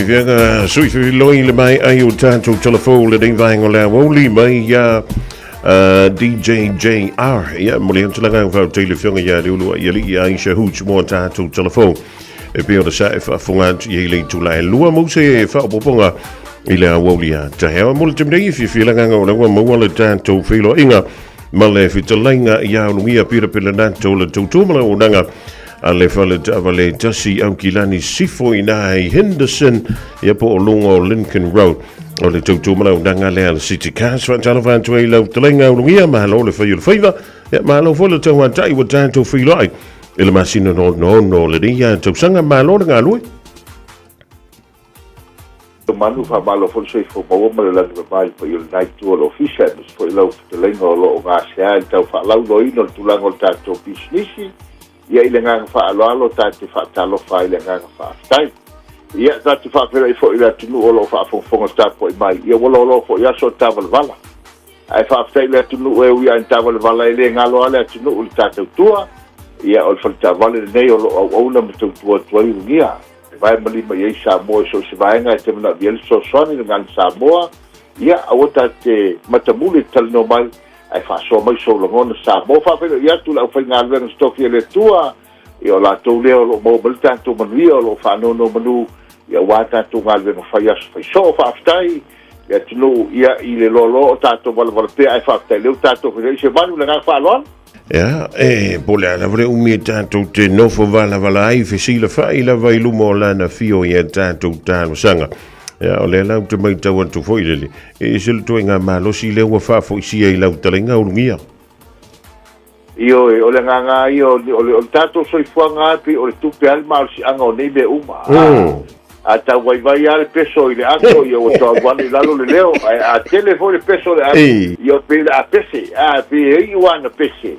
D: fiafiaga sui filoi le mai ai o tātou telefo le nei vaenga o le aoauli mai ia DJJR. Ia, mo le atu langa au teile fionga ia le ulu ia li ia Aisha Hooch mo tātou telefo. E pei ona sa e faafofoga atu i ai le itula e lua mo se faaopoopoga i le aoauli a taeao. Mo le taimi nei, e fiafia le agaga o lea ua maua le tatou feiloaiga ma le fetalaiga ia Ulugia Peter Pelenatto le tautua ma le auaunaga a le fale taavale tasi Aukilani Sifo i ina i Henderson ia po o luga o Lincoln Road. O le tautua ma le auaunaga lea a le City Cars. Faatalofa atu ai lau fetalaiga Ulugia, malo le fai o le faiva, ia malo foi le tauatai ua tatou feiloai i le masina 66 o lenei tausaga. Malo le galue.
P: Manu, faamalo foi le soifua maua ma le lagi mama i le paia o lena itu o le Ofisa, aemaise foi lau fetalaiga o lo o gasea i le tau faalauiloaina o le tulaga o le tatou pisinisi. Ia, i le agaga faaaloalo ta te faatalofa ai i le agaga faafetai. Ia, ta te faafeiloai foi i le atunuu o lo o faafogafoga tapuai mai, ia ua loaloa foi aso o tavalavala. Ae faafetai i le atunuu e ui lava ina tavalavala e le galo lava le atunuu i le ta tautua. Ia, o le faletaavale lenei o lo o auauna ma tautua atu ai Ulugia. E vae ma lima i ai Samoa i so o se vaega e te manaomia ai le fesoasoani i le Gagana Samoa. Ia, aua ta te matamuli e te talanoa mai, ae faasoa mai sou lagona Samoa. Faafeiloai atu le aufaigaluega totofi a le Atua, ia o latou lea o lo o maua mai le tatou manuia, o lo o faanonomanu, ia aua tatou galuega fai aso fai soo. Faafetai le atunuu, ia i le loaloa o tatou valavala pea, ae faafetai lea ua tatou feiloai se malu i le agaga faaaloalo.
D: Ia, e po o le a lava le umi e tatou te nofo valavala ai, fesilafai lava i luma o Lana Afio i a tatou talosaga. Ia, o lea la ou te matau atu foi lele, e ese le ituaiga malosi lea ua faafoisia i lau talaiga Ulugia.
P: Ioe, o le agaga lava ia, o le, o le, o le tatou soifuaga lava e pei o le tupe lava le malosiaga o nei mea uma. A tau vaivai lava le peso i le ato, ia ua tau alu ane i lalo le leo, ae a tele foi le peso i le ato, ia pei o le a pese, a, pei e iu lava ina pese,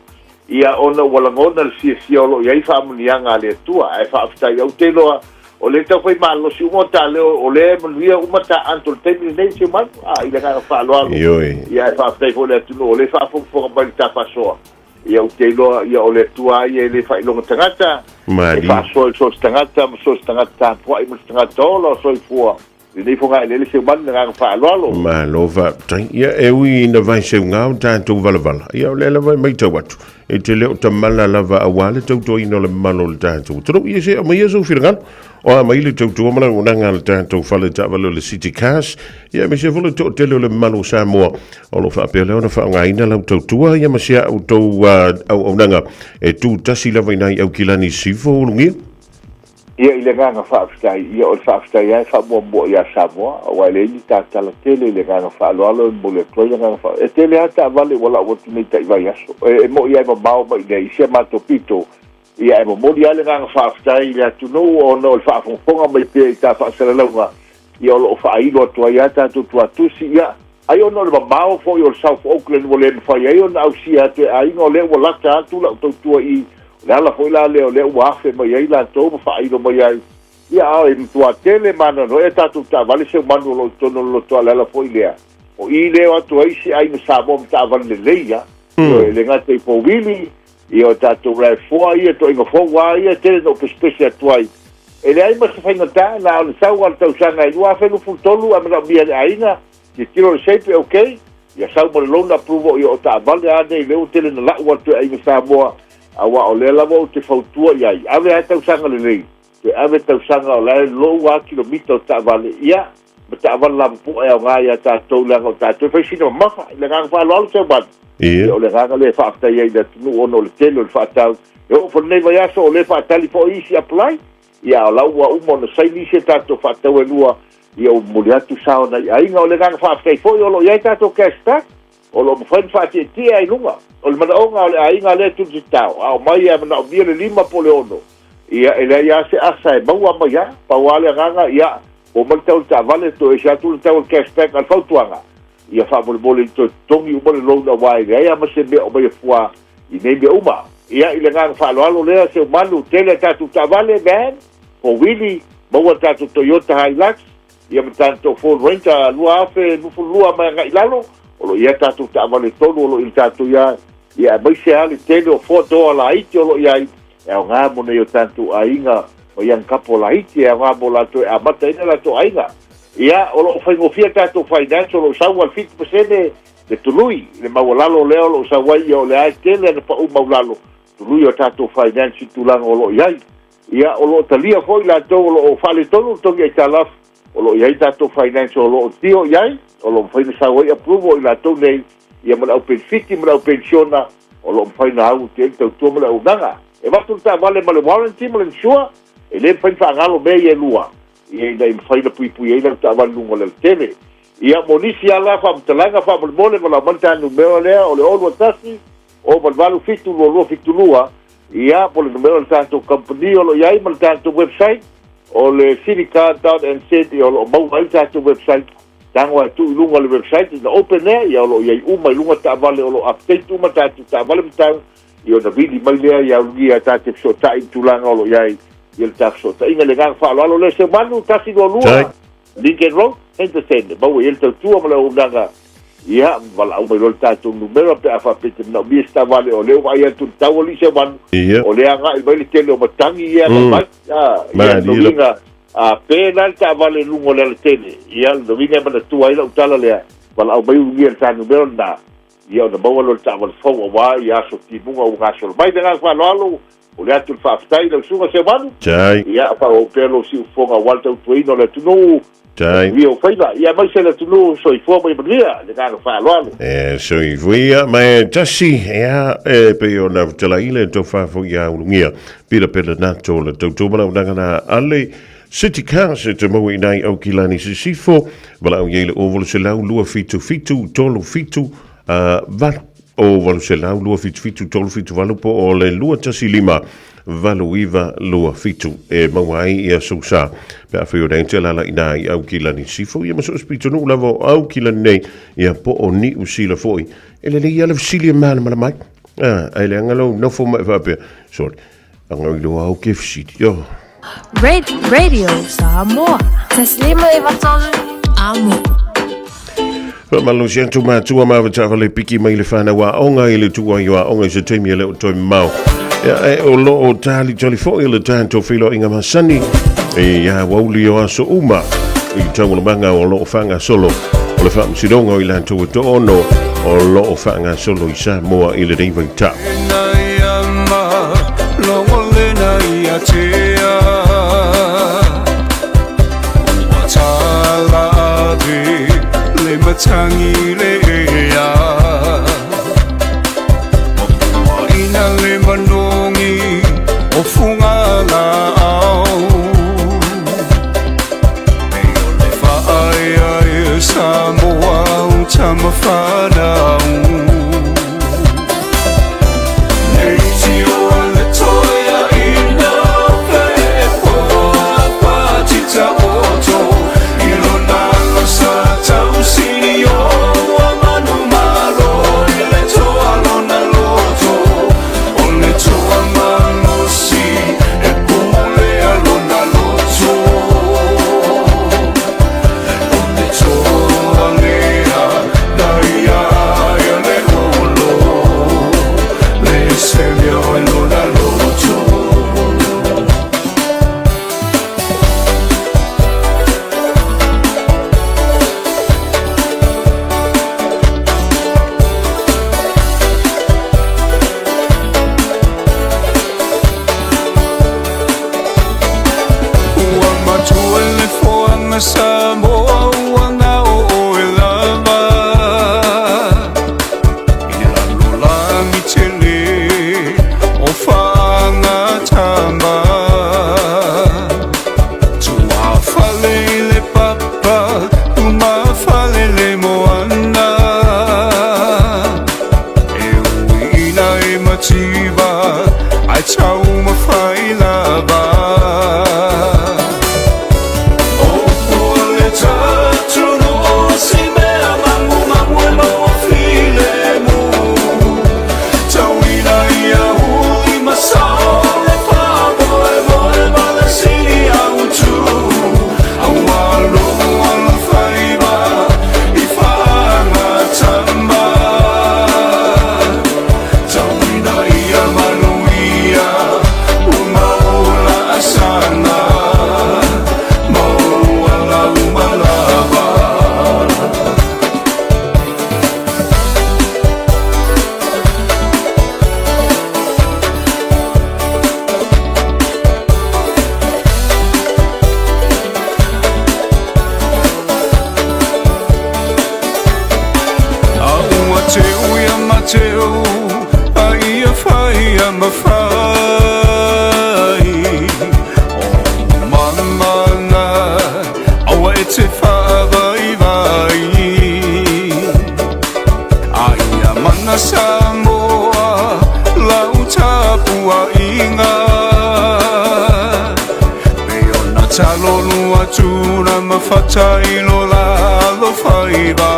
P: ia ona ua lagona le fiafia o lo o i ai faamanuiaga a le Atua. Ae faafetai, ou te iloa O lea e tau fai malosi uma o ta leo, o lea e manuia uma ta anto i le taimi lenei, Seumanu, a, i le agaga faaaloalo.
D: Ioe.
P: Ia, ae faafetai foi i le atunuu o lea e faafogafoga mai i le ta faasoa. Ia, ou te iloa, ia, o le Atua lava ia e le faailoga tagata, e
D: Malie.
P: faasoa i so o se tagata ma so o se tagata tapuai ma se tagata ola o soifua. Lenei fogaeleele Seumanu i le agaga faaaloalo.
D: Malo faafetai. Ia, e ui ina vaeseuga o tatou valavala, ia, o lea lava e matau atu, e te le o tamala lava aua le tautuaina o le mamalu o le tatou atunuu. Ia se aumaia sou finagalo, o a mai le tautua ma le auaunaga a le tatou fale taavale o le City Cars, ia aemaise foi le toatele o le mamalu o Samoa o lo o faapea lea ona faaaogaina lau tautua ia ma si a outou auaunaga e tutasi lava i nai Aukilani Sisifo Ulugia.
P: Ia, i le agaga faafetai, ia o le faafetai lava e faamuamua ia Samoa, aua e leai ni ta tala tele i le agaga faaaloalo e momoli atu ai le agaga faa. E tele lava taavale ua lau atu nei tai vaiaso, e, e moni lava e mamao mai i inei i si a matou pito, ia ae momoli lava le agaga faafetai i le atunuu ona o le faafogafoga mai pea i ta faasalalauga, ia o lo o faailo atu ai lava tatou tuatusi, ia, ai ona o le mamao foi o le South Auckland ua le mafai ai ona ausia atu e aiga o lea ua lata atu lau tautua i O le ala foi la lea o lea ua afe mai ai latou ma faailo mai ai, ia a e matua tele ma anoanoai a tatou taavale seumanu o lo o i totonu o le lotoa, le ala foi lea o i lea o atu ai isi aiga Samoa ma taavale lelei a, ioe, e le gata i powili, ia o tatou RAV4 ia, ituaiga fou lava ia, e tele na ou pesepese atu ai. E leai ma se faigata, na o le sau lava o le tausaga e 2023 ae manaomia e le aiga, tilotilo i le shape e okay, ia sau ma le loan approval, ia o taavale lava nei lea ua tele na lau atu e aiga Samoa, Aua o lea lava ou te fautua i ai, ave lava tausaga lelei, toe ave tausaga o la e lou lava kilomita o taavale, ia, ma taavale lapopoa e aoga ia tatou, leaga o tatou e fai sina mamafa. I le agaga faaaloalo, Seumanu, ia, o le agaga lea e faafetai ai i le atunuu ona o le tele o le faatau. E oo foi i lenei vaiaso o lea e faatali foi isi apply, ia, a o la ua uma ona saini isi a tatou faatau e lua, ia ua momoli atu sao nai aiga. O le agaga faafetai foi o lo o i ai tatou cash back, O lo o mafai ona faatietie ai luga. O le manaoga o le aiga lea e tulitatao, a omai e manaomia le lima po o le ono, ia, e leai lava se asa e maua mai ai. Pau lava le agaga, ia, po mai le tau o le taavale, toe ese atu le tau o le cash back. A o le fautuaga, ia faamolemole i toe totogi uma le loan aua e leai lava ma se mea o aumaia fua i nei mea uma. Ia, i le agaga faaaloalo lea, Seumanu, tele a tatou taavale, van, four-wheelie, maua a tatou Toyota Hilux, Ia ma tatou Ford Ranger 2022 mai agai i lalo, o lo o i ai tatou taavale tolu o lo o i le tatou ia, ia aemaise lava le tele o four door laiti o lo o i ai, e aoga mo nei o tatou aiga Ma young couple laiti e aoga mo latou e amata ai le latou aiga. Ia, o lo o faigofie tatou finance, o lo o sau a le 7% le tului, le maualalo lea o lo o sau ai, ia o lea e tele ana pau maulalo, tului o tatou finance i tulaga o lo o i ai. Ia, o lo o talia foi latou o lo o faaletonu le togi aitalafu, o lo o i ai tatou finance o lo o tio i ai, o lo o mafai ona sau ai approval i latou nei, ia ma le au penefiti ma le au penisiona, o lo o mafai ona au atu i ai le tautua ma le auaunaga. E avatu le taavale ma le warranty ma le insure, e le mafai ona faagalo mea ia e lua, ia ina ia mafai ona puipui ai lau taavale i luga o le alatele. Ia, mo nisi lava la faamatalaga faamolemole, valaau mai le ta numera lea o le 021 088 722 72, ia, po o le numera o le tatou kamupani o lo o i ai ma le tatou website, o le citycar.nz, ia o lo o maua ai le tatou website. Tago lava e tuu i luga o le website ona open lea, ia o lo o i ai uma i luga taavale o lo o update uma tatou taavale ma tau, ia ona vili mai lea ia ulugia ta te fesootai i le tulaga o lo o i ai ia le ta fesootaiga. I le agaga faaaloalo lea, Seumanu, 122 Lincoln Road, Henderson, e maua i ai le tautua ma le auaunaga. Ia, valaau mai loa le tatou numera pe a faapea e te manaomia se taavale, o lea ua vaai atu i le tau alii Seumanu, o lea agai mai le tele o matagi ia e agai mai. Ia, lona uiga, A pe la le taavale i luga o le alatele, ia, lona uiga e manatua ai lau tala lea, valaau mai ulugia i le ta numera lena, ia ona maua lea o le taavale fou aua ia aso timuga ua gasolo mai. Le agaga faaaloalo, o le atu le faafetai i lau susuga Seumanu, ia faaauau pea lou siufofoga aua le tautuaina o le atunuu, Manuia ou faiva, ia aemaise le atunuu, soifua ma ia manuia, le agaga faaaloalo.
D: E soifua ma e tasi, ia, e pei ona fetalai le tofa foi ia ulugia, pila pela nato le tautua ma launaga na ale, City Cars e te maua i nai Aukilani Sisifo, valaau i ai le 0800 277 37 8 o 800 277 378 po o le 215 8927 e maua ai ia Sousa pe afai o te alala i nā i Aukilani Sisifo ia ma so o se pitonuu lava o Aukilani nei ia po o Niu Sila foi. E lelei lava le fesili e malamalama ai. Ah, ai leaga lou nofo ma e faapea, sorry, anga i loa au ke fesili. Oh.
M: Radio Samoa. Taslima e vatolu amo.
D: Faamalosi atu matua ma avetaavale piki mai le whanau aoga i le tuai o aoga i se taimi e le o toe mamao. Ia, e o lo o talitali foi le tatou feiloaiga masani e ia wauli o aso uma i taualumaga o lo o faagasolo o le faamasinoga o i latou e toaono o lo o faagasolo i Samoa i lenei vaitau.
O: teu A ia fai a mawhai O mamana Aua e te whaavai vai A ia mana Samoa Lau tapua inga Pe ona talolu atu na mawhata i lo la lo whaiva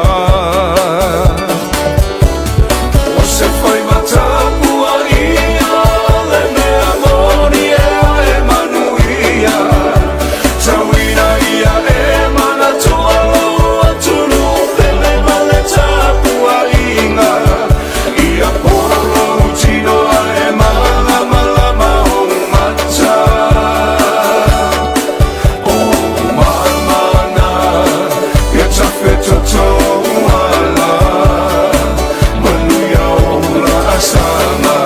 O: O se whaiva tapua ia Le mea moni e e manuia Tauina ia e mana toa lo atunu Pele ma le tapua inga Ia polo tino a e malama lama o mata O mamana Ia tawhe toto ala Manuia o la asama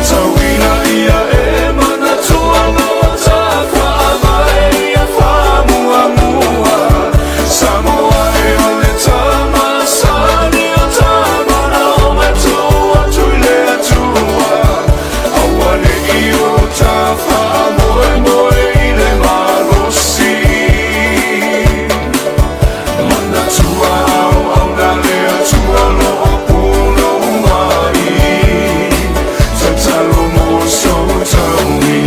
O: Tauina ia e mana toa loa ta whaamai ia whamua mua Samoa e o le tama sani o tamana o matua tui le atua Aua ne i o ta whaamoe moe i le malosi Mana tua au au na le atua lo o puno mai Tatalo mo so taui.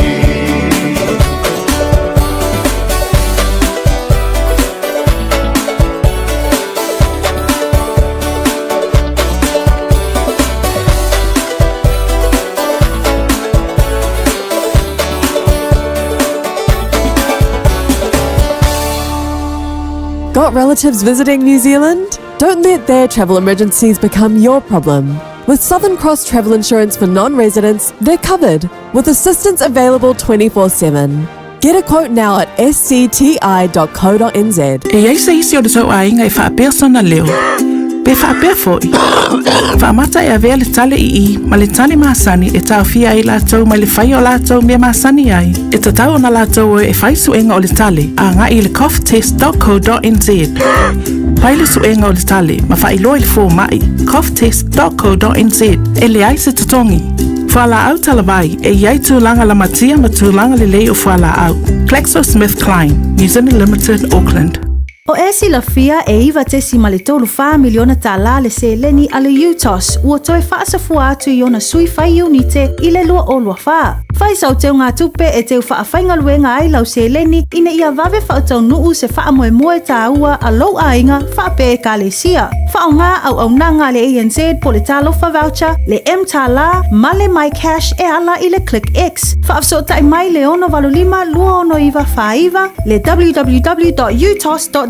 S: Got relatives visiting New Zealand? Don't let their travel emergencies become your problem. With Southern Cross Travel Insurance for non residents, they're covered with assistance available 24 7. Get a quote now at scti.co.nz.
T: E iai se isi o le tou aiga e faapea sona leo. Pe faapea fo'i. Faamata e avea le tale i i ma le tale masani e taofia ai latou mai le faia o latou mea masani ai. E tatau ona latou o e fai suega o le tale agai i le coughtest.co.nz. Fai le suega o le tale ma faailoa i le foma'i coughtest.co.nz e leai se totogi. Fualaau talavai e iai tulaga lamatia ma tulaga lelei o fualaau. GlaxoSmithKline, New Zealand Limited, Auckland.
F: O e silafia e 9.34 miliona tālā le seleni a le UTOS ua toe faasafua atu i ona sui fai iunite i le 2024. Fai sau teugatupe e teu faafaigaluega ai lau seleni ina ia vave faataunu'u se faamoemoe tāua a lou aiga faapea ekalesia. Faaaogā auaunaga a le ANZ po le Talofa Voucher, le mTālā ma le MyCash e ala i le Click X. Faafesootai mai le 685 269 49, le www.utos.ws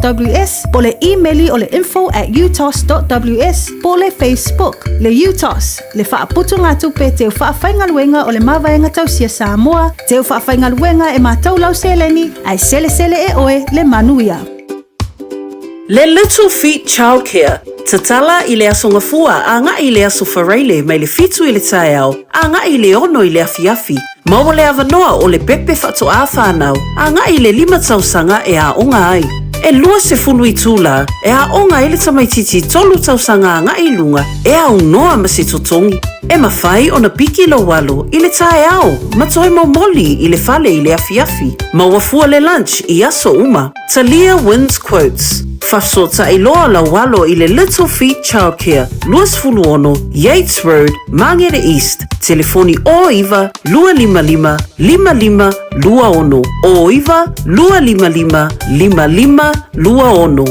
F: po le imeli o le info@utos.ws po le Facebook. Le UTOS, le faaputugatupe teu faafaigaluega o le Mavaega Tausia Samoa, teu faafaigaluega e matou lau seleni, ae selesele e oe le manuia.
G: Le Little Feet Childcare, tatala i le Aso Gafua agai i le Aso Faraile mai le 7 i le taeao agai i le 6 i le afiafi. Maua le avanoa o le pepe faatoā whānau agai i le 5 tausaga e aoga ai. E 20 itulā e aoga ai le tamaitiiti 3 tausaga agai i luga e aunoa ma se totogi. E mafai ona piki lou alo i le taeao ma toe momoli i le fale i le afiafi. Maua fua le lunch i aso uma. Talia wins quotes. Faafesootai loa lau alo i le Little Feet Childcare, 26 Yates Road, Māngere East, telefoni 09 255 55 26, 09 255 55 26.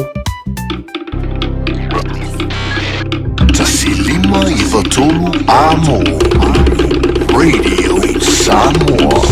J: 159 Amo Radio Samoa.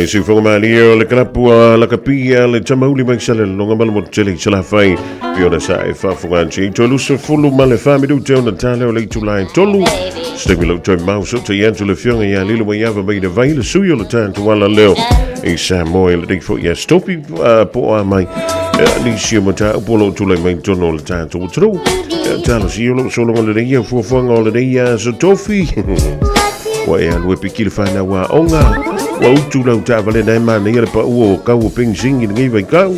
D: E siufoga malie o le kalapu a lakapi a le tamauli mai Salelologa ma le motu tele i Salafai. Fiona sa e faafofoga atu i 34 minute ona tale o le itula e tolu. Se taimi lau toe mau so te atu le afioga ia Lilo Maiava mai le vai le sui o le tatou ala leo i Samoa i lenei foi aso tofi po a mai nisi o mataupu o lo o tulai mai i totonu o le tatou atunuu. Talosia o lo o sologa lelei ia fuafuaga o lenei aso tofi. Ua e alu e piki le whanau aoga. Ua utu lau taavale na e manaia le paua o kau o penisini i lenei vaitau.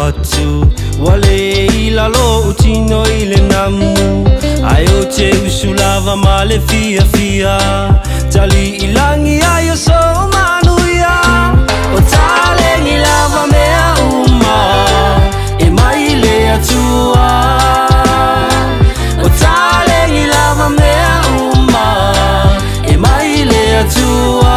U: atu Ua le i lalo ou tino i le namu Ae ou te usu lava ma le fiafia Tali i lagi ai o sou manuia O taleni lava mea uma E mai le Atua O taleni lava mea uma E mai le Atua.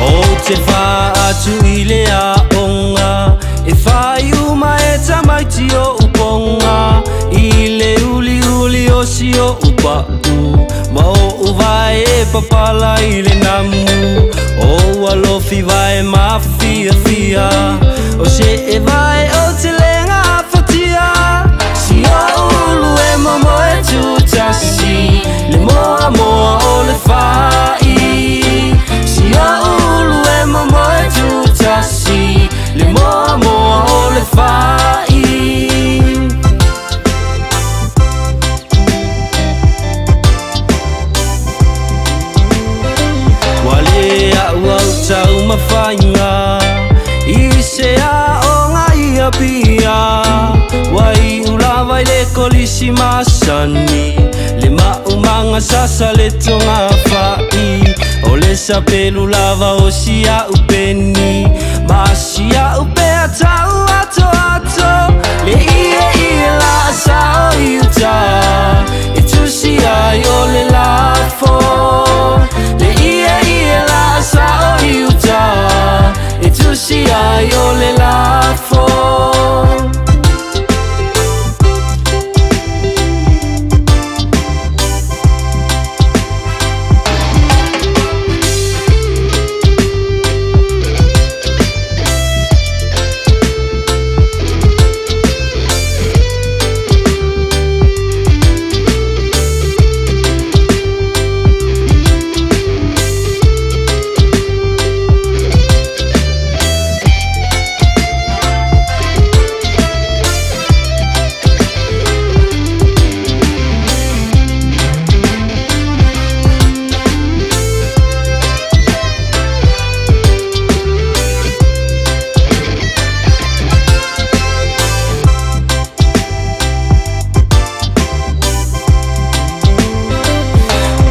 U: Ou te faa-atu i le aoga E fai uma e tamaiti o'u poga I le uliuli o si o'u pa'u Ma o'u vae e papala i le namu O alofi vae mafiafia O se'e vae ou te le gafatia Si o'u ulu e momoe tutasi Le moamoa o le fa'i Si o'u ulu e momoe tutasi Le moamoa o le fa'i. Ua le a'u au taumafaiga I se aoga i Apia Ua iu lava i le kolisi masani Le maumaga sasa le togafa'i O le sapelu lava o si a'u peni Ma si a'u pea tau atoato Le ieie laasao i uta E tusi ai o le lafo Le ieie laasao i uta E tusi ai o le lafo.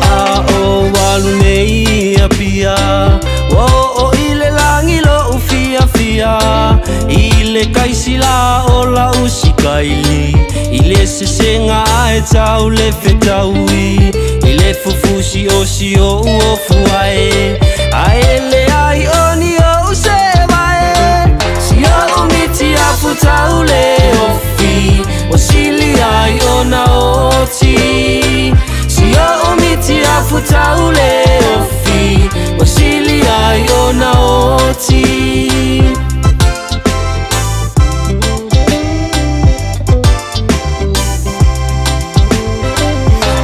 U: A o alu nei i Apia Ua oo i le lagi lo'u fiafia I le kaisila o la'u sikaili I le sesega ae tau le fetaui I le fufusi o si o'u ofu ae Ae leai o ni o'u sevae Si o'u miti afu tau le ofi Ua sili ai ona oti Si o'u miti afu tau le ofi Ua sili ai ona oti.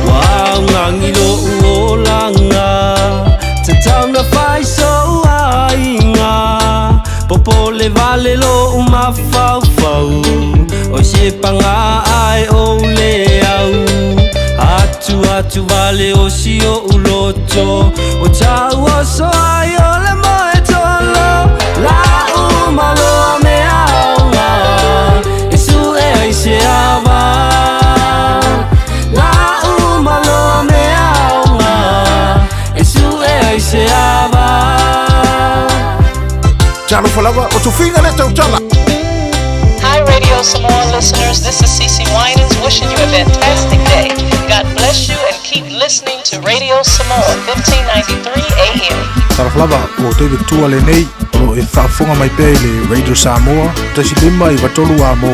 U: Ua augagi lo'u olaga Tatau na fai so'u aiga Popole vale lo'u mafaufau Oi se paga ae ou le au Atu atu vale o si o'u loto Ua tau oso ai o le moe tolo La'u maloa mea aoga E su'e ai se ava La'u maloa mea aoga E su'e ai se ava.
E: Talofa lava, o tofiga le tautala.
V: Hi, Radio Samoa listeners. This is Cece Winans wishing you a fantastic day. God bless you and keep listening to Radio Samoa 1593 AM.
W: Talofa lava, ua David Tua lenei, o lo o e faafofoga mai pea i le Radio Samoa, 1593 amo,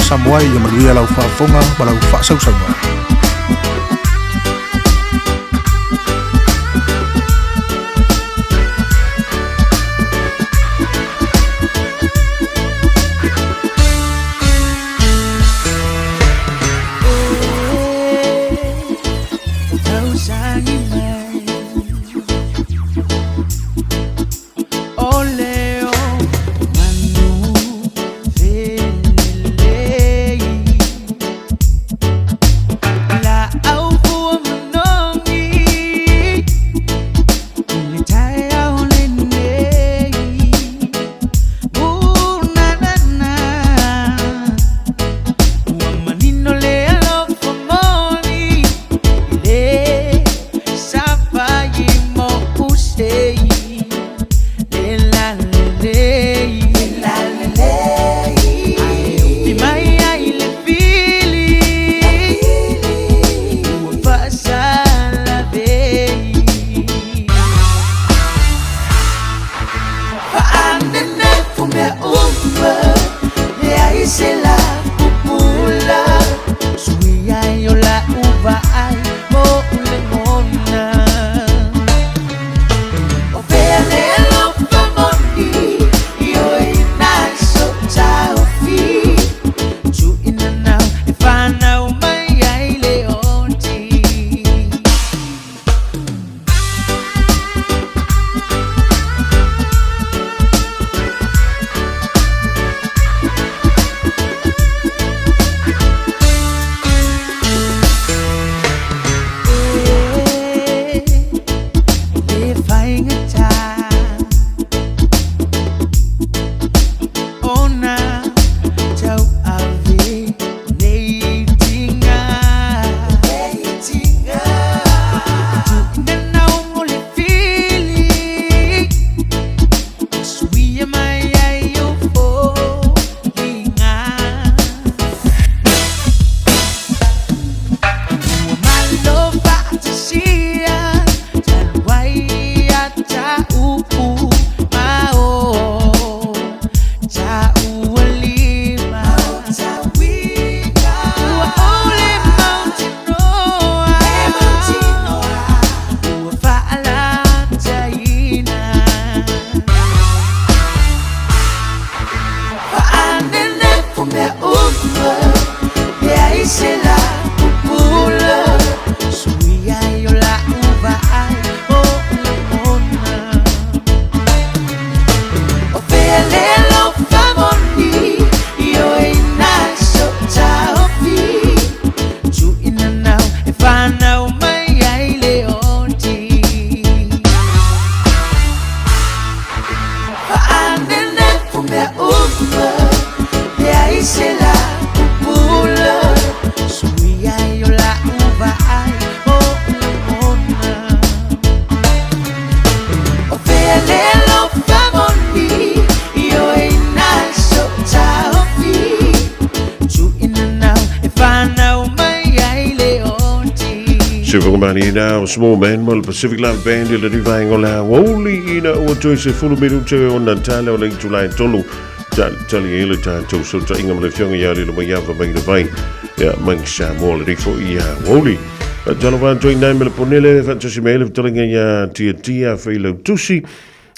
W: Samoa ia manuia lau faafofoga ma lau faasausauga.
D: Sifoga mani now, Small Man ma le Pacific Love Band i le rivaenga o le aoauli ina ua toe 10 minute ona tala o le itula e tolu tali ai le tatou fesootaiga ma le afioga ia Lilomaiava mai le vai ia mai Samoa le rifo i aoauli. Faatalofa atu ai nai ma le ponele faatasi mai ai le fetalaiga ia Tiatia Failautusi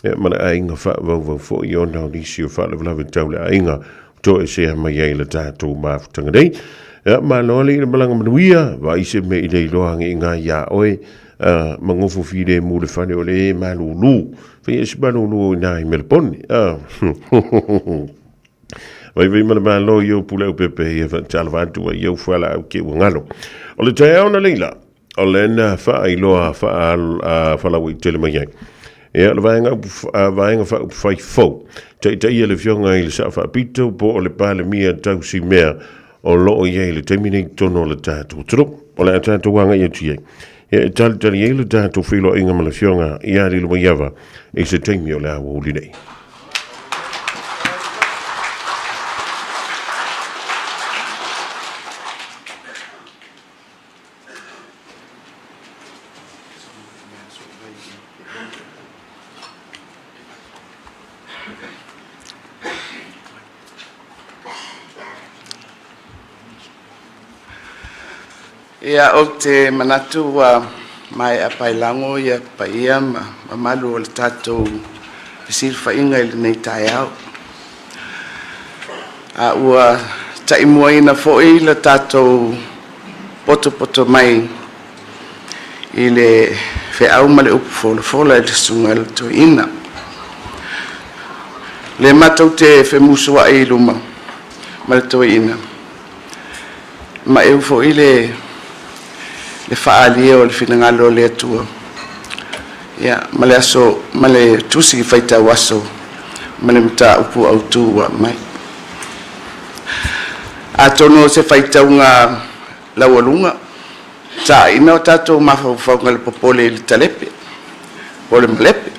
D: ia ma le aiga faavauvau foi ona o nisi o faalavelave tau le aiga toesea mai ai le tatou mafutaga nei. Ia, malo alii le malaga manuia, vaai se mea i le iloa age i ngā iā oe, uh, magofo filemu le fale o le e malūlū. Whai e si malūlū o inā i Melbourne. Vai vai ma le malo i au pule au pepe ia whaatalawa atu ai au whala au ke ua ngalo. O le taeao na leila, o le na whaailoa wha, i tele mai ai. Ia, le vaega vaega faaupufai fou. Taitaia le Afioga i le Sao Faapito po o le Palemia tausi mea o lo o i ai i le taimi nei i totonu o le tatou atunuu. O le a tatou agai atu i ai. Ia, e talitali ai le tatou feiloaiga ma le Afioga ia Lilomaiava i se taimi o le aoauli nei.
A: Ia, ou te manatu ua maea paelago ia paia ma mamalu o le tatou fesilafaiga i lenei taeao. A ua taimuaina foi le tatou potopoto mai i le feau ma le upu folafola i le Susuga i le Toeaina. Le matou te femusuai i luma ma le Toeaina, ma eu foi le le faaalia o le finagalo o le Atua, ia, ma le aso, ma le tusi faitau aso ma le mataupu autu ua aumai. Atonu o se faitauga laualuga, taina o tatou mafaufauga i le popole i le talepe po o le malepe.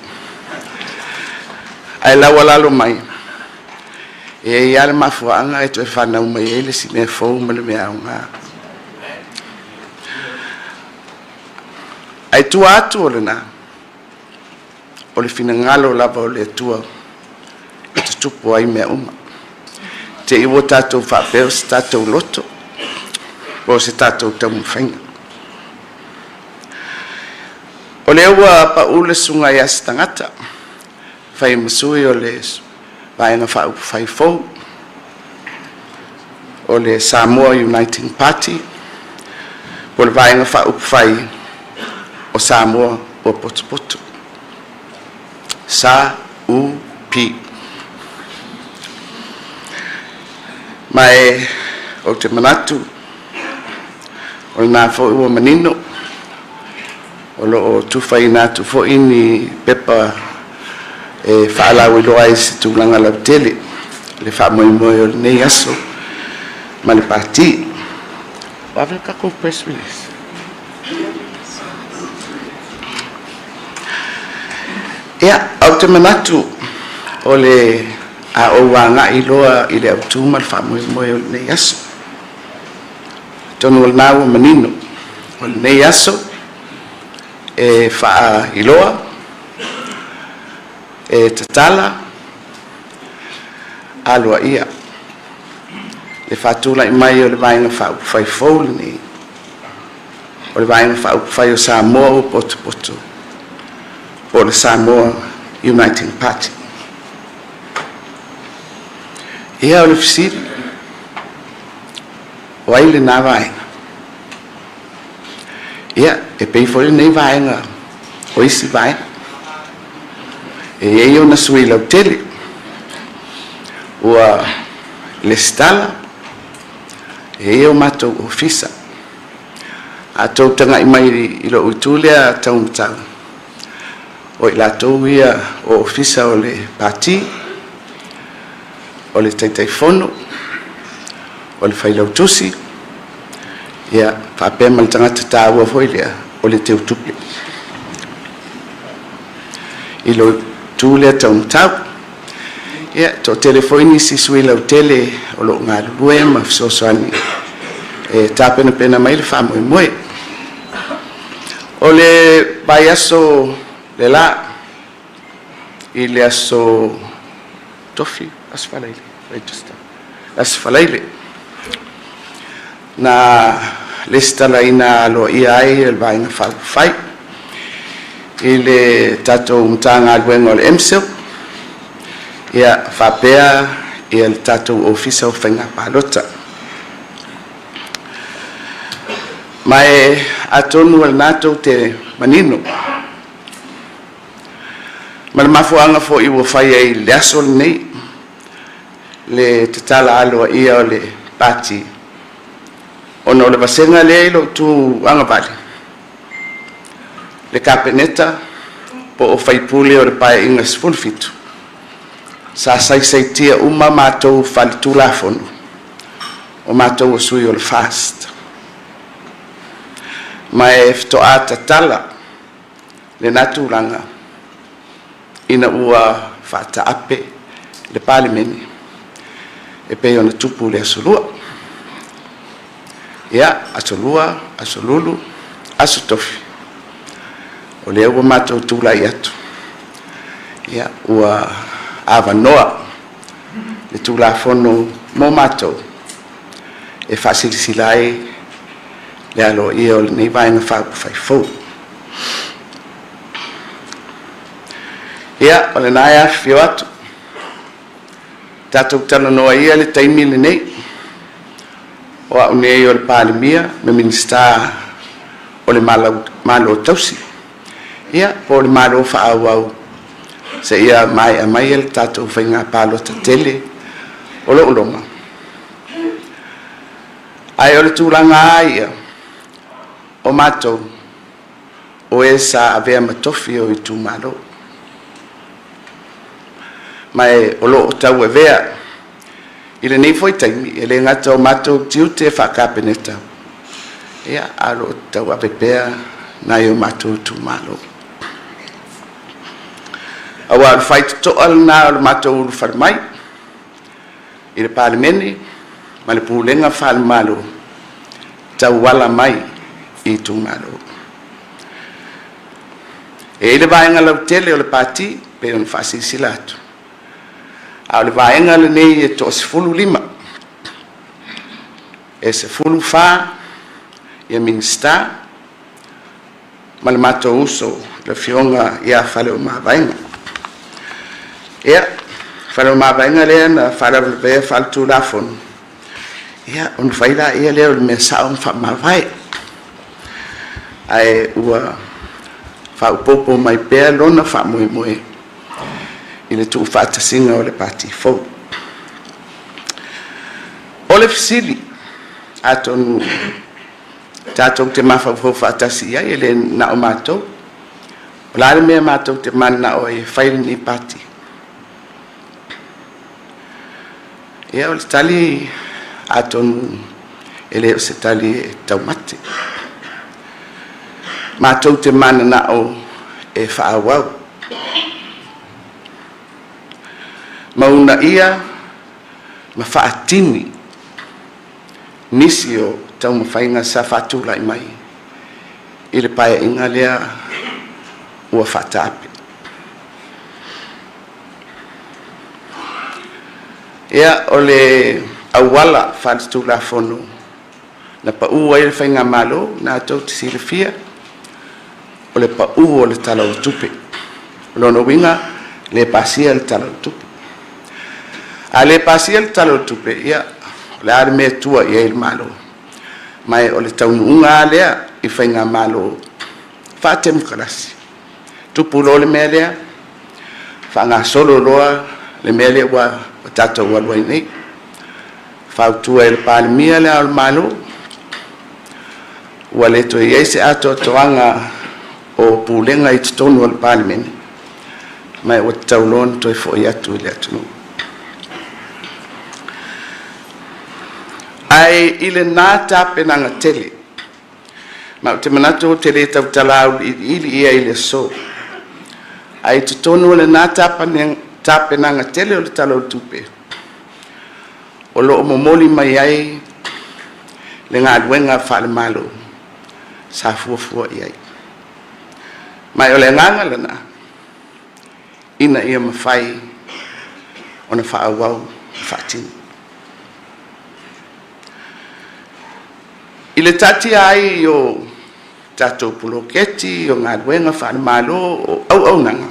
A: Ae laualalo mai, e i ai lava le mafuaaga e toe fanau mai ai le isi mea fou ma le mea aoga. Ae tua atu o lena, o le finagalo lava o le Atua e tutupu ai mea uma. Te i ua tatou faapea o se tatou loto po o se tatou taumafaiga. O lea ua pau le susuga ia Setagata, fai ma sui o le Vaega Faaupufai fou o le Samoa Uniting Party, po o le Vaega Faaupufai o Samoa ua Potopoto. Sa U P. Ma e ou te manatu o lena foi ua manino o lo o tufaina atu foi ni pepa e faalauiloa ai se tulaga lautele le faamoemoe o lenei aso ma le Pati. Ua ave le tatou press release. Ia, ou te manatu o le a ou agai loa i le autu ma le faamoemoe o lenei aso. Atonu o lena ua manino, o lenei aso e faailoa, e tatala aloaia le faatulai mai o le Vaega Faaupufai fou lenei, o le Vaega Faaupufai o Samoa ua potopoto, po o le Samoa Uniting Party. Ia, o le fesili, o ai lena vaega? Ia, e pei foi lenei vaega o isi vaega. E i ai ona sui lautele ua lesitala, e i ai o matou ofisa. A tou tagai mai i lou itu lea taumatau, o i latou ia o ofisa o le Pati, o le Taitaifono, o le Failautusi, ia, faapea ma le tagata taua foi lea, o le Teutupe. I lou itu lea taumatau. Ia, e toatele foi nisi sui lautele o lo o galulue ma fesoasoani e tapenapena mai le faamoemoe. O le vaiaso le la i le aso Tofi, Aso Faraile, register, Aso Faraile, na lesitalaina aloaia ai e le Vaega Faaupufai i le tatou Matagaluega o le MCIL, ia faapea ia le tatou Ofisa o Faiga Palota. Ma e atonu o lena tou te manino ma le mafuaaga foi ua fai ai i le aso lenei le tatala aloaia o le Pati ona o le vasega lea i lou tu agavale, le Kapeneta po o sui usufono o le Paeaiga 17, sa saisaitia uma matou faaletulafono o matou o sui o le FAST. Ma e faatoa tatala lena tulaga ina ua faataape le Palemene e pei ona tupu i le Aso Lua. Ia, Aso Lua, Aso Lulu, Aso Tofi, o lea ua matou tulai atu, ia, ua avanoa le Tulafono mo matou e faasilasila ai le aloaia o lenei Vaega Faaupufai fou. Ia, o lena e afifio atu, tatou talanoa ia le taimi lenei, o au nei o le Palemia ma Minisita o le Malo Tausi, ia, po o le Malo Faaauau seia maea mai le tatou faiga palota tele o lo o loma. Ae o le tulaga lava ia o matou, o e sa avea ma tofi o itumalo, ma e o lo o tauavea i lenei foi taimi, e le gata o matou tiute faa-Kapeneta, ia, a o lo o tauave pea nai o matou itumalo. Aua o le faitotoa lena o le matou ulufale mai i le Palemene ma le Pulega faale-Malo tauala mai i itumalo. E i ai le vaega lautele o le Pati pei ona faasilasila atu, a o le vaega lenei e toa-15, e 14 ia Minisita ma le matou uso le Afioga ia Faleomavaega. Ia, Faleomavaega lea na faalavelavea faaletulafono, ia ona fai laia lea o le mea sao ma faamavae. Ae ua faaopoopo mai pea lona faamoemoe i le tuufaatasiga o le Pati fou. O le fesili, atonu tatou te mafaufau faatasi i ai, e le na o matou, o le a le mea matou te mananao ai e fai lenei Pati? Ia, o le tali, atonu e le o se tali e taumate. Matou te mananao e faaauau ma uunaia ma faatini nisi o taumafaiga sa faatulai mai i le Paeaiga lea ua faataape. Ia, o le auala faaletulafono na pau ai le Faigamalo, na tou te silafia, o le pau o le Tala o le Tupe. O lona uiga, le pasia le Tala o le Tupe. A le pasia le Tala o le Tupe, ia, o le a le mea e tua i ai le Malo? Ma o le taunuuga lava lea i Faigamalo faatemokarasi. Tupu loa le mea lea, faagasolo loa le mea lea ua tatou alu ai nei. Fautua e le Palemia Le Ao o le Malo, ua le toe i ai se atoatoaga o pulega i totonu o le Palemene, ma ua tatau loa ona toe foi atu i le atunuu. Ae i lena tapenaga tele, ma ou te manatu ou te le tautala auiliili i ai i le aso, ae i totonu o lena tapenaga tele o le Tala o le Tupe, o lo o momoli mai ai le galuega faale-Malo sa fuafua i ai. Ma o le agaga lena, ina ia mafai ona faaauau ma faatino. I le taatia ai o tatou poloketi, o galuega faale-Malo, o auaunaga,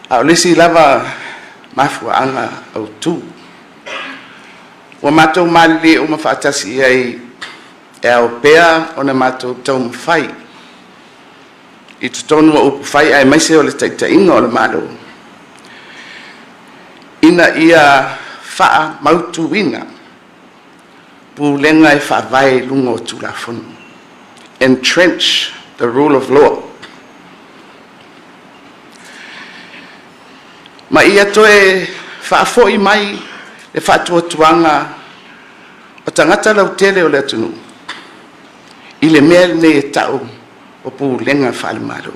A: a o le isi lava mafuaaga autu ua matou malilie uma faatasi i ai e ao pea ona matou taumafai i totonu o upufai aemaise o le taitaiga o le Malo, ina ia faamautuina pulega e faavae i luga o Tulafono, entrench the rule of law, ma ia toe faafoi mai le faatuatuaga o tagata lautele o le atunuu i le mea lenei e tau o pulega faale-Malo.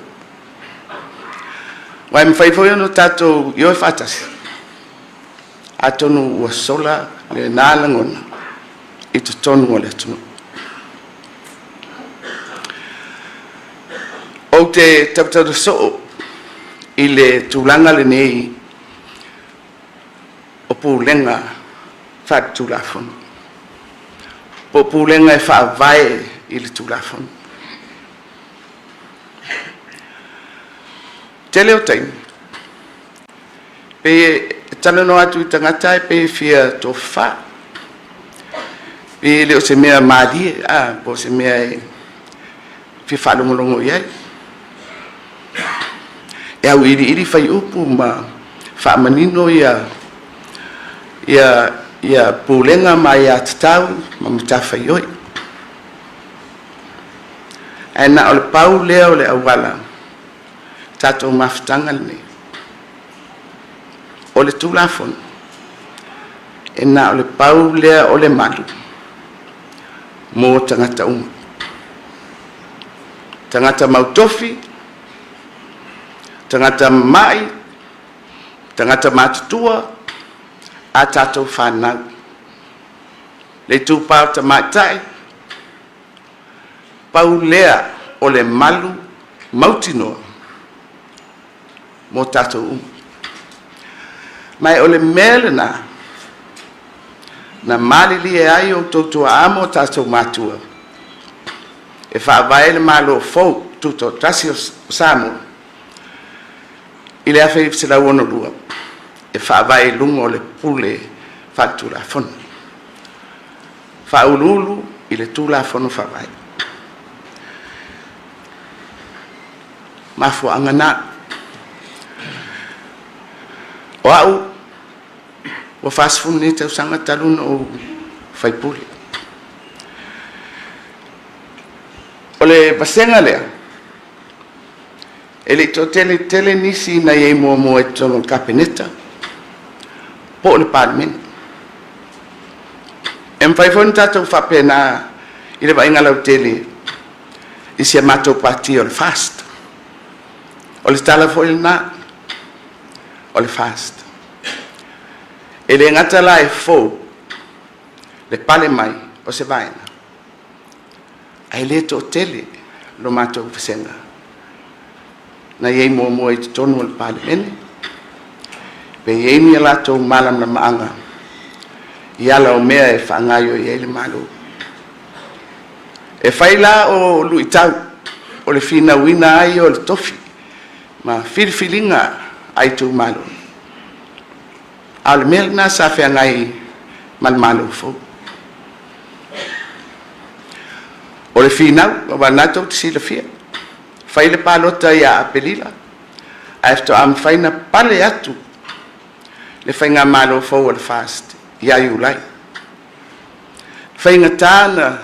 A: Aua e mafai foi ona tatou ioe faatasi, atonu ua sola lena lagona i totonu o le atunuu. Ou te tautala soo i le tulaga lenei o pulega faale-Tulafono, po o pulega e faavae i le Tulafono. Tele o taimi, pei e talanoa atu i tagata ae pei e fia tofafa, pei e le o se mea malie a, po o se mea e fia faalogologo i ai. E auiliili fuaiupu ma faamanino ia ia ia pulega ma aiatatau ma matafaioi. Ae na o le pau lea o le auala tatou mafutaga lenei. O le Tulafono, e na o le pau lea o le malu mo tagata uma. Tagata mautofi, tagata mamai, tagata matutua, a tatou fanau. Le itupa o tamaitai, pau lea o le malu mautinoa mo tatou uma. Ma o le mea lena na malilie ai outou tuaa ma o tatou matua e faavae le Malo fou tutoatasi o Samoa i le 1962 e faavae i luga o le pule faaletulafono, faauluulu i le Tulafono Faavae. Mafuaaga na. O au, ua 40 nei tausaga talu ona ou faipule. O le vasega lea, e le i toatele tele nisi na i ai muamua i totonu o le Kapeneta po o le Palemene. E mafai foi ona tatou faapena i le vaaiga lautele i si a matou pati o le FAST. O le tala foi lena o le FAST. E le gata la e fou le pale mai o se vaega, ae le toatele lo matou vasega na i ai muamua i totonu o le Palemene, pe i ai ni a latou malamalamaaga i ala o mea e faagaoioi ai le Malo. E fai la o luitau o le finauina ai o le tofi ma filifiliga a itumalo, a o le mea lena sa feagai ma le Malo fou. O le finau, aua o lena tou te silafia, fai le palota ia Aperila, ae faatoa mafai ona pale atu le faigamalo fou a le FAST ia Iulai. Faigata ona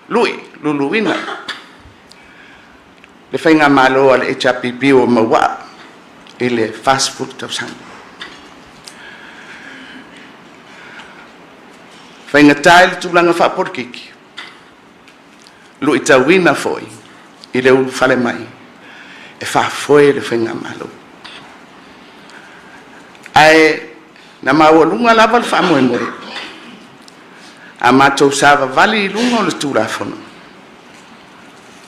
A: lui, luluina le faigamalo a le HRPP ua mauaa i le 40 tausaga. Faigata i le tulaga faapolokiki, luitauina foi i le ulufale mai e faafoe le faigamalo. Ae na maualuga lava le faamoemoe a matou savavali i luga o le Tulafono,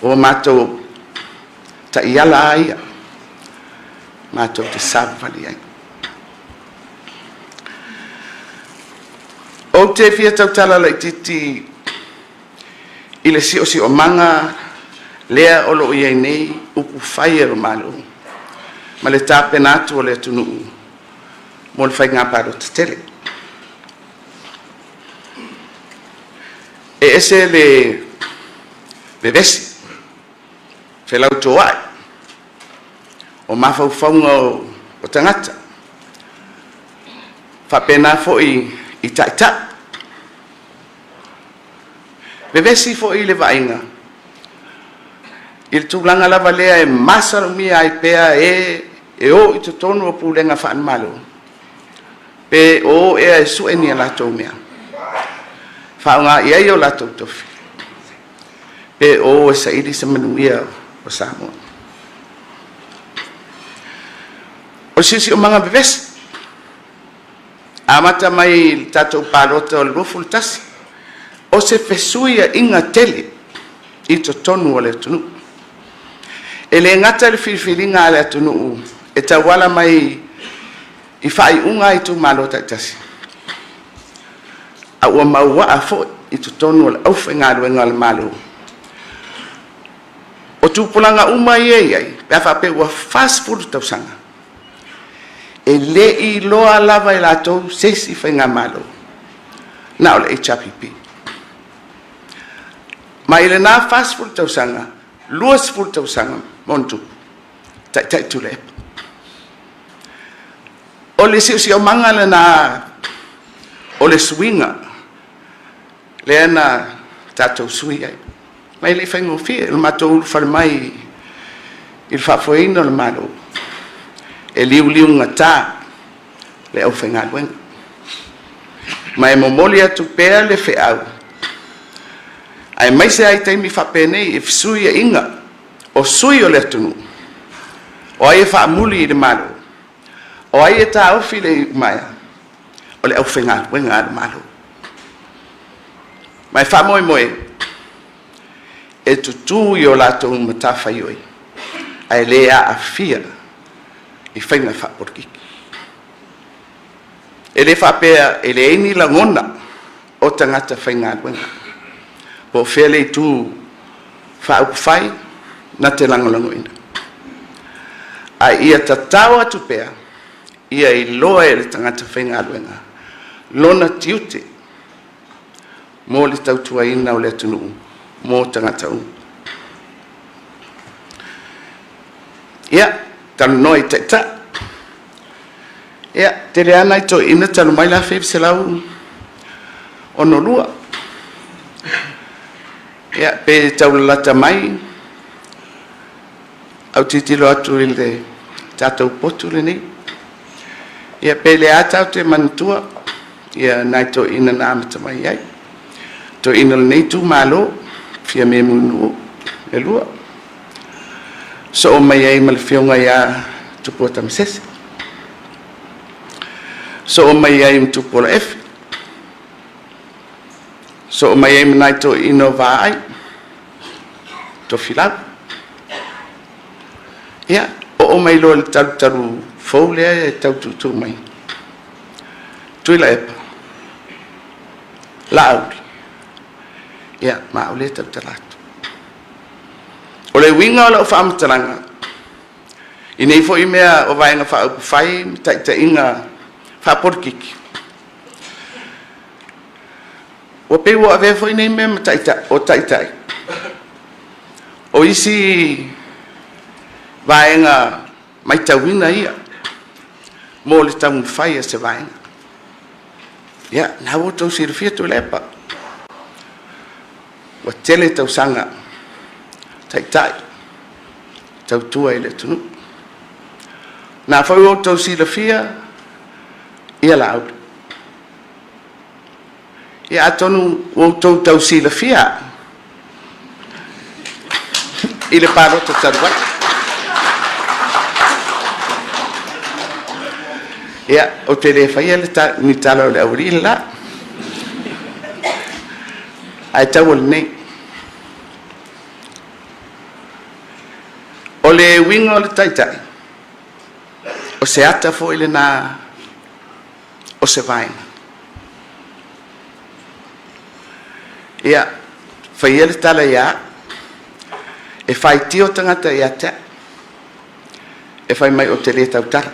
A: ua matou Taiala lava ia matou te savavali ai. Ou te fia tautala laitiiti i le siosiomaga lea o lo o i ai nei upufai a le Malo ma le tapena atu o le atunuu mo le faiga palota tele. E ese le vevesi, felautoa'i o mafaufauga o tagata, faapena foi i taitai. Vevesi foi i le vaaiga i le tulaga lava lea e masalomia ai pea e e o i totonu o pulega faale-Malo, pe o ea e sue ni a latou mea, faaaoga i ai o latou tofi, pe o e saili se manuia o Samoa. O le siosiomaga vevesi, amata mai i le tatou palota o le 21, o se fesuiaiga tele i totonu o le atunuu. E le gata i le filifiliga a le atunuu e tauala mai i faaiuga a itumalo taitasi, a ua mauaa foi i totonu o le aufaigaluega a le Malo. O tupulaga uma ia e i ai, pe a faapea ua 40 tausaga, e le i iloa lava e latou se isi faigamalo, na o le HRPP. Ma i lena 40 tausaga, 20 tausaga ma ona tupu, Taitai Tuilaepa. O le siosiomaga lena o le suiga lea na tatou sui ai. Ma e le i faigofie lo matou ulufale mai i le faafoeina o le Malo, e liuliugata le aufaigaluega. Ma e momoli atu pea le feau, aemaise lava i taimi faapenei i fesuiaiga o sui o le atunuu, o ai e faamuli i le Malo, o ai e taofi le iumaea, o le aufaigaluega a le Malo. Ma e faamoemoe e tutū i o latou matafaioi ae le aafia i faiga faapolokiki. E le faapea e leai ni lagona o tagata faigaluega, po o fea le itu faaupufai na te lagolagoina, ae ia tatao atu pea ia iloa e le tagata faigaluega lona tiute mo le tautuaina o le atunuu mo tagata uma. Ia, talanoa i taitai. Ia, tele lava nai toeaiina talu mai le 1962. Ia, pe taulalata mai, autilotilo atu i le tatou potu lenei. Ia, pe le a tatou te manatua ia nai toeaiina na amata mai ai. Toeaiina o lenei itumalo, Fiame Mulinuu le lua. Soo mai ai ma le afioga ia Tupua Tamasese. Soo mai ai ma Tupuola Efi. Soo mai ai ma nai toeaiina o Vaai, Tofilau. Ia, oo mai loa i le talutalu fou lea e tau tuutuu mai. Tuilaepa, Laauli, ia, ma au lea e tautala atu. O le uiga o lau faamatalaga, i nei foi mea o Vaega Faaupufai ma taitaiga faapolikiki, ua pei ua avea foi nei mea ma taitai, o taitai o isi vaega matauina ia mo le taumafai a se vaega. Ia, lena ua outou silafia Tuilaepa, ua tele tausaga taitai tautua i le atunuu. Na foi ua outou silafia ia Laauli. Ia atonu ua outou tau silafia i le palota talu ai. Ia, ou te le faia le ta, ni tala o le aualii le la. Ae tau o lenei. O le uiga o le Taitai, o se ata foi lena o se vaega. Ia, faia le tala ia au, e faitio tagata ia te au, e fai mai ou te le tautala.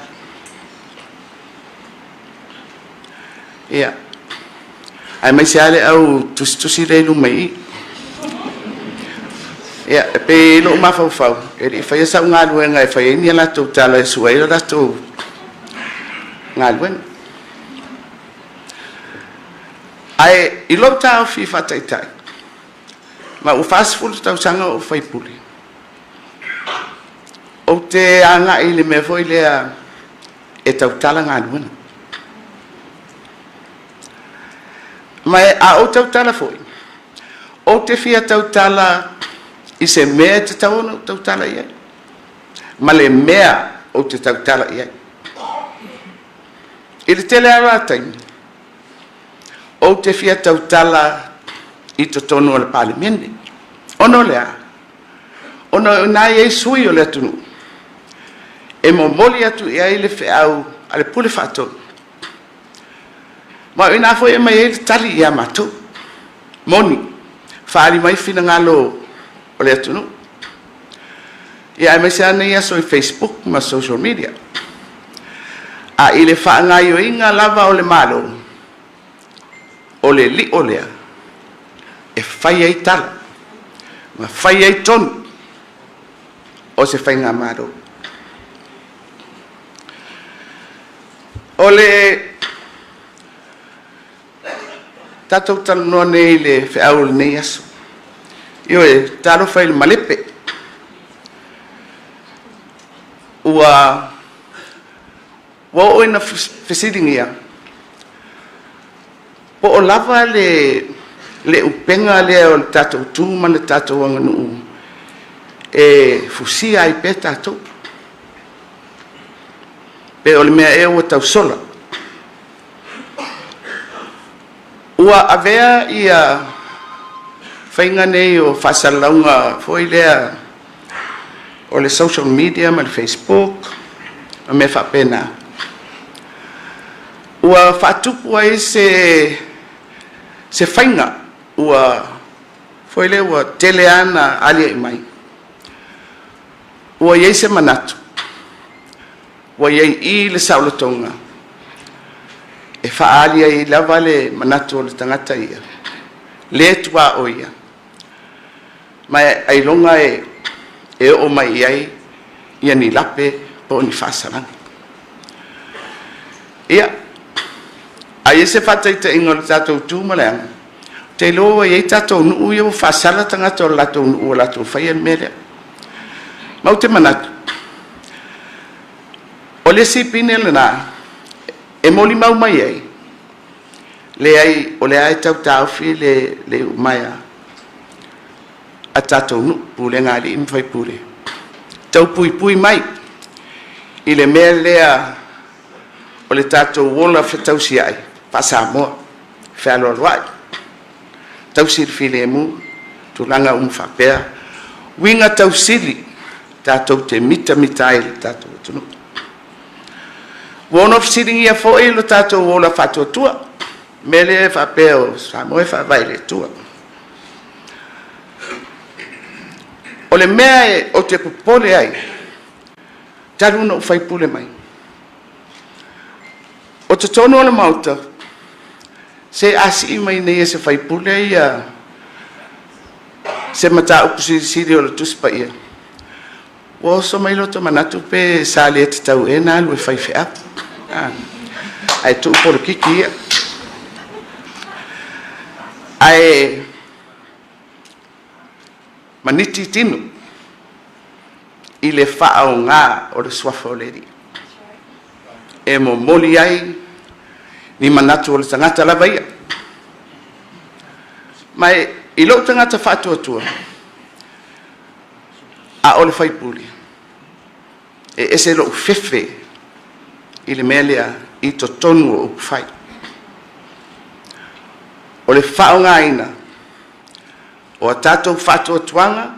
A: Ia, aemaise lava le au tusitusi lea i luma i i. Ia, e pei i lou mafaufau, e le i faia sau galuega e fai ai ni a latou tala e sua ai le latou galuega. Ae i lou taofi faataitai, ma ua 40 tausaga o ou faipule, ou te agai i le mea foi lea e tautala galuega. Ma a ou tautala foi, ou te fia tautala i se mea e tatau ona ou tautala i ai, ma le mea ou te tautala i ai. I le tele lava o taimi, ou te fia tautala i totonu o le Palemene, ona o le a? Ona o i ina e i ai sui o le atunuu e momoli atu i ai le feau a le Pule Faatonu, ma o i ina foi e aumai ai le tali ia matou. Moni, faaali mai finagalo o le atunuu, ia aemaise lava nei aso i Facebook ma social media. A i le faagaoioiga lava o le Malo, o le lio lea e fai ai tala ma fai ai tonu o se faigamalo. O le tatou talanoa nei i le feau o lenei aso, ioe, talofa i le malepe, ua Ua oo ina fesiligia, po o lava le le upega lea o le tatou tu ma le tatou aganuu e fusia ai pea tatou? Pe o le mea ea ua tau sola? Ua avea ia faiga nei o faasalalauga foi lea o le social media ma le Facebook ma mea faapena, ua faatupu ai se se faiga ua foi lea ua tele lava na aliae mai, ua i ai se manatu Ua i ai i i le saolotoga e faaali ai lava le manatu o le tagata ia, le tuaoi ia, ma ailoga e oo mai i ai ia ni lape po o ni faasalaga. Ia, a i ai se faataitaiga o le tatou tu ma le aga, ou te iloa ua i ai tatou nuu ia ua faasala tagata o le latou nuu ua latou faia le mea lea. Ma ou te manatu, o le isi pine lena e molimau mai ai, leai, o lea e tau taofi le, le iumaea a tatou nuu, pulega a alii ma faipule, tau puipui mai i le mea lea o le tatou ola fetausiai faa-Samoa, fealoaloai, tausi le filemu, tulaga uma faapea, uiga tausili tatou te mitamita ai i le tatou atunuu. Ua ono fesiligia foi lo tatou ola faatuatua, mea lea e faapea o Samoa e faavae i le Atua. O le mea ou te popole ai, talu ona ou faipule mai, o totonu o le Maota, se a sii mai nei e se faipule ia se mataupu silisili o le Tusi Paia, ua oso mai lota manatu pe sa le tatau ea ona alu e fai feau, ae tuu polokiki ia. Ae maniti tino i le faaaoga o le Suafa o le Alii e momoli ai ni manatu o le tagata lava ia. Ma i lou tagata faatuatua, a o le faipule, e ese lou fefe i le mea lea i totonu o upufai. O le faaaogaina o a tatou faatuatuaga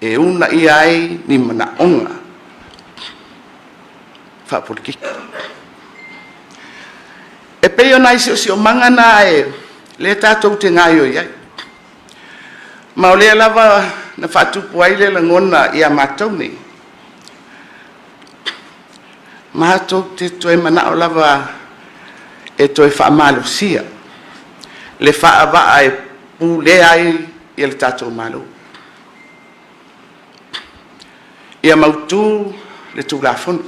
A: e uunaia ai ni manaoga faapolokiki. E pei o nai siosiomaga na e lea tatou te gaoioi ai. Ma o lea lava na faatupu ai le lagona ia matou nei, matou te toe manao lava e toe faamalosia le faavaa e pulea ai le tatou Malo. Ia mautu le Tulafono,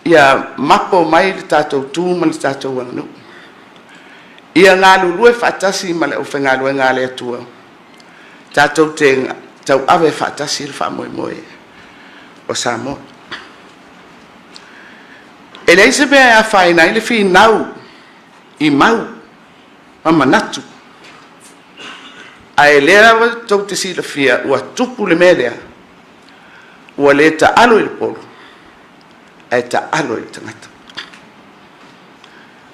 A: ia mapo mai le tatou tu ma le tatou aganuu, ia galulue faatasi ma le aufaigaluega a le Atua, tatou te tauave faatasi le faamoemoe o Samoa. E leai se mea e afaina ai le finau i mau ma manatu, ae lea lava tou te silafia ua tupu le mea lea, ua le taalo i le polo, ae taalo i le tagata.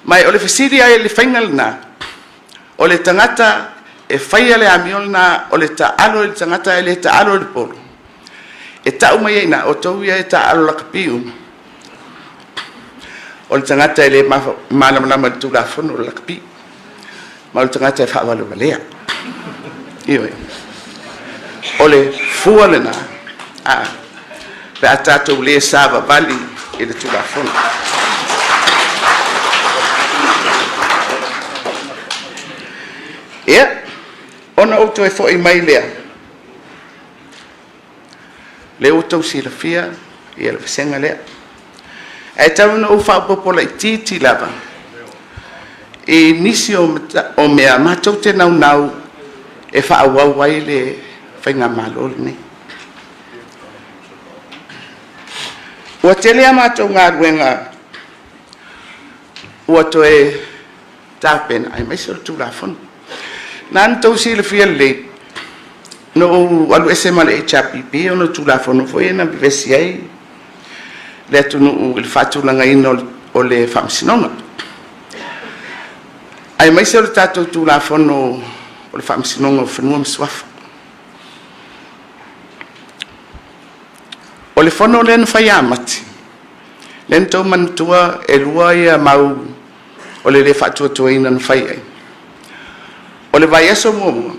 A: Ma o le fesili ai le faiga lena, o le tagata e faia le amio lena, o le taalo i le tagata ae le taalo i le polo. E tau mai ai i ina, o outou ia e taaalo lakapi uma. O le tagata e le malamalama i le Tulafono o le lakapi, ma o le tagata e faavalevalea. Ioe. O le fua lena, a, pe a tatou le savavali i le Tulafono. Ia, ona ou toe foi mai lea, lea ua outou silafia ia le vasega lea. Ae tau ina ou faaopoopo laitiiti lava i nisi o mea matou te naunau e faaauau ai le faigamalo lenei. Ua tele a matou galuega ua toe tapena, aemaise o le Tulafono. Na ona outou silafia lelei, na ou alu ese ma le HRPP ona o Tulafono foi ia na vevesi ai le atunuu i le faatulagaina o le Faamasinoga, aemaise o le tatou Tulafono o le Faamasinoga o Fanua ma Suafa. O le fono lea na fai ia Mati, lea na outou manatua e lua ia mau o le le faatuatuaina na fai ai. O le vaiaso muamua,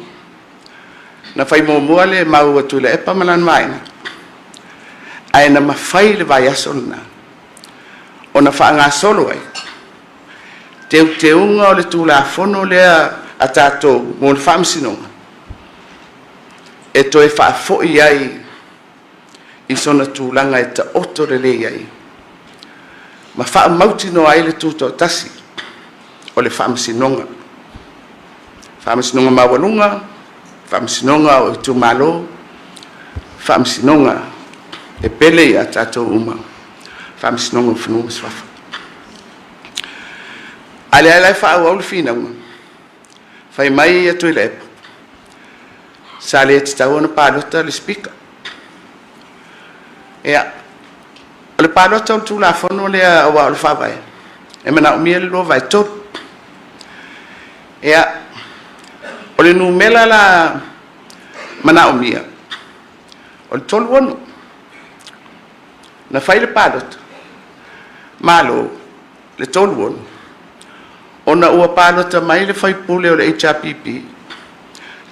A: na fai muamua le mau a Tuilaepa ma lana vaega, ae na mafai le vaiaso lena ona faagasolo ai teuteuga o le Tulafono lea a tatou mo le Faamasinoga e toe faafoi ai i sona tulaga e taoto lelei ai ma faamautinoa ai le tutoatasi o le Faamasinoga, Faamasinoga Maualuga, Faamasinoga o Itumalo, Faamasinoga e pele ia tatou uma, Faamasinoga o Fanua ma Suafa. A lea la e faaauau le finauga, fai mai ia Tuilaepa, sa le tatau ona palota le Speaker. Ia, o le palota o le Tulafono lea aua o le Faavae, e manaomia le 2/3. Ia, o le numera la manaomia, o le 36. Na fai le palota, malo le 36, ona ua palota mai le sui usufono o le HRPP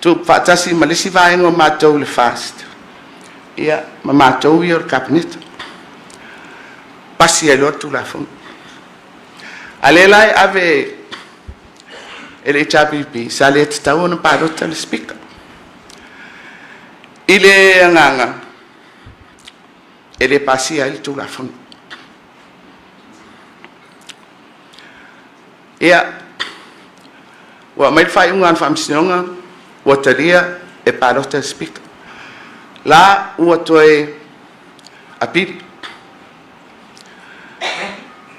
A: tuufaatasi ma le isi vaega o matou i le FAST, ia, ma matou ia o le Kapeneta. Pasi ai loa le Tulafono. A lea la e ave e le HRPP, sa le tatau ona palota le Speaker. I le agaga, e le pasia ai le Tulafono. Ia, ua aumai le faaiuga a le Faamasinoga, ua talia e palota le Speaker. La ua toe apili.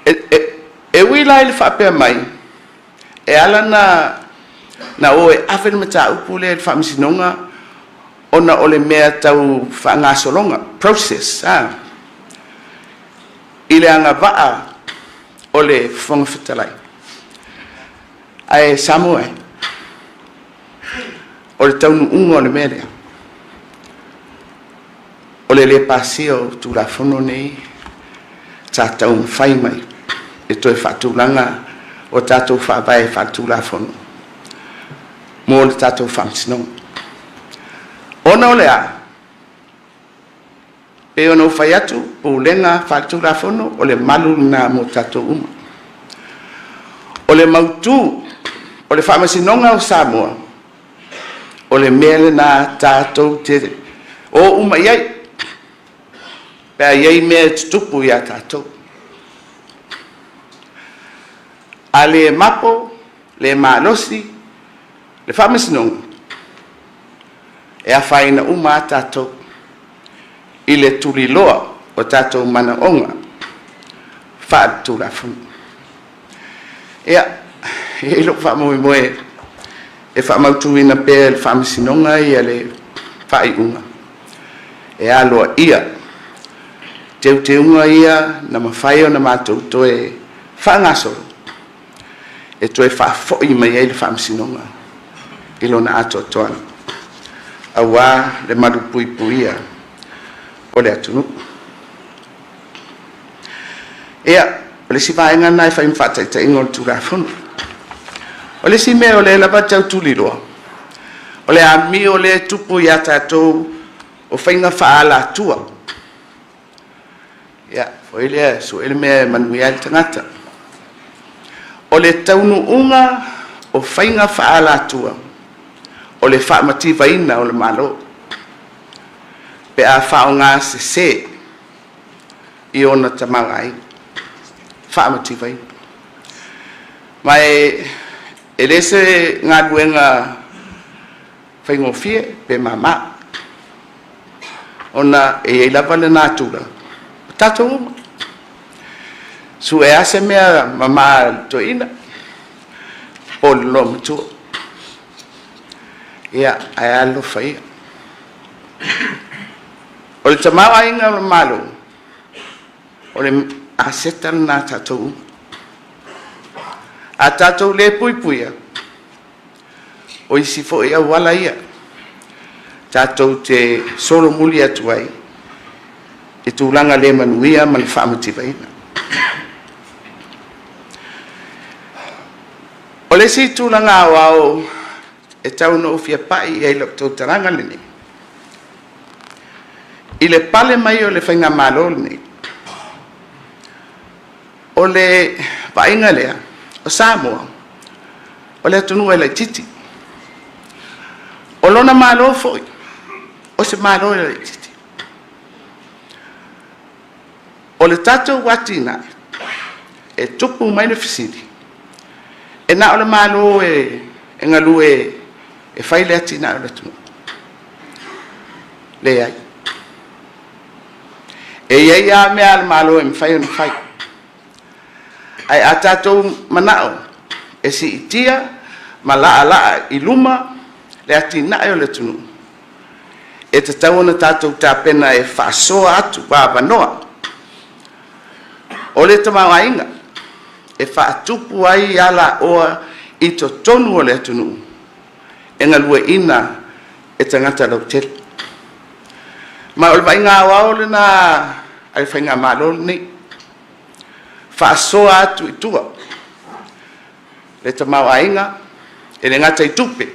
A: E, e, e ui la i le faapea mai, e ala na, na o e ave le mataupu lea i le Faamasinoga ona o le mea tau faagasologa, process, a, i le agavaa o le Fofoga Fetalai. Ae Samoa e, o le taunuuga o le mea lea, O le lē pasia o Tulafono nei sa taumafai mai e toe faatulaga o tatou faavae faaletulafono mo le tatou Faamasinoga. Ona o le a? Pei ona ou fai atu, pulega faaletulafono o le malu lena mo tatou uma. O le mautu o le Faamasinoga o Samoa, o le mea lena tatou te o uma i ai pe a i ai mea e tutupu ia tatou. A le mapo, le malosi le Faamasinoga, e afaina uma a tatou i le tuliloa o tatou manaoga faaletulafono. Ia, e i ai lou faamoemoe e faamautuina pea e le Faamasinoga ia le faaiuga e aloaia teuteuga ia na mafai ona matou toe faagasolo e toe faafoi mai ai le Faamasinoga i lona atoatoaga aua le malupuipuia o le atunuu. Ia, o le isi vaega lena e fai ma faataitaiga o le Tulafono. O le isi mea o lea lava e tau tuliloa, o le amio lea e tupu ia tatou o faiga faaalatua. Ia, foi lea, sue le mea e manuia ai le tagata. O le taunuuga o faiga faaalatua, o le faamativaina o le Malo pe a faaaoga sese i ona tamaoaiga, faamativaina. Ma e le se galuega faigofie pe mama, ona e i ai lava le natura o tatou uma. Sue lava se mea mama a le toeaina po o le loomatua, ia, ae alolofa ia. O le tamaoaiga o le Malo, o le aseta lena a tatou uma. A tatou le puipuia, o isi foi auala ia tatou te solomuli atu ai i tulaga le manuia ma le faamativaina. O le isi tulaga aoao e tau ona ou fia pai i ai i lau tautalaga lenei, i le pale mai o le Faigamalo lenei, O le vaaiga lea, o Samoa, o le atunuu e laitiiti. O lona Malo foi, o se Malo e laitiiti. O le tatou atinae, e tupu mai le fesili, e na o le Malo e galue e fai le atinae o le atunuu? Leai. E i ai lava mea a le Malo e mafai ona fai, ae a tatou manao e siitia ma laalaa i luma le atinae o le atunuu, e tatau ona tatou tapena e faasoa atu avanoa o le tamaoaiga e faatupu ai alaoa i totonu o le atunuu e galueaiina e tagata lautele. Ma o le vaaiga aoao lena a le Faigamalo lenei, faasoa atu i tua le tamaoaiga e le gata i tupe,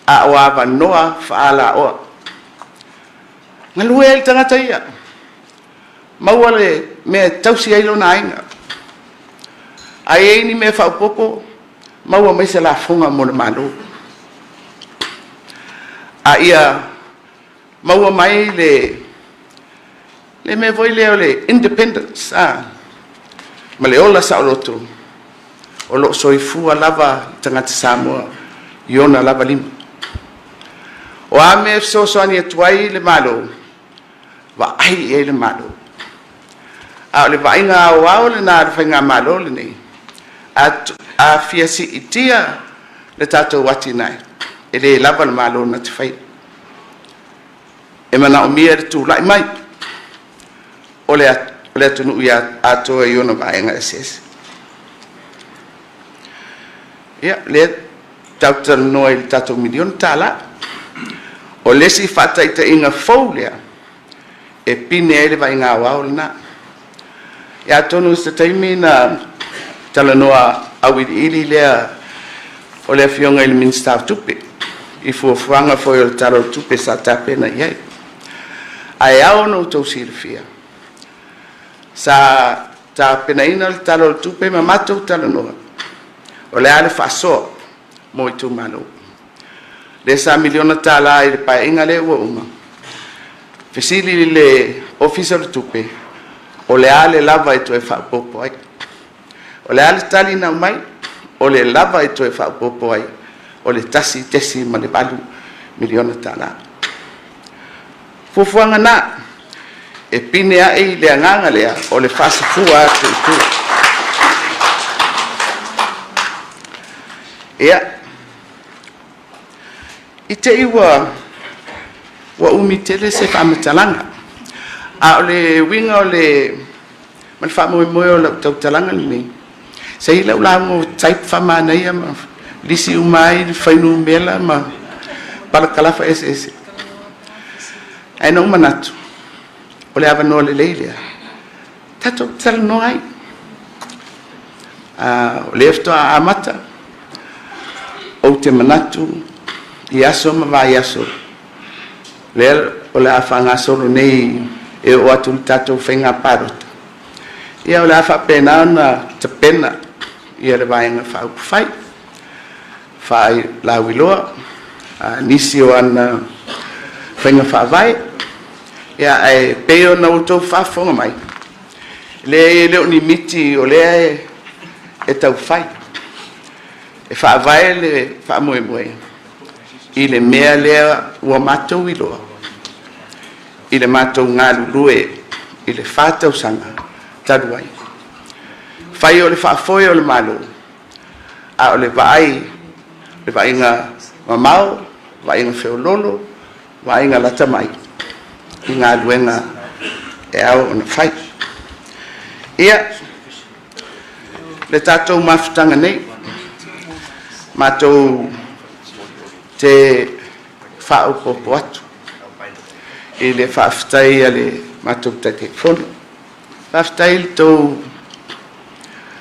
A: a o avanoa faaalaoa. Galue ai le tagata ia, maua le mea e tausi ai lona aiga. A i ai ni mea faaopoopo, maua mai se lafoga mo le Malo. A ia maua mai le le mea foi lea o le independence a ma le ola saoloto o lo o soifua lava le tagata Samoa i ona lava lima. O a mea e fesoasoani atu ai le Malo, vaai i ai le Malo. A o le vaaiga aoao lena a le Faigamalo lenei, a fia siitia le tatou atinae, e le lava le Malo na te faia. E manaomia le tulai mai o le atunuu atoa i ona vaega eseese. Ia, lea tatou te talanoa i le tatou miliona tala. O le isi faataitaiga fou lea. e pine ai le vaaiga aoao lena. Ia atonu i se taimi na talanoa auiliili lea o le Afioga i le Minisita o Tupe i fuafuaga foi o le Tala o le Tupe sa tapena i ai. Ae ao ona outou silafia, sa tapenaina le Tala o le Tupe ma matou talanoa, o le a le faasoa mo itumalo. Lea sa miliona tala i le Paeaiga lea ua uma, fesili i le Ofisa o le Tupe, o le a le lava e toe faaopoopo ai? O le a le tali na aumai? O le lava e toe faaopoopo ai, o le $1.8 miliona tala. Fuafuaga na, e pine ae i le agaga lea o le faasafua atu i tua. Ia, i te i ua ua umi tele se faamatalaga, a o le uiga o le ma le faamoemoe o lau tautalaga lenei, sa i ai lau lauga o type faamanaia ma lisi uma ai fuainumera ma palakalafa eseese. Ae na ou manatu, o le avanoa lelei lea, tatou talanoa ai. O lea faatoa amata, ou te manatu i aso ma vaiaso, lea o le a faagasolo nei e oo atu i le tatou faiga palota, ia o le a faapena ona tapena ia le Vaega Faaupufai, faalauiloa nisi o ana faiga faavae, ia ae pei ona outou faafofoga mai, leai e le o ni miti o lea e taufai e faavae le faamoemoe i le mea lea ua matou iloa i le matou galulue i le 4 tausaga talu ai. Fai o le faafoe o le Malo, a o le vaai, le vaaiga mamao, vaaiga feoloolo, vaaiga lata mai i galuega e ao ona fai. Ia, le tatou mafutaga nei, matou te faaopoopo atu i le faafetai a le matou Taitaifono. Faafetai i le tou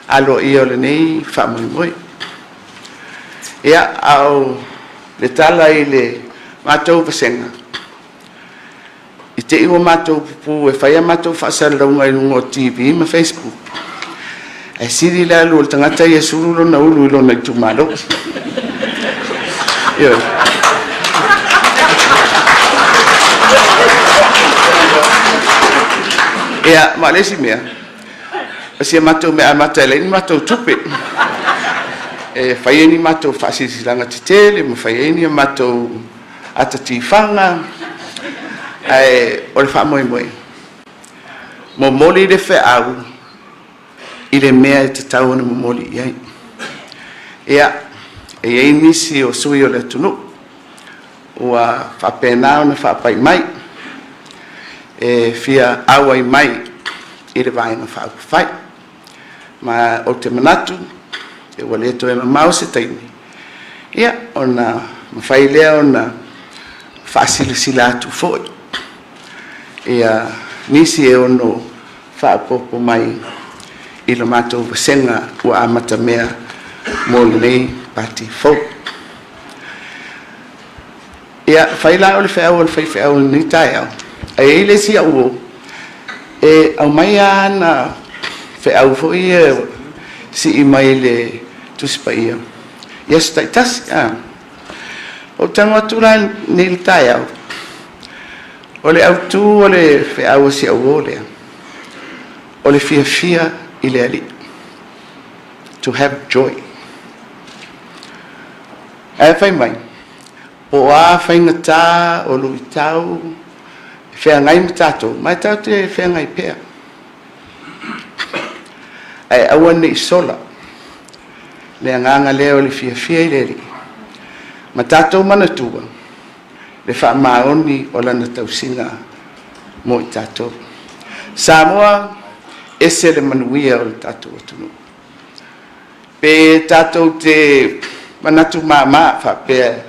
A: aloaia o lenei faamoemoe. Ia, a o le tala i le matou vasega, i te i ua matou pupuu e fai a matou faasalalauga i luga o TV ma Facebook, ae sili le alu o le tagata ia e sulu lona ulu i lona itumalo. Ioe. Ia, ma o le isi mea, o si a matou mea amata e leai ni matou tupe e fai ai ni matou faasilasilaga tetele ma fai ai ni a matou ata tifaga, ae o le faamoemoe, momoli le feau i le mea e tatau ona momoli i ai. Ia, e i ai nisi o sui o le atunuu ua faapena ona faapai mai e fia auai mai i le Vaega Faaupufai. Ma ou te manatu, ua le toe mamao se taimi, ia, ona mafai lea ona faasilasila atu foi ia nisi e ono faaopoopo mai i le matou vasega ua amatamea mo lenei Pati fou. Ia, fai la o le feau a le faifeau i lenei taeao, ae i ai le isi au uo, e aumai lava ana feau foi ia sii mai le Tusi Paia i aso taitasi. A. Ou tago atu la nei i le taeao, o le autu o le feau a si au uo lea, o le fiafia i le Alii, to have joy. Ae fai mai, po o a faigata o luitau e feagai ma tatou, ma e tatou te feagai pea. Ae aua ne i sola le agaga lea o le fiafia i le Alii, ma tatou manatua le faamaoni o Lana tausiga mo i tatou. Samoa, ese le manuia o le tatou atunuu. Pe tatou te manatu mama faapea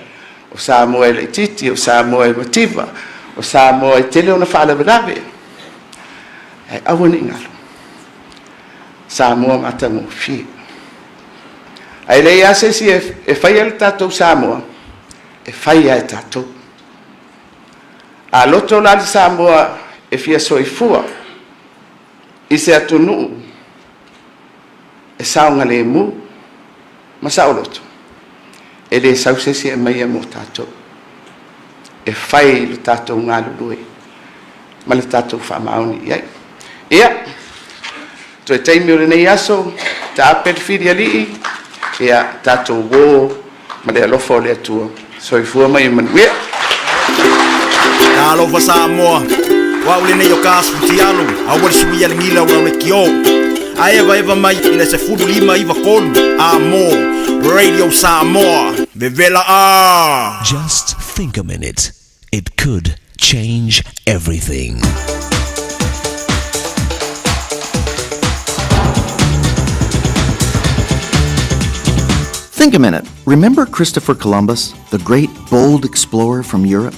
A: o Samoa e laitiiti, o Samoa e mativa, o Samoa e tele ona faalavelave. Ae aua ne i galo, Samoa matagofie. Ae leai lava se isi e faia le tatou Samoa, e fai lava e tatou. A loto la le Samoa e fia soifua i se atunuu e saogalemu ma saoloto, e le sau se isi e aumaia mo tatou. E fai lo tatou galulue ma le tatou faamaoni i ai. Ia, toe taimi o lenei aso, taape le fili alii, ia tatou uo ma le alofa o le Atua. Soifua ma ia manuia.
B: Talofa Samoa, o au lenei o ka asu tialo, aua le suia le gila o le kio. A eva eva mai i le 1593 a mo Radio Samoa, vevela a.
I: Just think a minute. It could change everything.
L: Think a minute. Remember Christopher Columbus, the great bold explorer from Europe?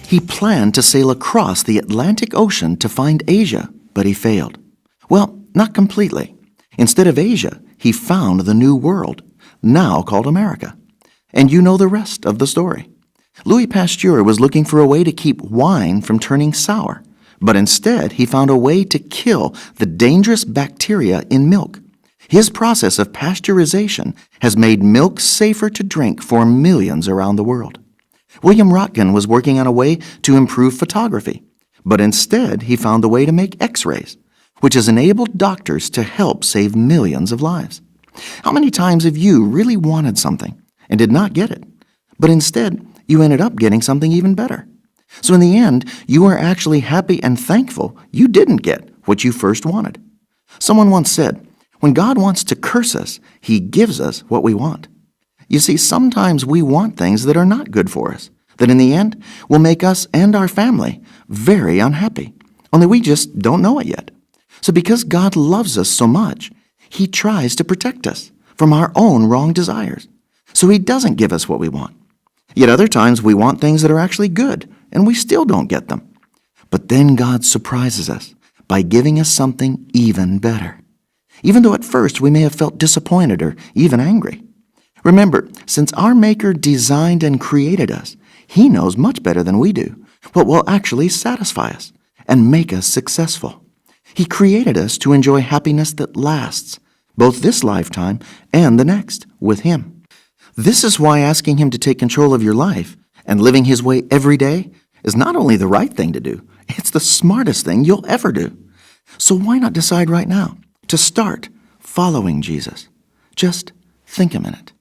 L: He planned to sail across the Atlantic Ocean to find Asia, but he failed. Well, not completely. Instead of Asia, he found the New World, now called America. And you know the rest of the story. Louis Pasteur was looking for a way to keep wine from turning sour, but instead he found a way to kill the dangerous bacteria in milk. His process of pasteurization has made milk safer to drink for millions around the world. William Röntgen was working on a way to improve photography, but instead he found the way to make x rays, which has enabled doctors to help save millions of lives. How many times have you really wanted something and did not get it, but instead you ended up getting something even better? So in the end, you are actually happy and thankful you didn't get what you first wanted. Someone once said, when God wants to curse us, he gives us what we want. You see, sometimes we want things that are not good for us, that in the end will make us and our family very unhappy. Only we just don't know it yet. So because God loves us so much, he tries to protect us from our own wrong desires. So he doesn't give us what we want. Yet other times we want things that are actually good, and we still don't get them. But then God surprises us by giving us something even better, even though at first we may have felt disappointed or even angry. Remember, since our Maker designed and created us, He knows much better than we do what will actually satisfy us and make us successful. He created us to enjoy happiness that lasts, both this lifetime and the next, with Him. This is why asking Him to take control of your life and living His way every day is not only the right thing to do, it's the smartest thing you'll ever do. So why not decide right now to start following Jesus? Just think a minute.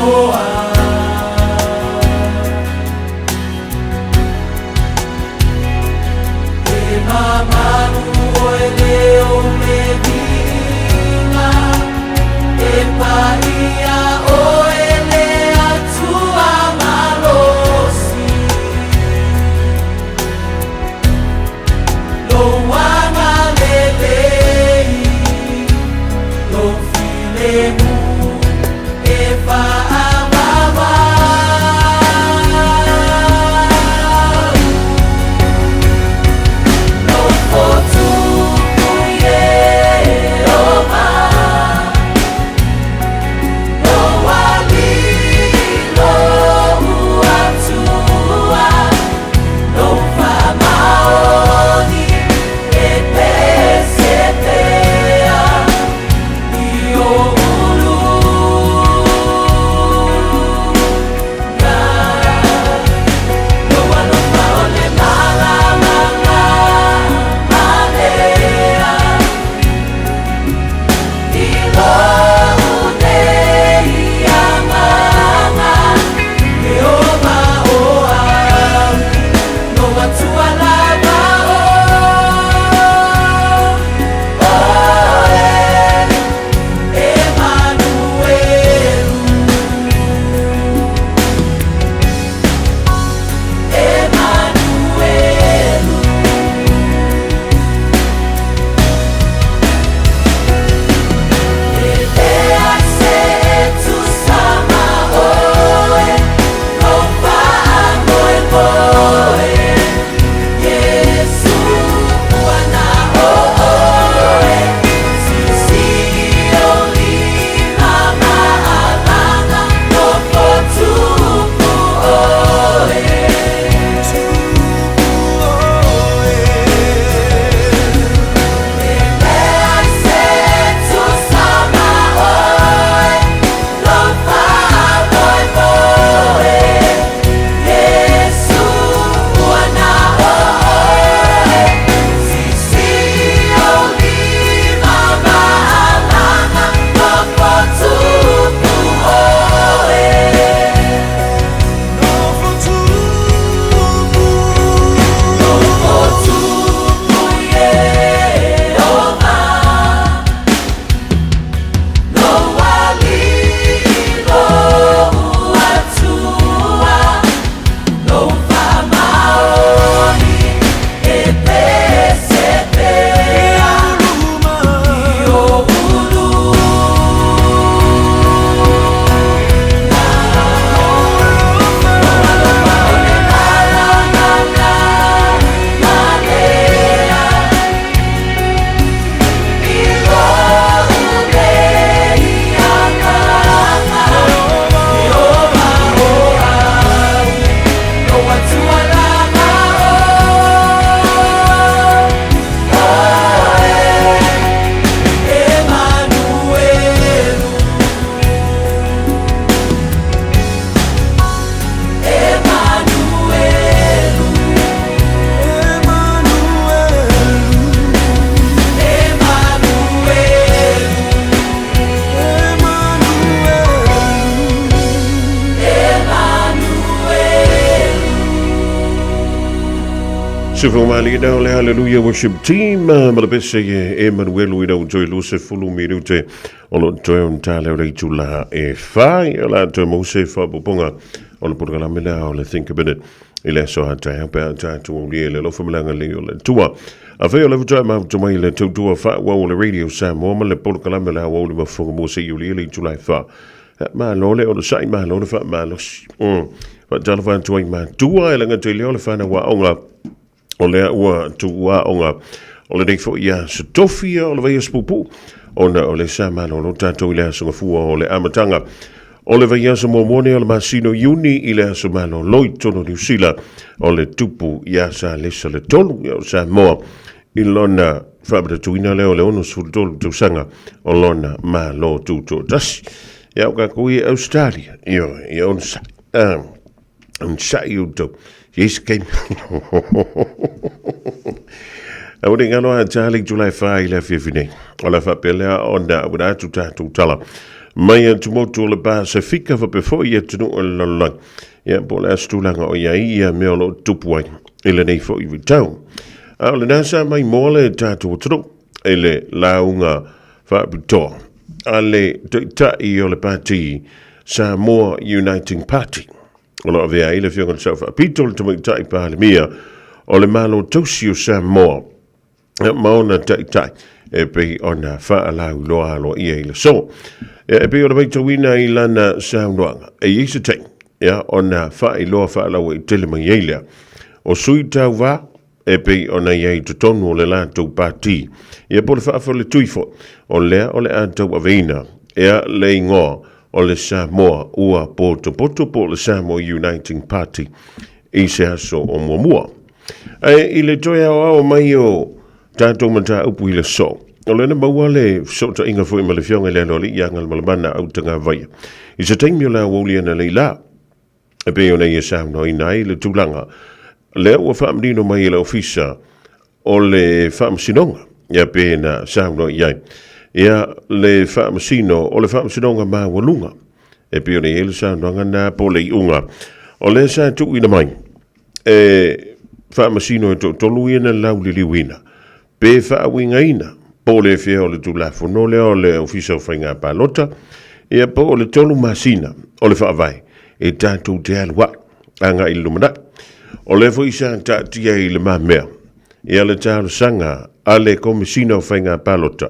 U: Samoa. E mamalu oe le o le viiga, e paia oe le Atua malosi. Lou agalelei, lou filemu e faamamau. Lou fotupu Ieova, lou Alii, lou Atua, lou faamaoni e pese pea i o uluga. Lou alofa o le malamala malea i lou nei agaga. Ieova o au, lou Atua lava o oe, Emanuelu. Emanuelu. E lea se e tusa ma oe, lou faamoemoe, Iesu ua na o oe, siisii ou lima ma alaga, nofo tupu oe. E leai se e tusa ma oe, lou faamoemoe, Iesu ua na o oe, siisii ou lima ma alaga, nofo tupu oe. Nofo tupu, nofo tupu Ieova, lou Alii, lou Atua, lou faamaoni e pese pea i o uluga. Lou alofa o le malamala malea i lou nei agaga. Ieova o au, lou Atua lava o oe, Emanuelu. Emanuelu. Emanuelu. Emanuelu.
D: Sufumali nao le Hallelujah Worship Team ma le pese e Emanuelu i nau toe luse fulu minute o lo toe on tale o le itula e whai o la toe mose whapoponga o le porokalame lea o le Think a Minute i le aso hatae pe a tātou au lie le alofa malanga le o le tua. A whai o le futai mafuta mai le tautua whaua o le Radio Samoa ma le porokalame lea o le mafonga mo se i o le itula e wha. Malo le ono sai malo le wha malosi. Wha talo wha atu ai matua e langa te leo le whana wa onga o lea ua tuuaoga o lenei foi aso tofi o le vaiaso puupuu ona o le sa malolo tatou i le aso gafua o le amataga o le vaiaso muamua nei o le masina o Iuni i le aso malolo i totonu o Niu Sila o le tupu iā Salesa le tolu o Samoa i lona faamatatuina lea o le 63 tausaga o lona Malo Tutoatasi. Ia o kākou i Australia, ioe, ia onosai. Onosai outou. Yes, came. Aua ne i galo a Charlie July 4 i le afiafi nei. O le a faapea lea ona auina atu tatou tala. mai atumotu o le Pasefika faapea foi i atunuu o le lalolagi. Ia, po o le a se tulaga o i ai ia mea o lo o tutupu ai i lenei foi vaitau. A o lena sa maimoa le tatou atunuu i le lauga faapitoa a le Taitai o le Pati Samoa Uniting Party o lo o avea ai le Afioga i le Sao Faapito le Tamaitai Palemia o le Malo Tausi o Samoa ma ona taitai e pei ona faalauiloa aloaia i le aso. E pei ona matauina i lana saunoaga, e i ai se taimi ia, ona faailoa faalauaitele mai ai lea o sui tauva e pei ona i ai i totonu o le latou pati, ia po o le faafaletui foi, o lea o le a tauaveina ia le igoa o le Samoa ua potopoto po o le Samoa Uniting Party i se aso o muamua. Ae i le toe aoao mai o tatou mataupu i le aso, o lea na maua le fesootaiga foi ma le Afioga i le Aloalii ia Galumalemana Autagavaia i se taimi o le aoauli analeila, e pei ona ia saunoaina ai le tulaga lea ua faamanino mai e le Ofisa o le Faamasinoga, ia pe na saunoa i ai ia le Faamasino o le Faamasinoga Maualuga, e pei ona i ai le saunoaga na po o le iuga o lea sa tuuina mai e faamasino e toatolu ia na lauliliuina pe faauigaina po o le fea o le Tulafono lea o le Ofisa o Faiga Palota, ia po o le 3 masina o le Faavae e tatou te alu ai agai i le lumanai. O lea foi sa taatia i le mamea ia le talosaga a le Komesina o Faiga Palota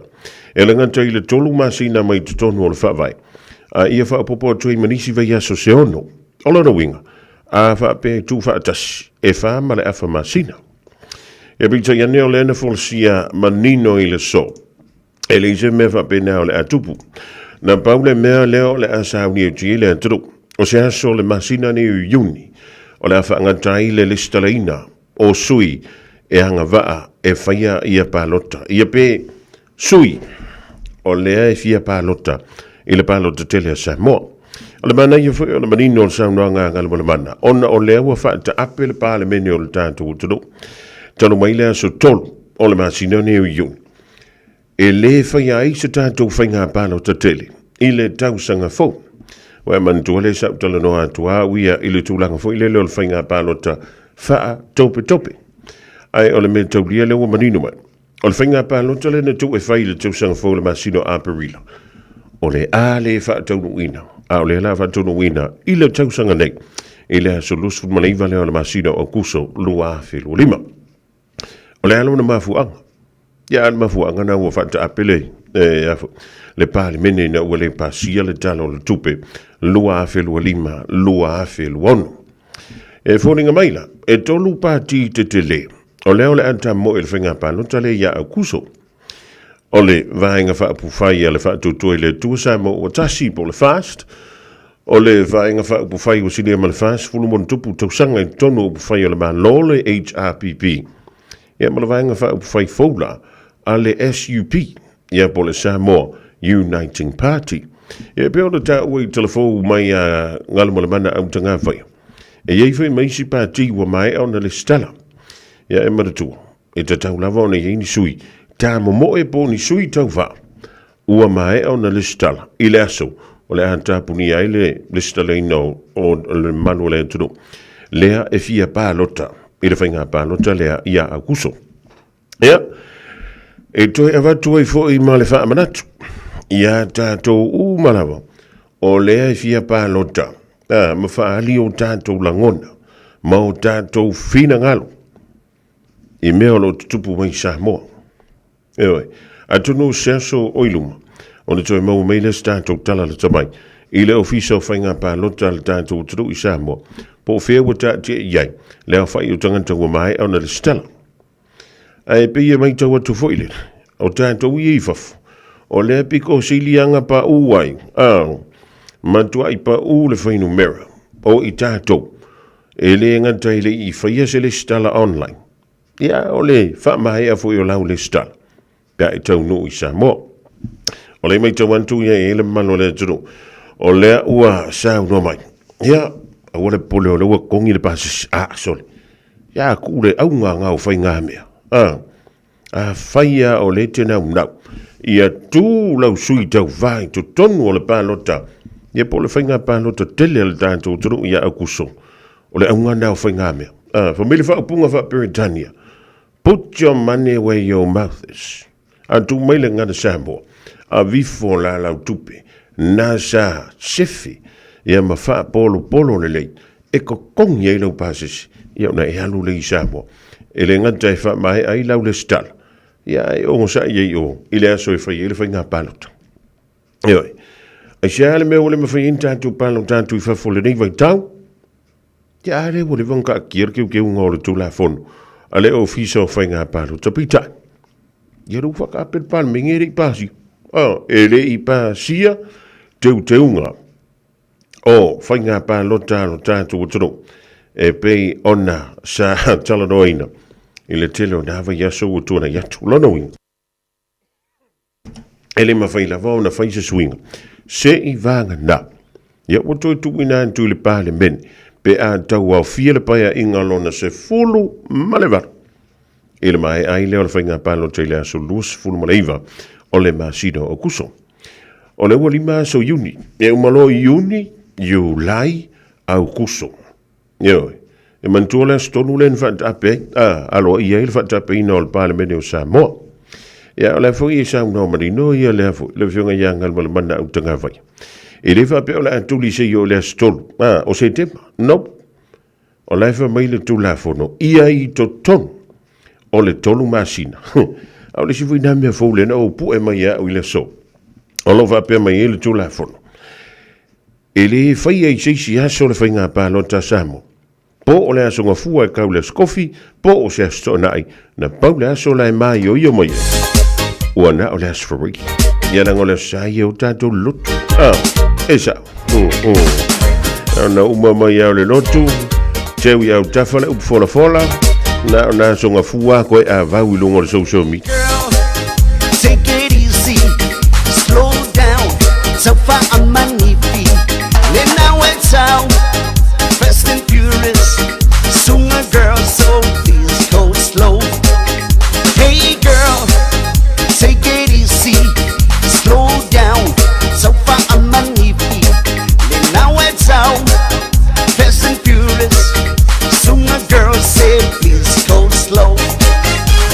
D: e le gata i le 3 masina mai totonu o le Faavae, a ia faaopoopo atu ai ma nisi vaiaso se 6. O lona uiga, a faapea e tuufaatasi, e 4 ma le afa masina. Ia peitai ane o lea na folasia manino i le aso, e leai se mea faapena o le a tupu. Na pau le mea lea o le a sauni atu i ai le atunuu, o se aso o le masina nei o Iuni, o le a faagata ai le lesitalaina o sui e agavaa e faia ia palota. Ia pe sui o lea e fia palota i le palota tele a Samoa. O le manaia foi o le manino o le saunoaga a Galumalemana, ona o lea ua faataape le Palemene o le tatou atunuu talu mai le aso 3 o le masina nei o Iuni, e le faia ai se tatou faiga palota tele i le tausaga fou. Ua e manatua lea sa ou talanoa atu au ia i le tulaga foi lele o le faiga palota faatopetope. Ae o le mea taulia lea ua manino mai, O le faiga palota lea na tuu e fai i le tausaga fou i le masina o Aperila, o le a le faataunuuina, a o lea la faataunuuina i le tausaga nei, i le aso 29 lea o le masina o Aokuso 2025. O le a lona mafuaaga? Ia, a o le mafuaaga na ua faataape le, e, a, le Palemene ina ua le pasia le Tala o le Tupe 2025/2026. E foliga mai la, e 3 pati tetele O lea o le a tamoe i le faiga palota lea ia Aukuso. O le Vaega Faaupufai a le Faatuatua i le Atua Samoa ua Tasi po o le FAST, o le Vaega Faaupufai ua silia ma le 40+ tausaga i totonu o upufai o le Malo le HRPP, ia ma le Vaega Faaupufai fou la a le SUP, ia po o le Samoa Uniting Party. Ia e pei ona taua i talafou mai a Galumalemana Autagavaia, E i ai foi ma isi pati ua maea ona lesitala. Ia e manatua, e tatau lava ona i ai ni sui tamomoe po o ni sui tauva ua maea ona lesitala i le aso o le a tapunia ai le lesitalaina o le mamalu o le atunuu lea e fia palota i le faiga palota lea ia Aukuso. Ia, e toe avatu ai foi ma le faamanatu ia tatou uma lava o lea e fia palota a, ma faaali o tatou lagona ma o tatou finagalo i mea o lo o tutupu mai i Samoa. Ioe, atonu o se aso o i luma, ona toe maua mai lea se tatou tala lata mai i le Ofisa o Faiga Palota a le tatou atunuu i Samoa, po o fea ua taatia i ai le aofai o tagata ua maea ona lesitala. Ae pei e matau atu foi lele, o tatou ia i fafo, o lea pito sili aga paʻu ai, a, matuai paʻu le fuainumera o i tatou, e le gata i le i faia se lesitala online, ia o le faamaea foi o lau lesitala pe a e taunuu i Samoa. O lea e matau atu ia e i ai le mamalu o le atunuu, o lea ua saunoa mai, ia, aua le popole o lea ua totogi le pasese, a, sole, ia tuu le auga na o faigamea, a. Afai lava o lea e te naunau ia tu lau sui tauva i totonu o le palota, ia po o le faiga palota tele a le tatou atunuu ia Aukuso, o le auga lena o faigamea. A, fai mai le faaupuga faa-Peretania, Put your money where your mouth is. A tuu mai le gagana Samoa, avifo la lau tupe, na sa sefe ia ma faapolopolo lelei e totogi ai lau pasese, ia ona e alu lea i Samoa. E le gata e faamaea ai lau lesitala, ia ae onosai ai i o i le aso e fai ai le faiga palota. Ioe. Aisea le mea ua le mafai ai ona tatou palota atu i fafo i lenei vaitau? Ia a lea ua leva ona taatia le teuteuga o le Tulafono a le Ofisa o Faiga Palota. Peitai, ia lea ua faataape le Palemene e le i pasia. Ah, e le i pasia teuteuga o faiga palota a lo tatou atunuu e pei ona sa talanoaina i le tele o nā vaiaso ua tuanai atu. Lona uiga, e le mafai lava ona fai se suiga se i vagana ia ua toe tuuina atu i le Palemene pe a tauaofia le Paeaiga lona 18 i le maea ai lea o le faiga palota i le aso 29 o le masina o Aokuso. O lea ua 5 aso Iuni, e uma loa Iuni, Iulai, Aokuso. Ioe, e manatua le aso tonu lea na faataape ai, a, aloaia ai le faataapeina o le Palemene o Samoa. Ia, o la foi e saunoa manino ia lea foi, le Afioga ia Galumalemana Autagavaia. E le faapea o le a tuli seia oo i le aso 3, a, o Setema. Nope. O la e fai mai le Tulafono, ia i totonu o le 3 masina. A o le isi foi na mea fou lea na ou pue mai e au i le aso, o lo o faapea mai ai le Tulafono, E le faia i se isi aso le faiga palota a Samoa, po o le aso Gafua e kau le aso Kofi, po o se aso Toonai, na pau le aso la e māioio mai ai, ua na o le aso Faraile. Ia leaga o le aso Sa ia o tatou lotu. Ah, e sao. Ona uma mai ao le lotu, teu i autafa le upu folafola, na o na aso Gafua koe a vau i luga o le social media.
C: Take it easy, slow down, so far I'm manifi. Then I went out, fast and furious. Soon a girl, so please go slow. Hey girl, take it easy, slow down, so far I'm manifi. Then I went out, fast and furious. Soon a girl said, please go slow.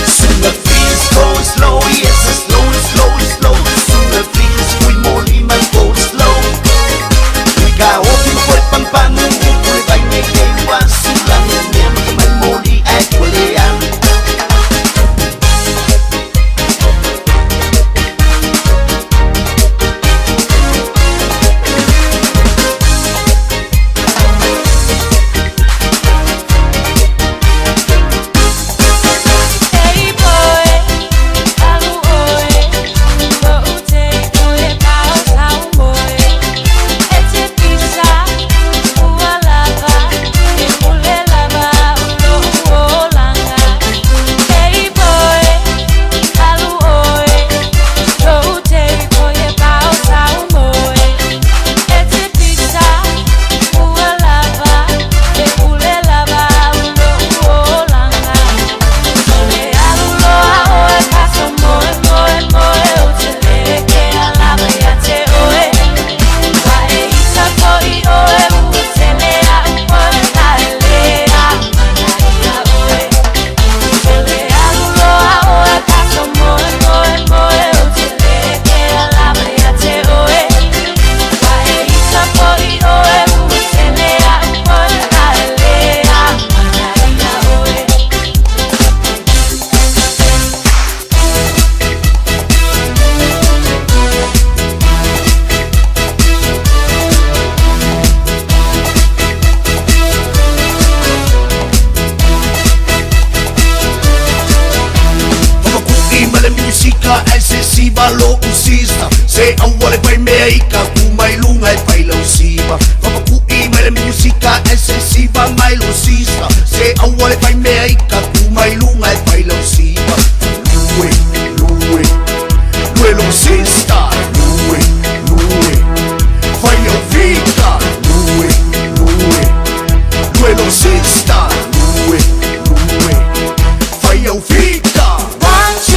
C: Soon please go slow, yes, slow, slow, slow. Soon please, we moli man go slow. Ika opi fue pampanu, pule vai me kewa, sula me me mai moli e kulea.
N: Hey boy, alu oe, ko ute oe pao tau moe. E te pisa, ua lava, e mule lava ulo uolanga. Hey boy, alu oe, ko ute oe pao tau moe. E te pisa, ua lava, e mule lava ulo uolanga. Ole alu loa oe paso moe moe moe o te leke a lava ia te oe. Wa e isa toi oe ua tele a upoe la e le a mana ia oe. Ole alu loa oe paso moe moe moe o te leke a lava ia te oe. Wa e isa toi oe ua tele a upoe la e le a mana ia oe.
Q: Papaku'i ma le misika ae se siva lo'u sista Se aua le fai mea i ka ku mai luga e fai lau siva Papaku'i ma le misika ae se siva mai lo sista Se aua le fai mea i ka ku mai luga e fai lau siva Lue, lue, lue lo sista Lue, lue, fai au fika Lue, lue, lue lo sista Lue, lue, fai au fika
N: 1, 2,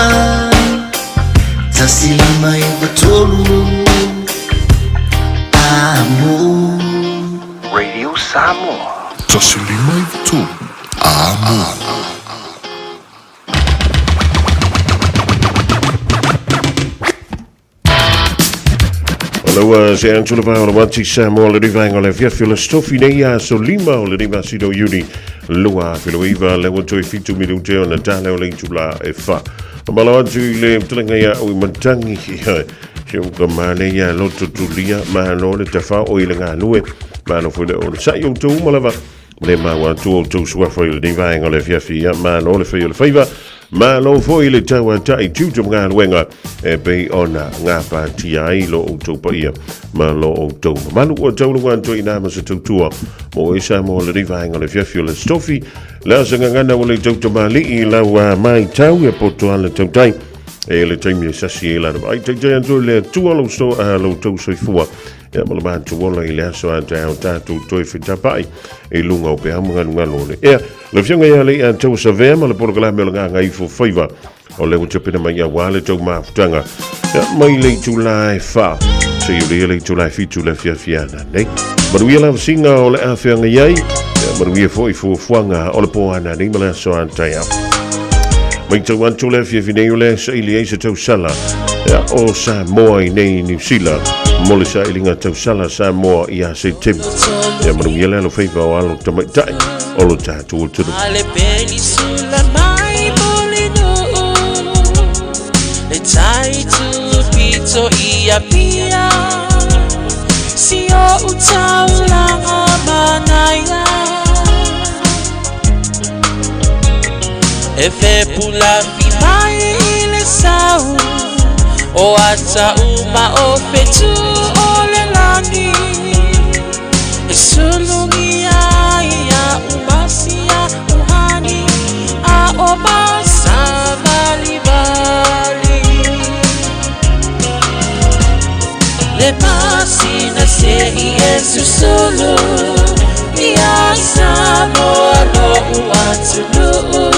C: Samoa 1593 Amo.
A: Radio Samoa.
E: 1593 Amo.
D: O le ua se atu le vao o le Wati Samoa le rivaenga o le afiafi o le Aso Tofi nei aso lima o le masina o Iuni 2009 le ua toe 7 minute ona tala o le itula e fa. Malo atu i le talenga ia au i matangi si o ka male ia loto tulia malo le tafa o i le galue malo foi le o le sai o tau malava le maua atu o tou suafa i lenei vaega o le afiafi ia malo le fai o le faiva malo foi le tauata'i tiute ma galuega e pei ona gapatia ai lo outou paia ma lo outou mamalu ua tauluga atu ai ina ma se tautua mo e Samoa lenei vaega o le afiafi o le Aso Tofi le aso gagana ua le tautamali'i lau matau e poto ala tautai e le taimi e sasi ai lana vaai taitai atu i le Atua lou so lou tou soifua Ia ma le matou ola i le aso a taeao tatou toe fetapa'i i luga o peau ma galugalu o le ea. Le Afioga ia Leiataua Savea ma le polokalame o le Gagaifo Faiva o lea ua tapena mai auā le tou mafutaga ia, mai le itula e fa seia ulia le itula e 7 le afiafi ana nei. Manuia lavasiga o le a feagai ai, ia, manuia foi fuafuaga o le po ana nei ma le aso a taeao. Matau atu le afiafi nei o le saili ai se tausala ia, o Samoa i nei Niu Sila mo le sailiga tausala Samoa ia Setema. Ia manuia le alofaiva o alo tamaitai o lo tatou atunuu.
N: Ale penisula mai molinuu Le tai tu pito i Apia Si o utaulanga manaia E fepulafi mai i le sau O ata uma o fetu o le lagi E sulugia ia umasia uhani A o masavalivali Le masina se i e susulu Ia Samoa lo'u atunuu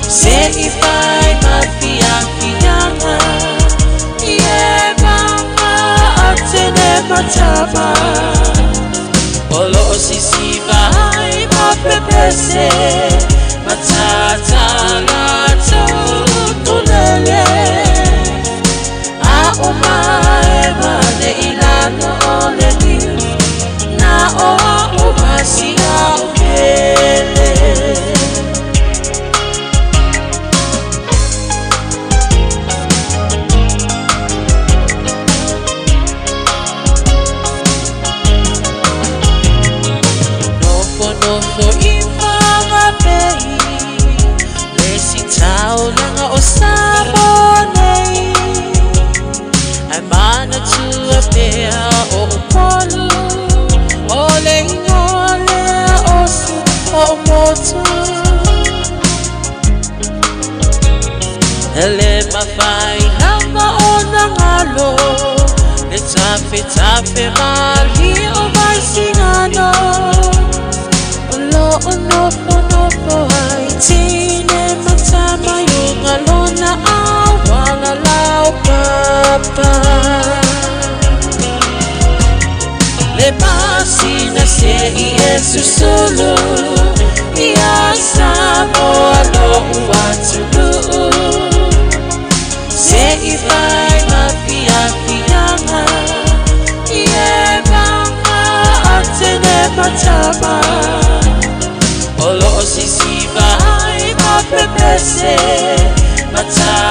N: Se i fai ma fiafiaga I e maga atene matama O loo sisiva ai ma pepese Matata latou ukulele A o maema ne i lalo o le niu Na o a'u masia o pele. Nofonofo i Whangape Le isi taulaga o Samoa nei Ae manatua pea o Upolu O le ingoa lea o si ou motu E le mafai lava ona galo Le tafetafe malie o Vaisigano O lo o nofonofo ai tine ma tama i uga lona auala laupapa. Le masina se i e susulu Ia Samoa lo'u atunuu Se i fai ma fiafiaga I e maga atene matama O loo sisiva ai ma pepese Matata